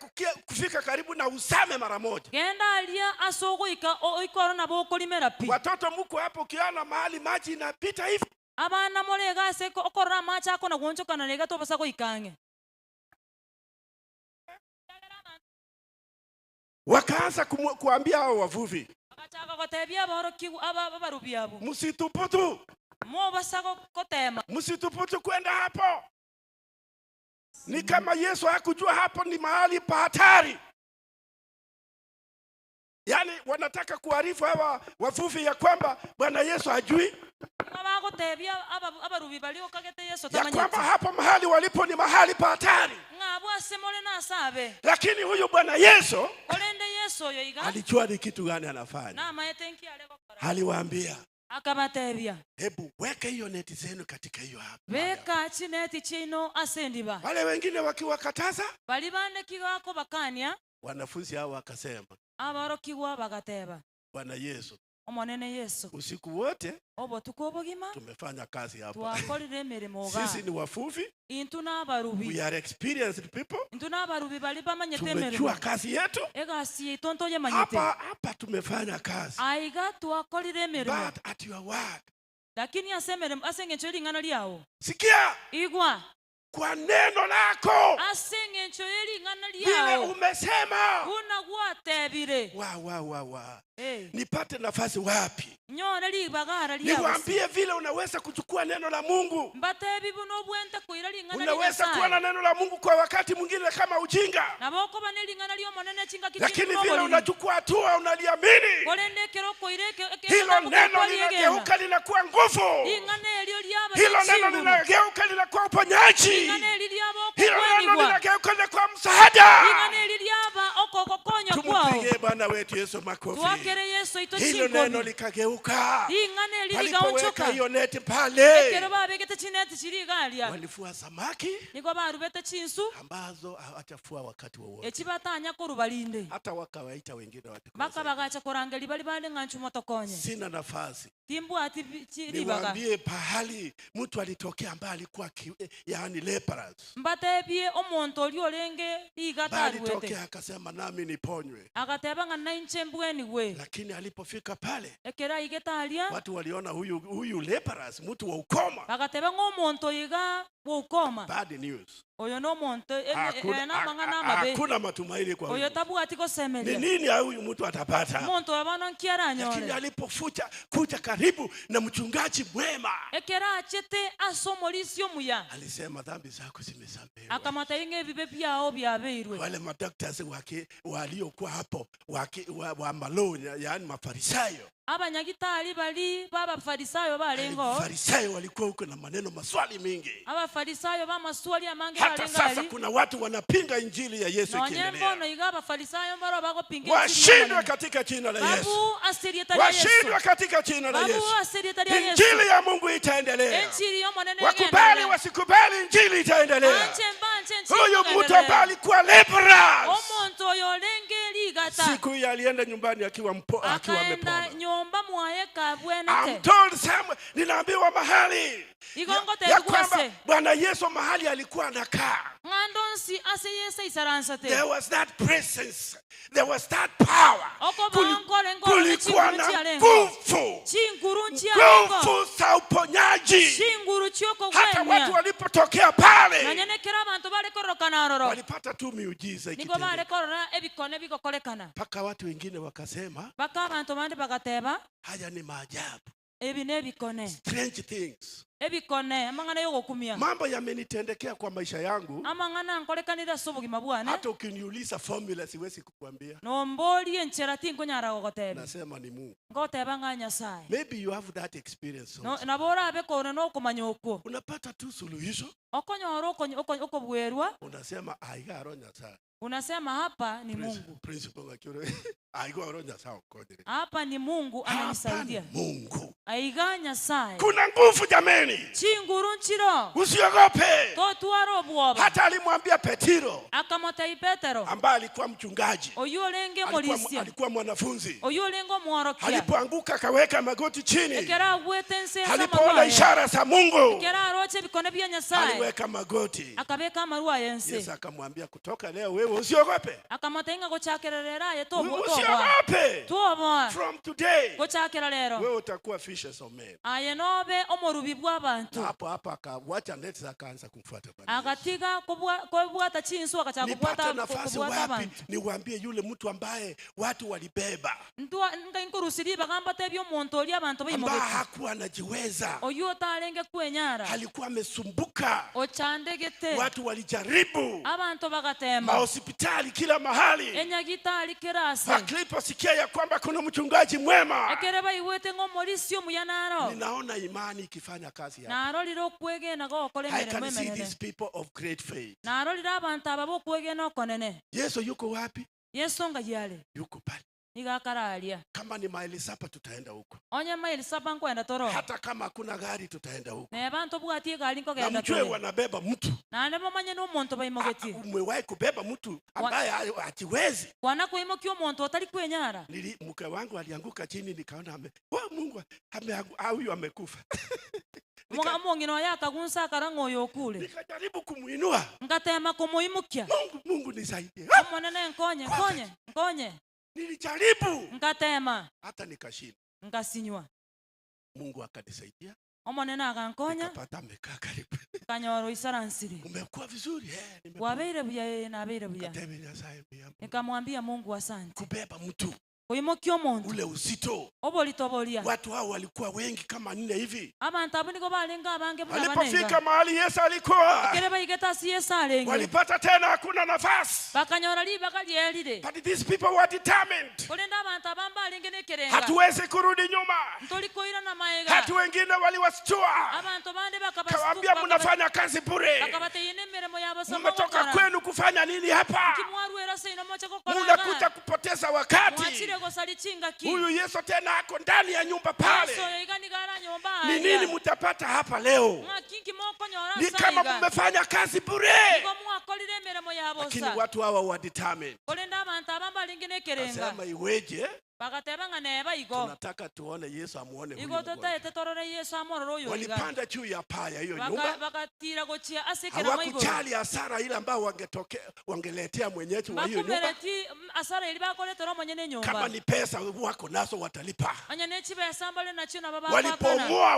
kufika karibu na usame mara moja. Genda aria ase ogoika oikoro nabo okorimera pi. Watoto mko hapo, ukiona mahali maji inapita hivi, Abana morega ase okorora amache ako na gwonchokana rega tobasa goika ang'e. Wakaanza kuambia hao wavuvi, Bagachaka gotebia abaorokiwa abarubi abo. Msithubutu, Mobasa gotema. Msithubutu kwenda hapo. Ni kama Yesu hakujua hapo ni mahali pa hatari. Yaani wanataka kuarifu hawa wavuvi ya kwamba Bwana Yesu hajui Bagotebia abarubi baliokagete Yesu ya kwamba tamanyete. hapo mahali walipo ni mahali pa hatari. Ng'abwo ase more nasabe. Lakini huyu Bwana Yesu Korende Yesu oyo iga alijua ni kitu gani anafanya. namaete nkiare gokora. Aliwaambia, Akabatebia, hebu weke hiyo neti zenu katika hiyo hapa. beka chineti chino ase endiba. Wale wengine wakiwakataza, Bali bande kigako bakania, wanafunzi hao wakasema, abarokigwa bagateba, Bwana Yesu, omonene Yesu, usiku wote obotuko obogima tumefanya kazi hapa. twakorire emirimo ga. Sisi ni wavuvi, Intu n'abarubi. we are experienced people. Intu n'abarubi bali bamanyete emirimo. Tumejua kazi yetu. Egasi yaitu ntoyemanyete. Hapa hapa tumefanya kazi. Aiga twakorire emirimo. But at your word. Lakini ase emirimo ase eng'encho y'ering'ana riao. Sikia, Igwa kwa neno lako ase eng'encho y'ering'ana vile riao umesema. buna gwatebire. Wa wa wa wa. Eh, Nipate nafasi wapi? nyore ribagara riao. Niwaambie vile unaweza kuchukua neno la Mungu. Mbatebi buno obwente koira ring'ana ria Unaweza kuwa na Nyasaye. neno la Mungu kwa wakati mwingine kama ujinga, Nabo okoba n'ering'ana ri'omonene chingaki lakini vile ching'oboriri. unachukua hatua unaliamini, Korende ekero okoira hilo neno linageuka linakuwa nguvu, ring'ana erio riaba hilo neno chinguru. linageuka linakuwa uponyaji, Ring'ana eri riaba hilo neno okokwanigwa. linageuka linakuwa msaada. Ring'ana eri riaba okogokonywa kwao. Tumpigie Bwana wetu Yesu makofi. Twakere Yesu aito Hilo neno chinkobi. likageuka, Ring'ana eri walipoweka rigaonchoka. hiyo neti pale, Ekero babegete chineti chiri igaria. walifua samaki Nigo barubete chinsu ambazo hawatafua wakati wowote, echibatanya korubarinde. hata wakawaita wengine watu. Baka bagacha korangeri bari bande ng'anchu motokonye. Sina nafasi Timbwati ribaga. niwaambie pahali mtu alitokea ambaye alikuwa yaani leprous, Mbatebie omonto oria orenge riga ambaye taruete. alitokea akasema nami niponywe, Agateba ng'a nainche mbwenigwe. lakini alipofika pale Ekero aigete aria watu waliona huyu leprous, mtu wa ukoma. bagateba ng'a omonto iga bwa ukoma. Bad news, Oyo n'omonto hakuna, namang'ana amabe. hakuna matumaini kwa Oyo huyu. tabwati Ni gosemeria. nini huyu mtu atapata? Omonto oyo bono nki Lakini aranyore. alipofucha kuja karibu na mchungaji mwema, Ekero achete ase omorisia omuya alisema dhambi zako zimesamehewa. akamotebia ng'a ebibe biao biabeirwe. Wale madaktari waliokuwa hapo wa maloni, yaani Mafarisayo, Abanyagitari bali b'abafarisayo barengo. Farisayo walikuwa huko na maneno maswali mingi. Abafarisayo b'amaswali amange Hata barenga sasa bari. kuna watu wanapinga injili ya Yesu Nonye mbono ikiendelea. iga abafarisayo mbaro bagopinga enchiri Washindwe y'Omonene. katika jina la Yesu, Babu asirieta lya Yesu. washindwe katika jina la Babu Yesu. asirieta lya Yesu. Injili ya Mungu itaendelea, Enchiri y'Omonene wakubali egende. wasikubali, injili itaendelea. Banche mbanche enchiri Huyu mtu y'Omonene. ambaye alikuwa leprous, Omonto oyo orenge rigata. siku hiyo alienda nyumbani akiwa akiwa Akaenda amepona. nyomba mwaye I'm kabwenete. told somewhere, ninaambiwa mahali Igongo ya kwamba tegwase. Bwana Yesu mahali alikuwa anakaa, Ng'ando nsi ase Yesu isaransate. there was that presence, there was that power. Oko bankore ngoro Kulikuwa chinguru na chiarengo. nguvu, Chinguru nchiarengo. nguvu za uponyaji. Chinguru Hata chiokogwenia. watu walipotokea pale Nonyenekera abantu barekororokana ororo. walipata tu miujiza Nigo ikitendeka, barekorora ebikone bigokorekana. mpaka watu wengine wakasema Baka abantu bande bagateba haya ni maajabu, ebi nebikone. strange things. Ebikone amang'ana yogokumia. Mambo yamenitendekea kwa maisha yangu, Amang'ana nkorekanire ase obogima bwane. hata ukiniuliza formula siwezi kukuambia, Nomborie enchera tinkonyara gogotebia. nasema ni Mungu. Ngoteba ng'a Nyasaye. Maybe you have that experience also. Nabo orabe kore nokomanya okwo. Unapata tu suluhisho, Okonyora okobwerwa unasema aiga ro Nyasaye. unasema hapa ni Mungu. Principal Ngakiro, aiga ro Nyasaye okonye. Hapa ni Mungu Hapa ni amenisaidia. Mungu. Aiga Nyasaye. Kuna nguvu jameni, Chinguru nchiro. usiogope. Totwara obwoba. Hata alimwambia Petiro Akamotei Petero. ambaye alikuwa mchungaji, Oyu orenge morisia. alikuwa mwanafunzi, Oyu orenge omworokia. alipoanguka akaweka magoti chini, Ekero agwete ense ase alipoona amarwa aye. ishara za Mungu Ekero aroche ebikone bia Nyasaye. aliweka magoti. Akabeka amarwa aye ense. Yesu akamwambia kutoka leo wewe usiogope, Akamotei ng'a gochakerera aye toboa. usiogope. Toboa. From today Gochakera rero. wewe utakuwa fishers of men. Aye nobe omorubi bwa Bwa abantu. Na hapo hapo akawacha neti akaanza kumfuata Bwana Yesu. Agatiga kubwata chinsu akachaka Nipate kubwata nafasi kubwata wapi abantu. niwaambie yule mtu ambaye watu walibeba, Ntua nkainkurusiri bagamba tebyo omuntu oli abantu ambaye baimogete. hakuwa anajiweza, Oyu otarenge kwenyara. alikuwa amesumbuka, Ochandegete. watu walijaribu, Abantu bagatemba. mahospitali kila mahali. Enyagitari kerase. Akiliposikia ya kwamba kuna mchungaji mwema, Ekere baiwete ng'omorisi omuyanaro. ninaona imani ikifanya kazi hapa. Narorire okwegena gokora I emiremo can see emenene. these people of great faith. Narorire abantu aba bokwegena okonene. Yesu yuko wapi? Yesu ngayale. Yuko pale. Niga akararia. Kama ni maili 7 tutaenda huko, Onye maili 7 nkwenda toro. hata kama hakuna gari tutaenda huko. Neba ntobwatie gari Na nkogenda mjue tore. wanabeba mtu. Naende momanye n'omonto baimogetie. Umewahi kubeba mtu ambaye hajiwezi? Kwana kuimokia omonto otari kwenyara. Mke wangu alianguka chini, nikaona Mungu huyu amekufa. Omong'ina oye akagunsa akara ng'oyo okure. Nikajaribu kumuinua. Ngatema kumuimukia. Mungu nisaidie. Omonene nkonye, nkonye, nkonye. Nilijaribu. Ngatema. Hata nikashinda. Nkasinywa. Mungu akanisaidia. Omonene akankonya. Nikapata amekaa karibu. Nkanyora isaransire. Umekuwa vizuri nimekuwa. Wabeire buya nabeire buya. Nikateme Nyasaye mia. Nikamwambia Mungu asante. Kubeba mtu. Kuimokia omuntu. Ule uzito. Obolitobolia. Watu hao walikuwa wengi kama 4 hivi. Abantu abo niko balenga abange buna Walipofika banenga. mahali Yesu alikuwa, Ekere baigeta si Yesu arenge. walipata tena hakuna nafasi. Bakanyora ribaga ryerire. But these people were determined. Korenda abantu abamba arenge nekerenga. Hatuwezi kurudi nyuma. Ntolikoira na maega. Hatu wengine waliwastua. Abantu bande Kawaambia mnafanya kazi bure. Bakabateye nemiremo yabo somo. Mmetoka kwenu kufanya nini hapa? Kimwarwera seino moche kokora. Mnakuja kupoteza wakati. Mwachire gosari chingaki. Huyu Yesu tena ako ndani ya nyumba pale. Ni nini mtapata hapa leo? Ni kama mmefanya kazi bure. Lakini watu hawa wa determined. Nasema iweje? Tunataka tuone Yesu amuone huyu. Walipanda juu ya paa ya hiyo nyumba. Hawakujali hasara ile ambayo wangeletea mwenyeji wa hiyo nyumba. Kama ni pesa wako nazo watalipa.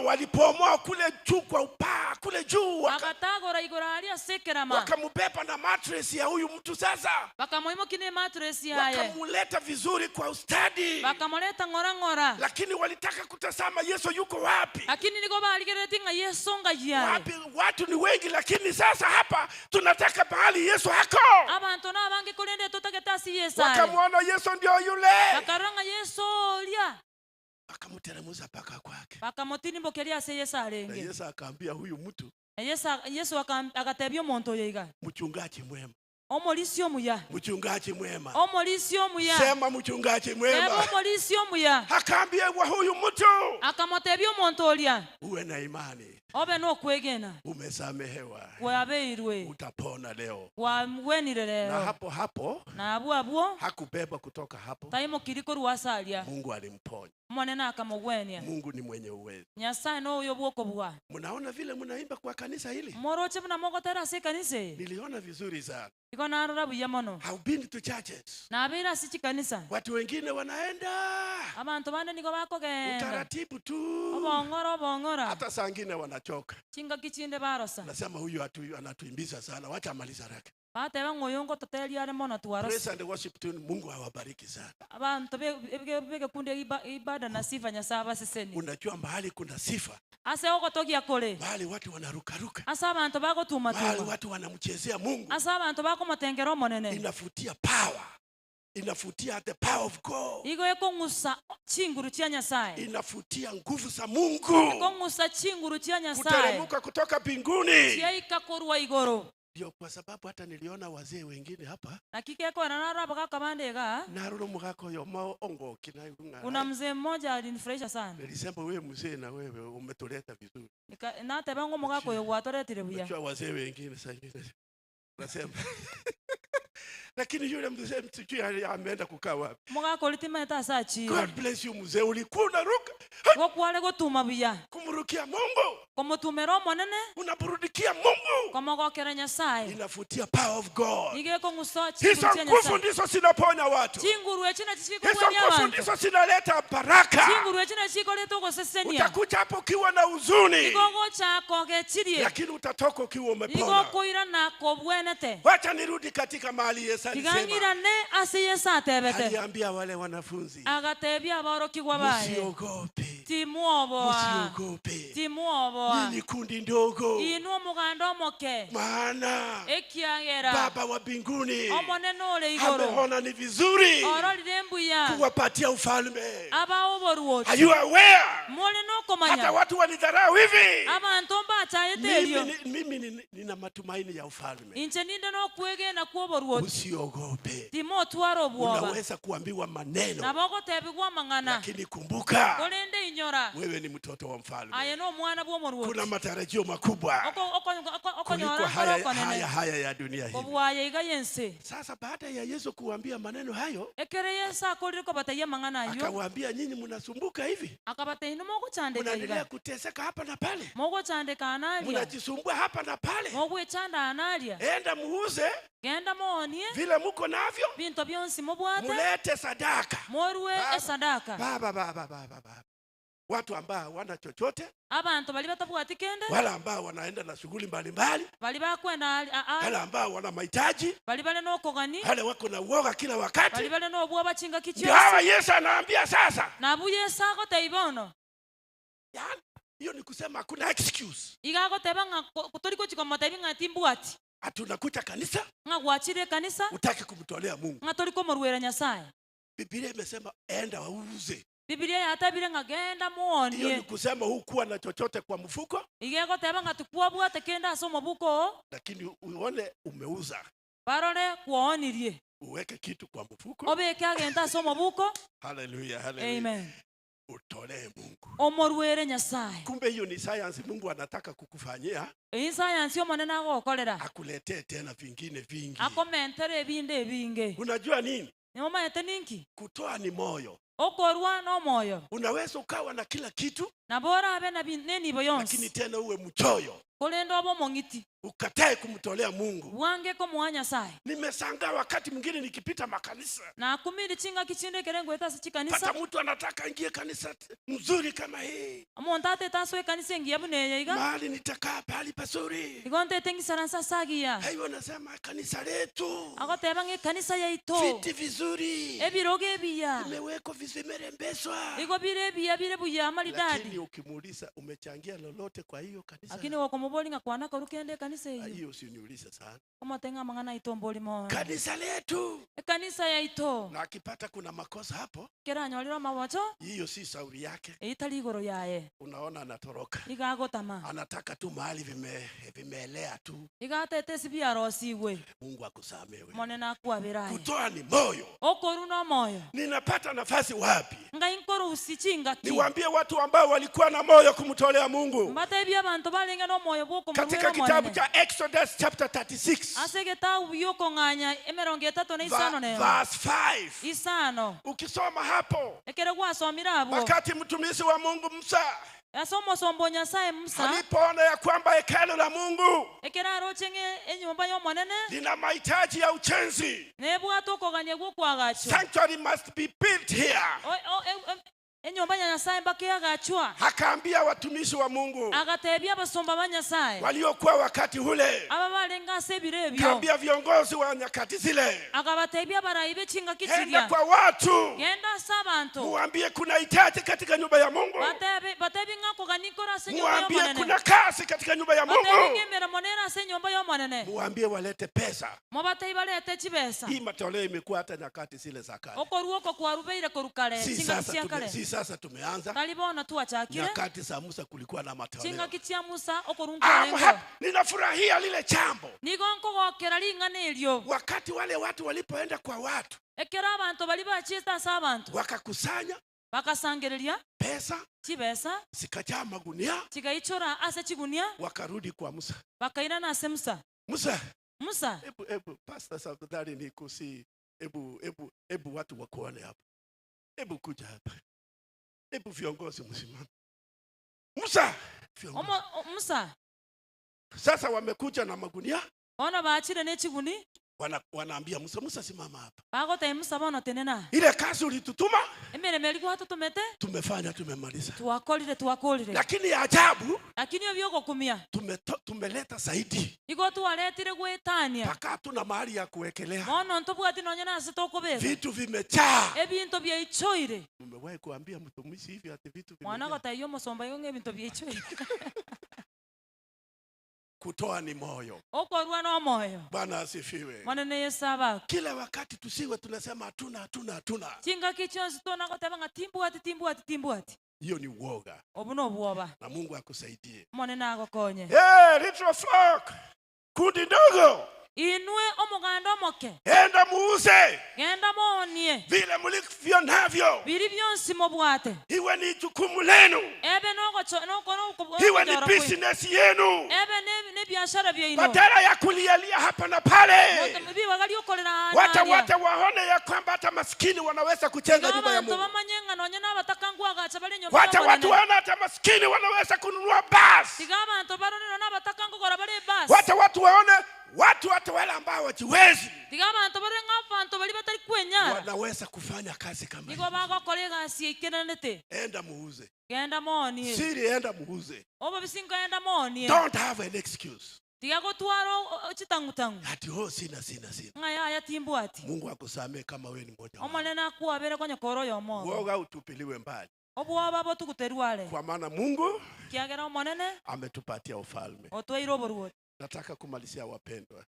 Walipomoa kule juu kwa upaa, kule juu wakamubeba na mattress ya huyu mtu sasa. Wakamuleta vizuri kwa ustadi. Bakamoleta ngora ngora. Lakini walitaka kutazama Yesu yuko wapi. Lakini niko baligereti nga Yesu nga wapi. Watu ni wengi, lakini sasa hapa tunataka mahali Yesu hako. Abantu na bangi kulende tutageta si Yesu. Wakamwona Yesu ndio yule. Bakaranga Yesu lia. Wakamteremsha paka kwake. Bakamotini mbokelia se Yesu arenge. Na Yesu akaambia huyu mtu. Na Yesu akatebia omuntu yoiga. Mchungaji mwema. Omolisi omuya. Mchungaji mwema. Omolisi omuya. Sema mchungaji mwema. Sema omolisi omuya. Akaambia huyu mtu. Akamotebia omuntu olia. Uwe na imani. Obe no kwegena. Umesamehewa. Wabeirwe. Utapona leo. Wamwenire leo. Na hapo hapo. Na abu abuo. Hakubeba kutoka hapo. Taimo kiriko ruasalia. Mungu alimponya. Mwanena akamogwenia. Mungu ni mwenye uwezo. Nyasaye no uyo bwa. Mnaona vile mnaimba kwa kanisa hili? Moroche mnamogotera se kanisa. Niliona vizuri sana. Iko narora buya mono. I've been to churches. Na abira si chikanisa. Watu wengine wanaenda. Abantu bande niko bakogenda. Utaratibu tu. Obongora obongora. Hata saa ngine wanachoka. Chinga kichinde barosa. Nasema huyu anatuimbiza sana. Wacha amaliza haraka. Bateba ngoyongo toteli ale mono tuwarosa. Praise and worship team, Mungu awabariki sana. Abantu bege kunde ibada na sifa Nyasaye baseseni. Unajua mahali kuna sifa. Ase ogotogia kore. Mahali watu wanarukaruka. Asa abantu bagotuma tuma. Mahali watu wanamchezea Mungu. Asa abantu bakomotengera omonene. Inafutia power. Inafutia the power of God. Igo ekongusa chinguru chia Nyasaye. Inafutia nguvu za Mungu. Ekongusa chinguru chia Nyasaye. Kuteremka kutoka mbinguni. Chiaika korwa igoro. Ndio kwa sababu hata niliona wazee wengine hapa. Na kike kwa narara baka bandega. Naruro mugako yo mao ongo kina. Kuna mzee mmoja alinifurahisha sana. Nilisema wewe mzee na wewe umetuleta vizuri. Na tebango mugako yo watoretire buya. Unajua wazee wengine sasa nasema lakini yule mzee msijui ameenda kukaa wapi. Mugako litima eta sachi. God bless you mzee, ulikuwa unaruka. Gokwale gotuma buya. Kumrukia Mungu. Komotumero monene. Unaburudikia Mungu. Komogokera Nyasaye. Inavutia power of God. Nigo ekong'usa Hizo chinguru chia nguvu Nyasaye. ndizo zinaponya watu. Chinguru echi nachi Hizo chikobwania nguvu abanto. ndizo zinaleta baraka. Chinguru echi nachi chikoreta ogosesenia. Utakuja hapo ukiwa na huzuni, Igo ogochaka ogechirie. lakini utatoka ukiwa Igo umepona. okoirana kobwenete. Wacha nirudi katika mahali Yesu alisema. Tigang'irane ase Yesu atebete. Aliambia wale wanafunzi, Agatebia aborokigwa baye. msiogope, Timwoboa. msiogope, Timwoboa. nyinyi kundi ndogo, Inwe omoganda omoke. maana Ekiagera. Baba wa mbinguni Omonene ore igoro. ameona ni vizuri Ororire mbuya. kuwapatia ufalme. Aba oboruoti. Are you aware? More Hata nokomanya. watu walidharau hivi. Abanto mbachaete erio. Mimi nina matumaini ya ufalme. Inche ninde nokwegena kwa oboruoti. Usiogope. Timotwara obwoba. Unaweza kuambiwa maneno, Nabo ogotebigwa amang'ana. lakini kumbuka Korende inyora. wewe ni mtoto wa mfalme. Aye no omwana bwa omoruoti. Kuna matarajio makubwa kuliko Okonyora haya, okonene. haya ya dunia hii. Kobwaye iga yense. Sasa baada ya Yesu kuambia maneno hayo, Ekere Yesu akorire kobataiya amang'ana ayo. akawaambia nyinyi mnasumbuka hivi, Akabataiya nimogochandeka mnaendelea iga. kuteseka hapa na pale, Mogochandeka analia. mnajisumbua hapa na pale. Mogwechanda analia. Enda muuze Genda moonie. vile muko navyo, Binto byonsi mobwate. mulete sadaka. Morue esadaka. Baba, baba, baba, baba. Watu ambao hawana chochote, Abantu bali batabwati kende. wala ambao wanaenda na shughuli mbalimbali, Bali bakwenda wala ambao wana mahitaji, bali bale nokogani. wale wako na uoga kila wakati. Bali bale nobwoba chingaki Ndio hawa chionsi. Yesu anaambia sasa. Nabu Yesu agoteiba ono. Yaani hiyo ni kusema hakuna excuse. Iga agoteba ng'a tori gochikomotebi ng'a timbwati. Ati unakuja kanisa Ng'a gwachire kanisa utaki kumtolea Mungu. ng'a tori komorwera Nyasaye. Biblia imesema enda wauze. Biblia yatabire ng'a genda Hiyo muonie. ni kusema hukuwa na chochote kwa mfuko, Iga egoteba ng'a tikwabwate kende ase omobuko, lakini uone umeuza. barore kuonirie. Uweke kitu kwa mfuko. Obeke agenda ase omobuko. Haleluya, haleluya. Amen. Utolee Mungu. Omorwere Nyasaye. Kumbe hiyo ni science Mungu anataka kukufanyia, Iyi science omonene agokorera. akuletee tena vingine vingi. Akomentere ebinde ebinge. Unajua nini? Niomanyete ninki? Kutoa ni moyo. Okorwa nomoyo. Unaweza ukawa na kila kitu, Nabo orabe na nenibo lakini yonsi. tena uwe mchoyo, Korende obe omong'iti. ukatae kumtolea Mungu. Bwange komoa Nyasaye. Nimeshangaa wakati mwingine nikipita makanisa, Nakumire chingaki chinde ekere ngwete ase chikanisa. pata mtu anataka ingie kanisa mzuri kama hii, Omonto atete asoe ekanisa engiya buna eye iga. mahali nitakaa pahali pazuri. Igo ntete ng'isaransa ase agiya. Hiyo nasema kanisa letu Agoteba ng'a ekanisa yaito. viti vizuri, Ebirogo ebiya. vimewekwa vizuri, vimerembeshwa. Igo bire ebiya bire buya amaridadi. Lakini ukimuuliza umechangia lolote kwa hiyo kanisa, Lakini okomobori ng'a kwana koru kende ekanisa eyo. hiyo usiniulize sana. Omote ng'a amang'ana aito mbori mono. Kanisa letu, Ekanisa yaito. na akipata kuna makosa hapo, Keranyolire amabocho, hiyo si sauri yake. eitari igoro yaye. Unaona anatoroka, Iga agotama. anataka tu mahali vimeelea tu. Iga atete ase biarosigwe. Mungu akusamehe. Monene akwabera aye. Kutoa ni moyo. Okoru nomoyo. Ninapata nafasi wapi? Ngai nkorusi chingaki. Niwaambie watu ambao walikuwa na moyo kumtolea Mungu. Mbatebie abantu barenge nomoyo bwokomorwera Katika kitabu omonene. cha Exodus chapter 36 Ase egetabu biokong'anya emerongo etato na isano nemo. verse 5. Isano. Ukisoma hapo, Ekere gwasomire abwo. wakati mtumishi wa Mungu Musa Ase omosomba o Nyasaye Musa alipoona ya kwamba hekalu la Mungu ekere aroche ng'e enyomba y'omonene lina mahitaji ya ujenzi, nebwate okogania gwokwagachwa. sanctuary must be built here, Enyomba ya Nyasaye mpaka yagachwa. akaambia watumishi wa Mungu Agatebia abasomba ba Nyasaye waliokuwa wakati ule, aba barenga ase ebiro ebyo. kaambia viongozi wa nyakati zile, Akabatebia barayi b'echingaki enda chiria. kwa watu Genda ase abantu. muambie kuna hitaji katika nyumba ya Mungu, Batebi ng'a okogania nkore ase enyomba muambie y'omonene. kuna kazi katika nyumba ya Batebi Mungu, ng'a emeremo nere ase enyomba y'omonene. muambie walete pesa. Mobatei barete chibesa. Hii matoleo imekuwa hata nyakati zile za kale, Okorwa oko kwarubeire korwa kare, si chingaki sasa chia kare. si sasa tumeanza. Tari bono twachakire. Nyakati za Musa kulikuwa na matoleo. Chingaki chia Musa okorwa I'm nkorengo. happy. Ninafurahia lile jambo. Nigo nkogokera ring'ana erio. Wakati wale watu walipoenda kwa watu Ekero abantu bari bachiete ase abantu wakakusanya bakasangereria pesa chibesa zikajaa magunia, chigaichora ase chigunia, wakarudi kwa Musa. bakairana ase Musa. Musa, Musa, hebu pastor, tafadhali nikusi, hebu watu wakuone hapa, hebu kuja hapa, hebu viongozi msimame. Musa, viongozi. Musa, Sasa wamekuja na magunia. Ona baachire n'ekiguni. Wanaambia Musa, Musa simama hapa. Bagota Musa bono tenena. Ile kazi ulitutuma emiremo eri gwatutumete tumefanya, tumemaliza. Twakorire. Lakini ya ajabu, lakini ebyogokumia tumeleta zaidi. Igo twaretire gwetania. Paka hatuna mahali ya kuwekelea. Mono ntobwati nonya nase tokobeka. Vitu vimejaa. Ebinto byaichoire. Umewahi kuambia mtumishi hivi ati vitu vimejaa? Mwana gotaiyo musomba igo ng'ebinto byaichoire. Kutoa ni moyo. Okorwa no moyo. Bwana asifiwe. Mwana Yesu aba. Kila wakati tusiwe tunasema hatuna hatuna hatuna. Chinga kichonsi tona goteba nga timbuati timbuati timbuati. Hiyo ni uoga. Obuno bwoba. Na Mungu akusaidie. Mwana nagokonye. Hey, little flock. Kundi ndogo. Inwe omuganda omoke. Enda muuze. Genda muonie. Vile mlivyo navyo. Biri byonsi mubwate. Iwe ni jukumu lenu. Ebe noko Iwe ni business yenu. Ebe ni biashara byeino. Badala ya kulialia hapa na pale. Wata waone ya kwamba hata maskini wanaweza kujenga nyumba ya Mungu. Wacha watu waone hata maskini wanaweza kununua basi. Wacha watu waone watu hata wale ambao hawajiwezi wanaweza kufanya kazi kama hiyo. Enda muuze. Siri, enda muuze. Don't have an excuse. Ati ho sina. Mungu akusamee kama wewe ni mmoja wao. Uoga utupiliwe mbali. Kwa maana Mungu ametupatia ufalme. Nataka kumalizia wapendwa.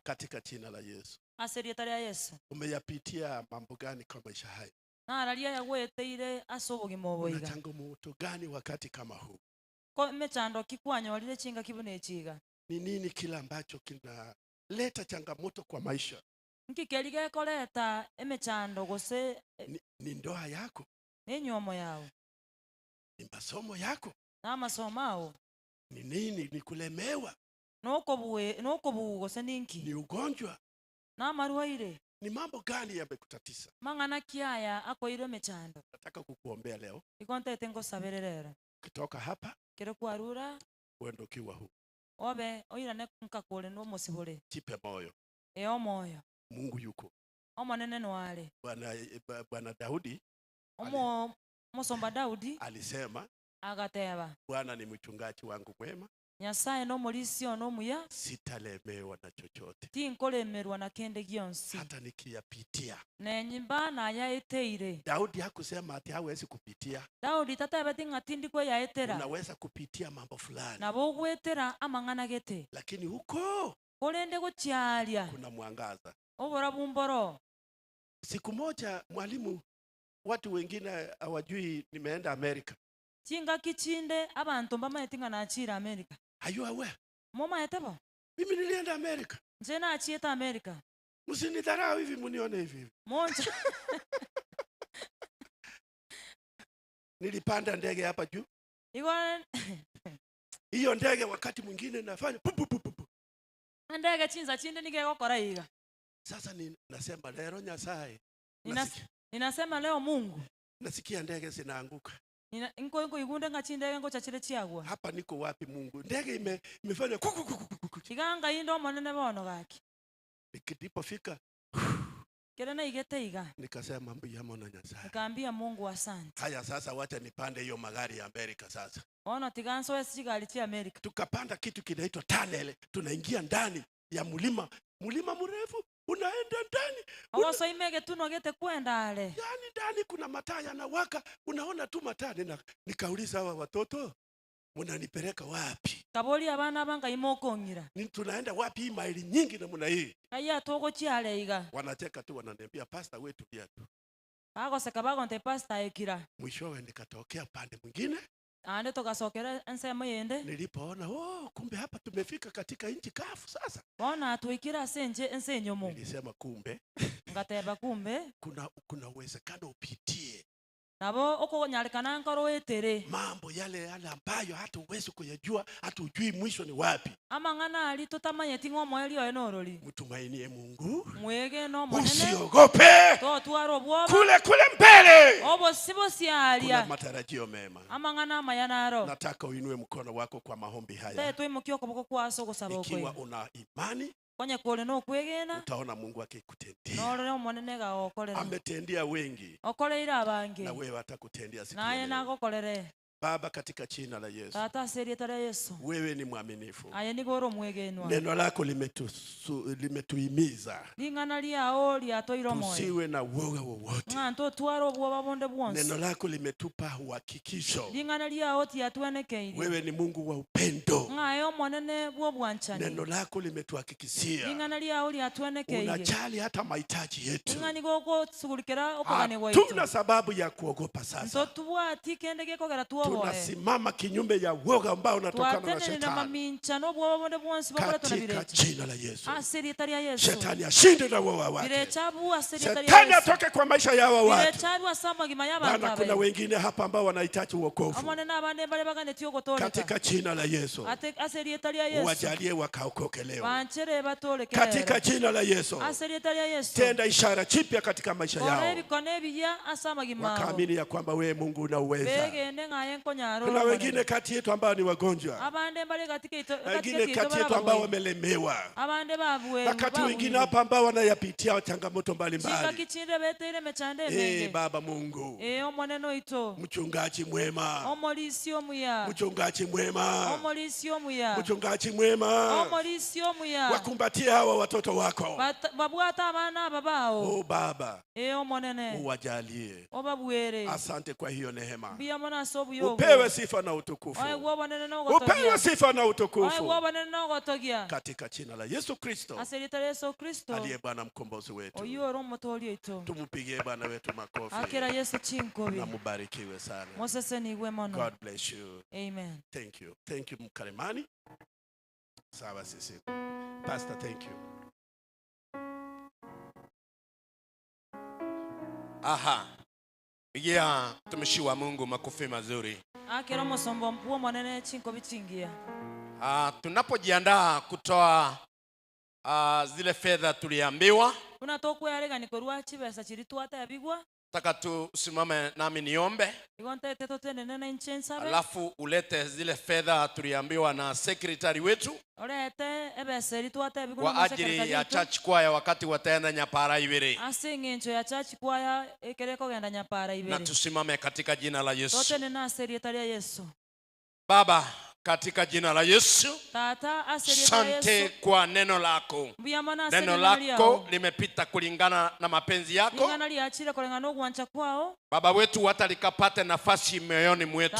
Katika jina la Yesu. Umeyapitia mambo gani kwa maisha haya? Una changamoto gani wakati kama huu? Ni nini kila ambacho kinaleta changamoto kwa maisha? Ni ndoa yako? Ni masomo yako? Ni nini? Ni kulemewa? Ni ugonjwa? Ni mambo gani yamekutatiza? Nataka kukuombea leo. Ukitoka hapa uende ukiwa huu. Jipe moyo. Mungu yuko. Bwana Daudi alisema, Bwana ni mchungaji wangu mwema. Sitalemewa na chochote. Hata nikiyapitia. Daudi hakusema ati hawezi kupitia. Unaweza kupitia mambo fulani. Lakini huko kuna mwangaza. Siku moja mwalimu, watu wengine hawajui nimeenda Amerika. Are you aware? Mimi nilienda Amerika. Msinidharau hivi mnione hivi. Nilipanda ndege hapa juu. Hiyo ndege wakati mwingine nafanya pu pu pu pu. Sasa ninasema leo Nyasaye. Ninasema leo Mungu. Nasikia ndege zinaanguka. Hapa niko wapi Mungu? Ndege imefanya kuku kuku kuku. Nilipofika nikasema mbiyamo na Nyasaye. Nikaambia Mungu asante. Haya sasa wacha nipande hiyo magari ya Amerika sasa. Tukapanda kitu kinaitwa tunnel, tunaingia ndani ya mlima, mlima mrefu unaenda ndani. Yaani ndani kuna mataa yanawaka, unaona tu mataa. Nikauliza hawa watoto, mnanipeleka wapi? Tunaenda wapi hii maili nyingi namna hii? Wanacheka tu wananiambia pastor wetu pia tu. Mwishowe nikatokea pande mwingine. Nilipoona, oh, kumbe hapa tumefika katika nchi kavu sasa. Nilisema kumbe kuna uwezekano upitie. Nabo okonyarekana nkoro etere. Mambo yale yale ambayo hata uwezi kuyajua, hata ujui mwisho ni wapi. Amang'ana ali totamanyeti ng'omoeri oye norori. Mtumainie Mungu. Mwege no monene. Usiogope. Totwara obwoba. Kule kule mbele. Obosibosi aria. Kuna matarajio mema. Amang'ana amaya naro. Nataka uinue mkono wako kwa maombi haya. Tetwe okoboko kwaso gosaba okwe. Ikiwa una imani, Onye kore no kwegena, utaona Mungu akikutendea. Norore omonene gagokorera. Ametendia wengi. Okoreire abange. Na wewe atakutendea siku ya Naye leo. nagokorere. Baba, katika jina la Yesu. Tata ase rieta ria Yesu. Wewe ni mwaminifu. Aye nigo ore omwegenwa. Neno lako limetuhimiza. Ring'ana riao riatoire omoyo. Tusiwe na woga wowote. Ng'a ntotware obwoba bonde bwonsi. Neno lako limetupa uhakikisho. Ring'ana riao tiatwenekeirie. Wewe ni Mungu wa upendo. Ng'a aye omonene bw'obwanchani. Neno lako limetuhakikishia. Ring'ana riao riatwenekeirie. Unajali hata mahitaji yetu. Ng'a nigo ogosugulikera okogania gwaito. Hatuna sababu ya kuogopa sasa. Ntotubwati kende gekogera tuoboe. Tunasimama kinyume ya woga ambao unatokana na shetani. Katika jina la Yesu. Shetani ashinde na woga wake. Shetani atoke kwa maisha ya hawa watu. Bwana, kuna wengine hapa ambao wanahitaji wokovu. Katika jina la Yesu. Wajalie wakaokoke leo. Katika jina la Yesu. Tenda ishara chipya katika maisha yao. Wakaamini ya kwamba wewe Mungu unaweza. Kuna wengine kati yetu ambao ni wagonjwa, wengine kati yetu ambao wamelemewa, na kati wengine hapa ambao wanayapitia changamoto mbalimbali. Baba Mungu, mchungaji mwema, mchungaji mwema, mchungaji mwema, wakumbatie hawa watoto wako. Oh Baba, uwajalie. Asante kwa hiyo neema. Upewe sifa na utukufu. Upewe sifa na utukufu. Katika jina la Yesu Kristo, aliye Bwana mkombozi wetu. Tumpigie Bwana wetu makofi. Na mubarikiwe sana. God bless you. Amen. Thank you. Thank you Mkalimani. Sawa sisi. Pastor, thank you. Aha. Pigia mtumishi wa Mungu makofi mazuri. Tunapojiandaa kutoa zile fedha tuliambiwa, nataka tusimame nami niombe. Alafu ulete zile fedha tuliambiwa na secretary wetu kwa ajili ya church choir wakati wataenda Nyapara Ibere. Na tusimame katika jina la Yesu. Baba, katika jina la Yesu, asante kwa neno lako. Neno lako limepita kulingana na mapenzi yako. Baba wetu, hata likapate nafasi mioyoni mwetu.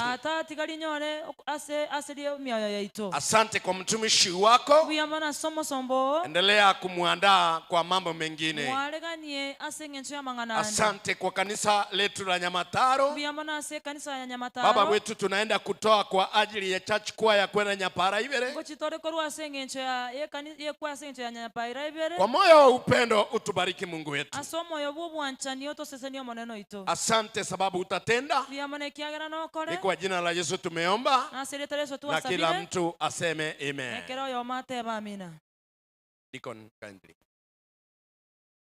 Asante kwa mtumishi wako. Endelea kumuandaa kwa mambo mengine. Asante kwa kanisa letu la Nyamataro. Baba wetu, tunaenda kutoa kwa ajili ya church choir kwenda Nyapara Ibere. Kwa moyo wa upendo utubariki Mungu wetu. Asante sababu utatenda. Ni kwa jina la Yesu tumeomba. Na kila mtu aseme amen. Deacon, kindly.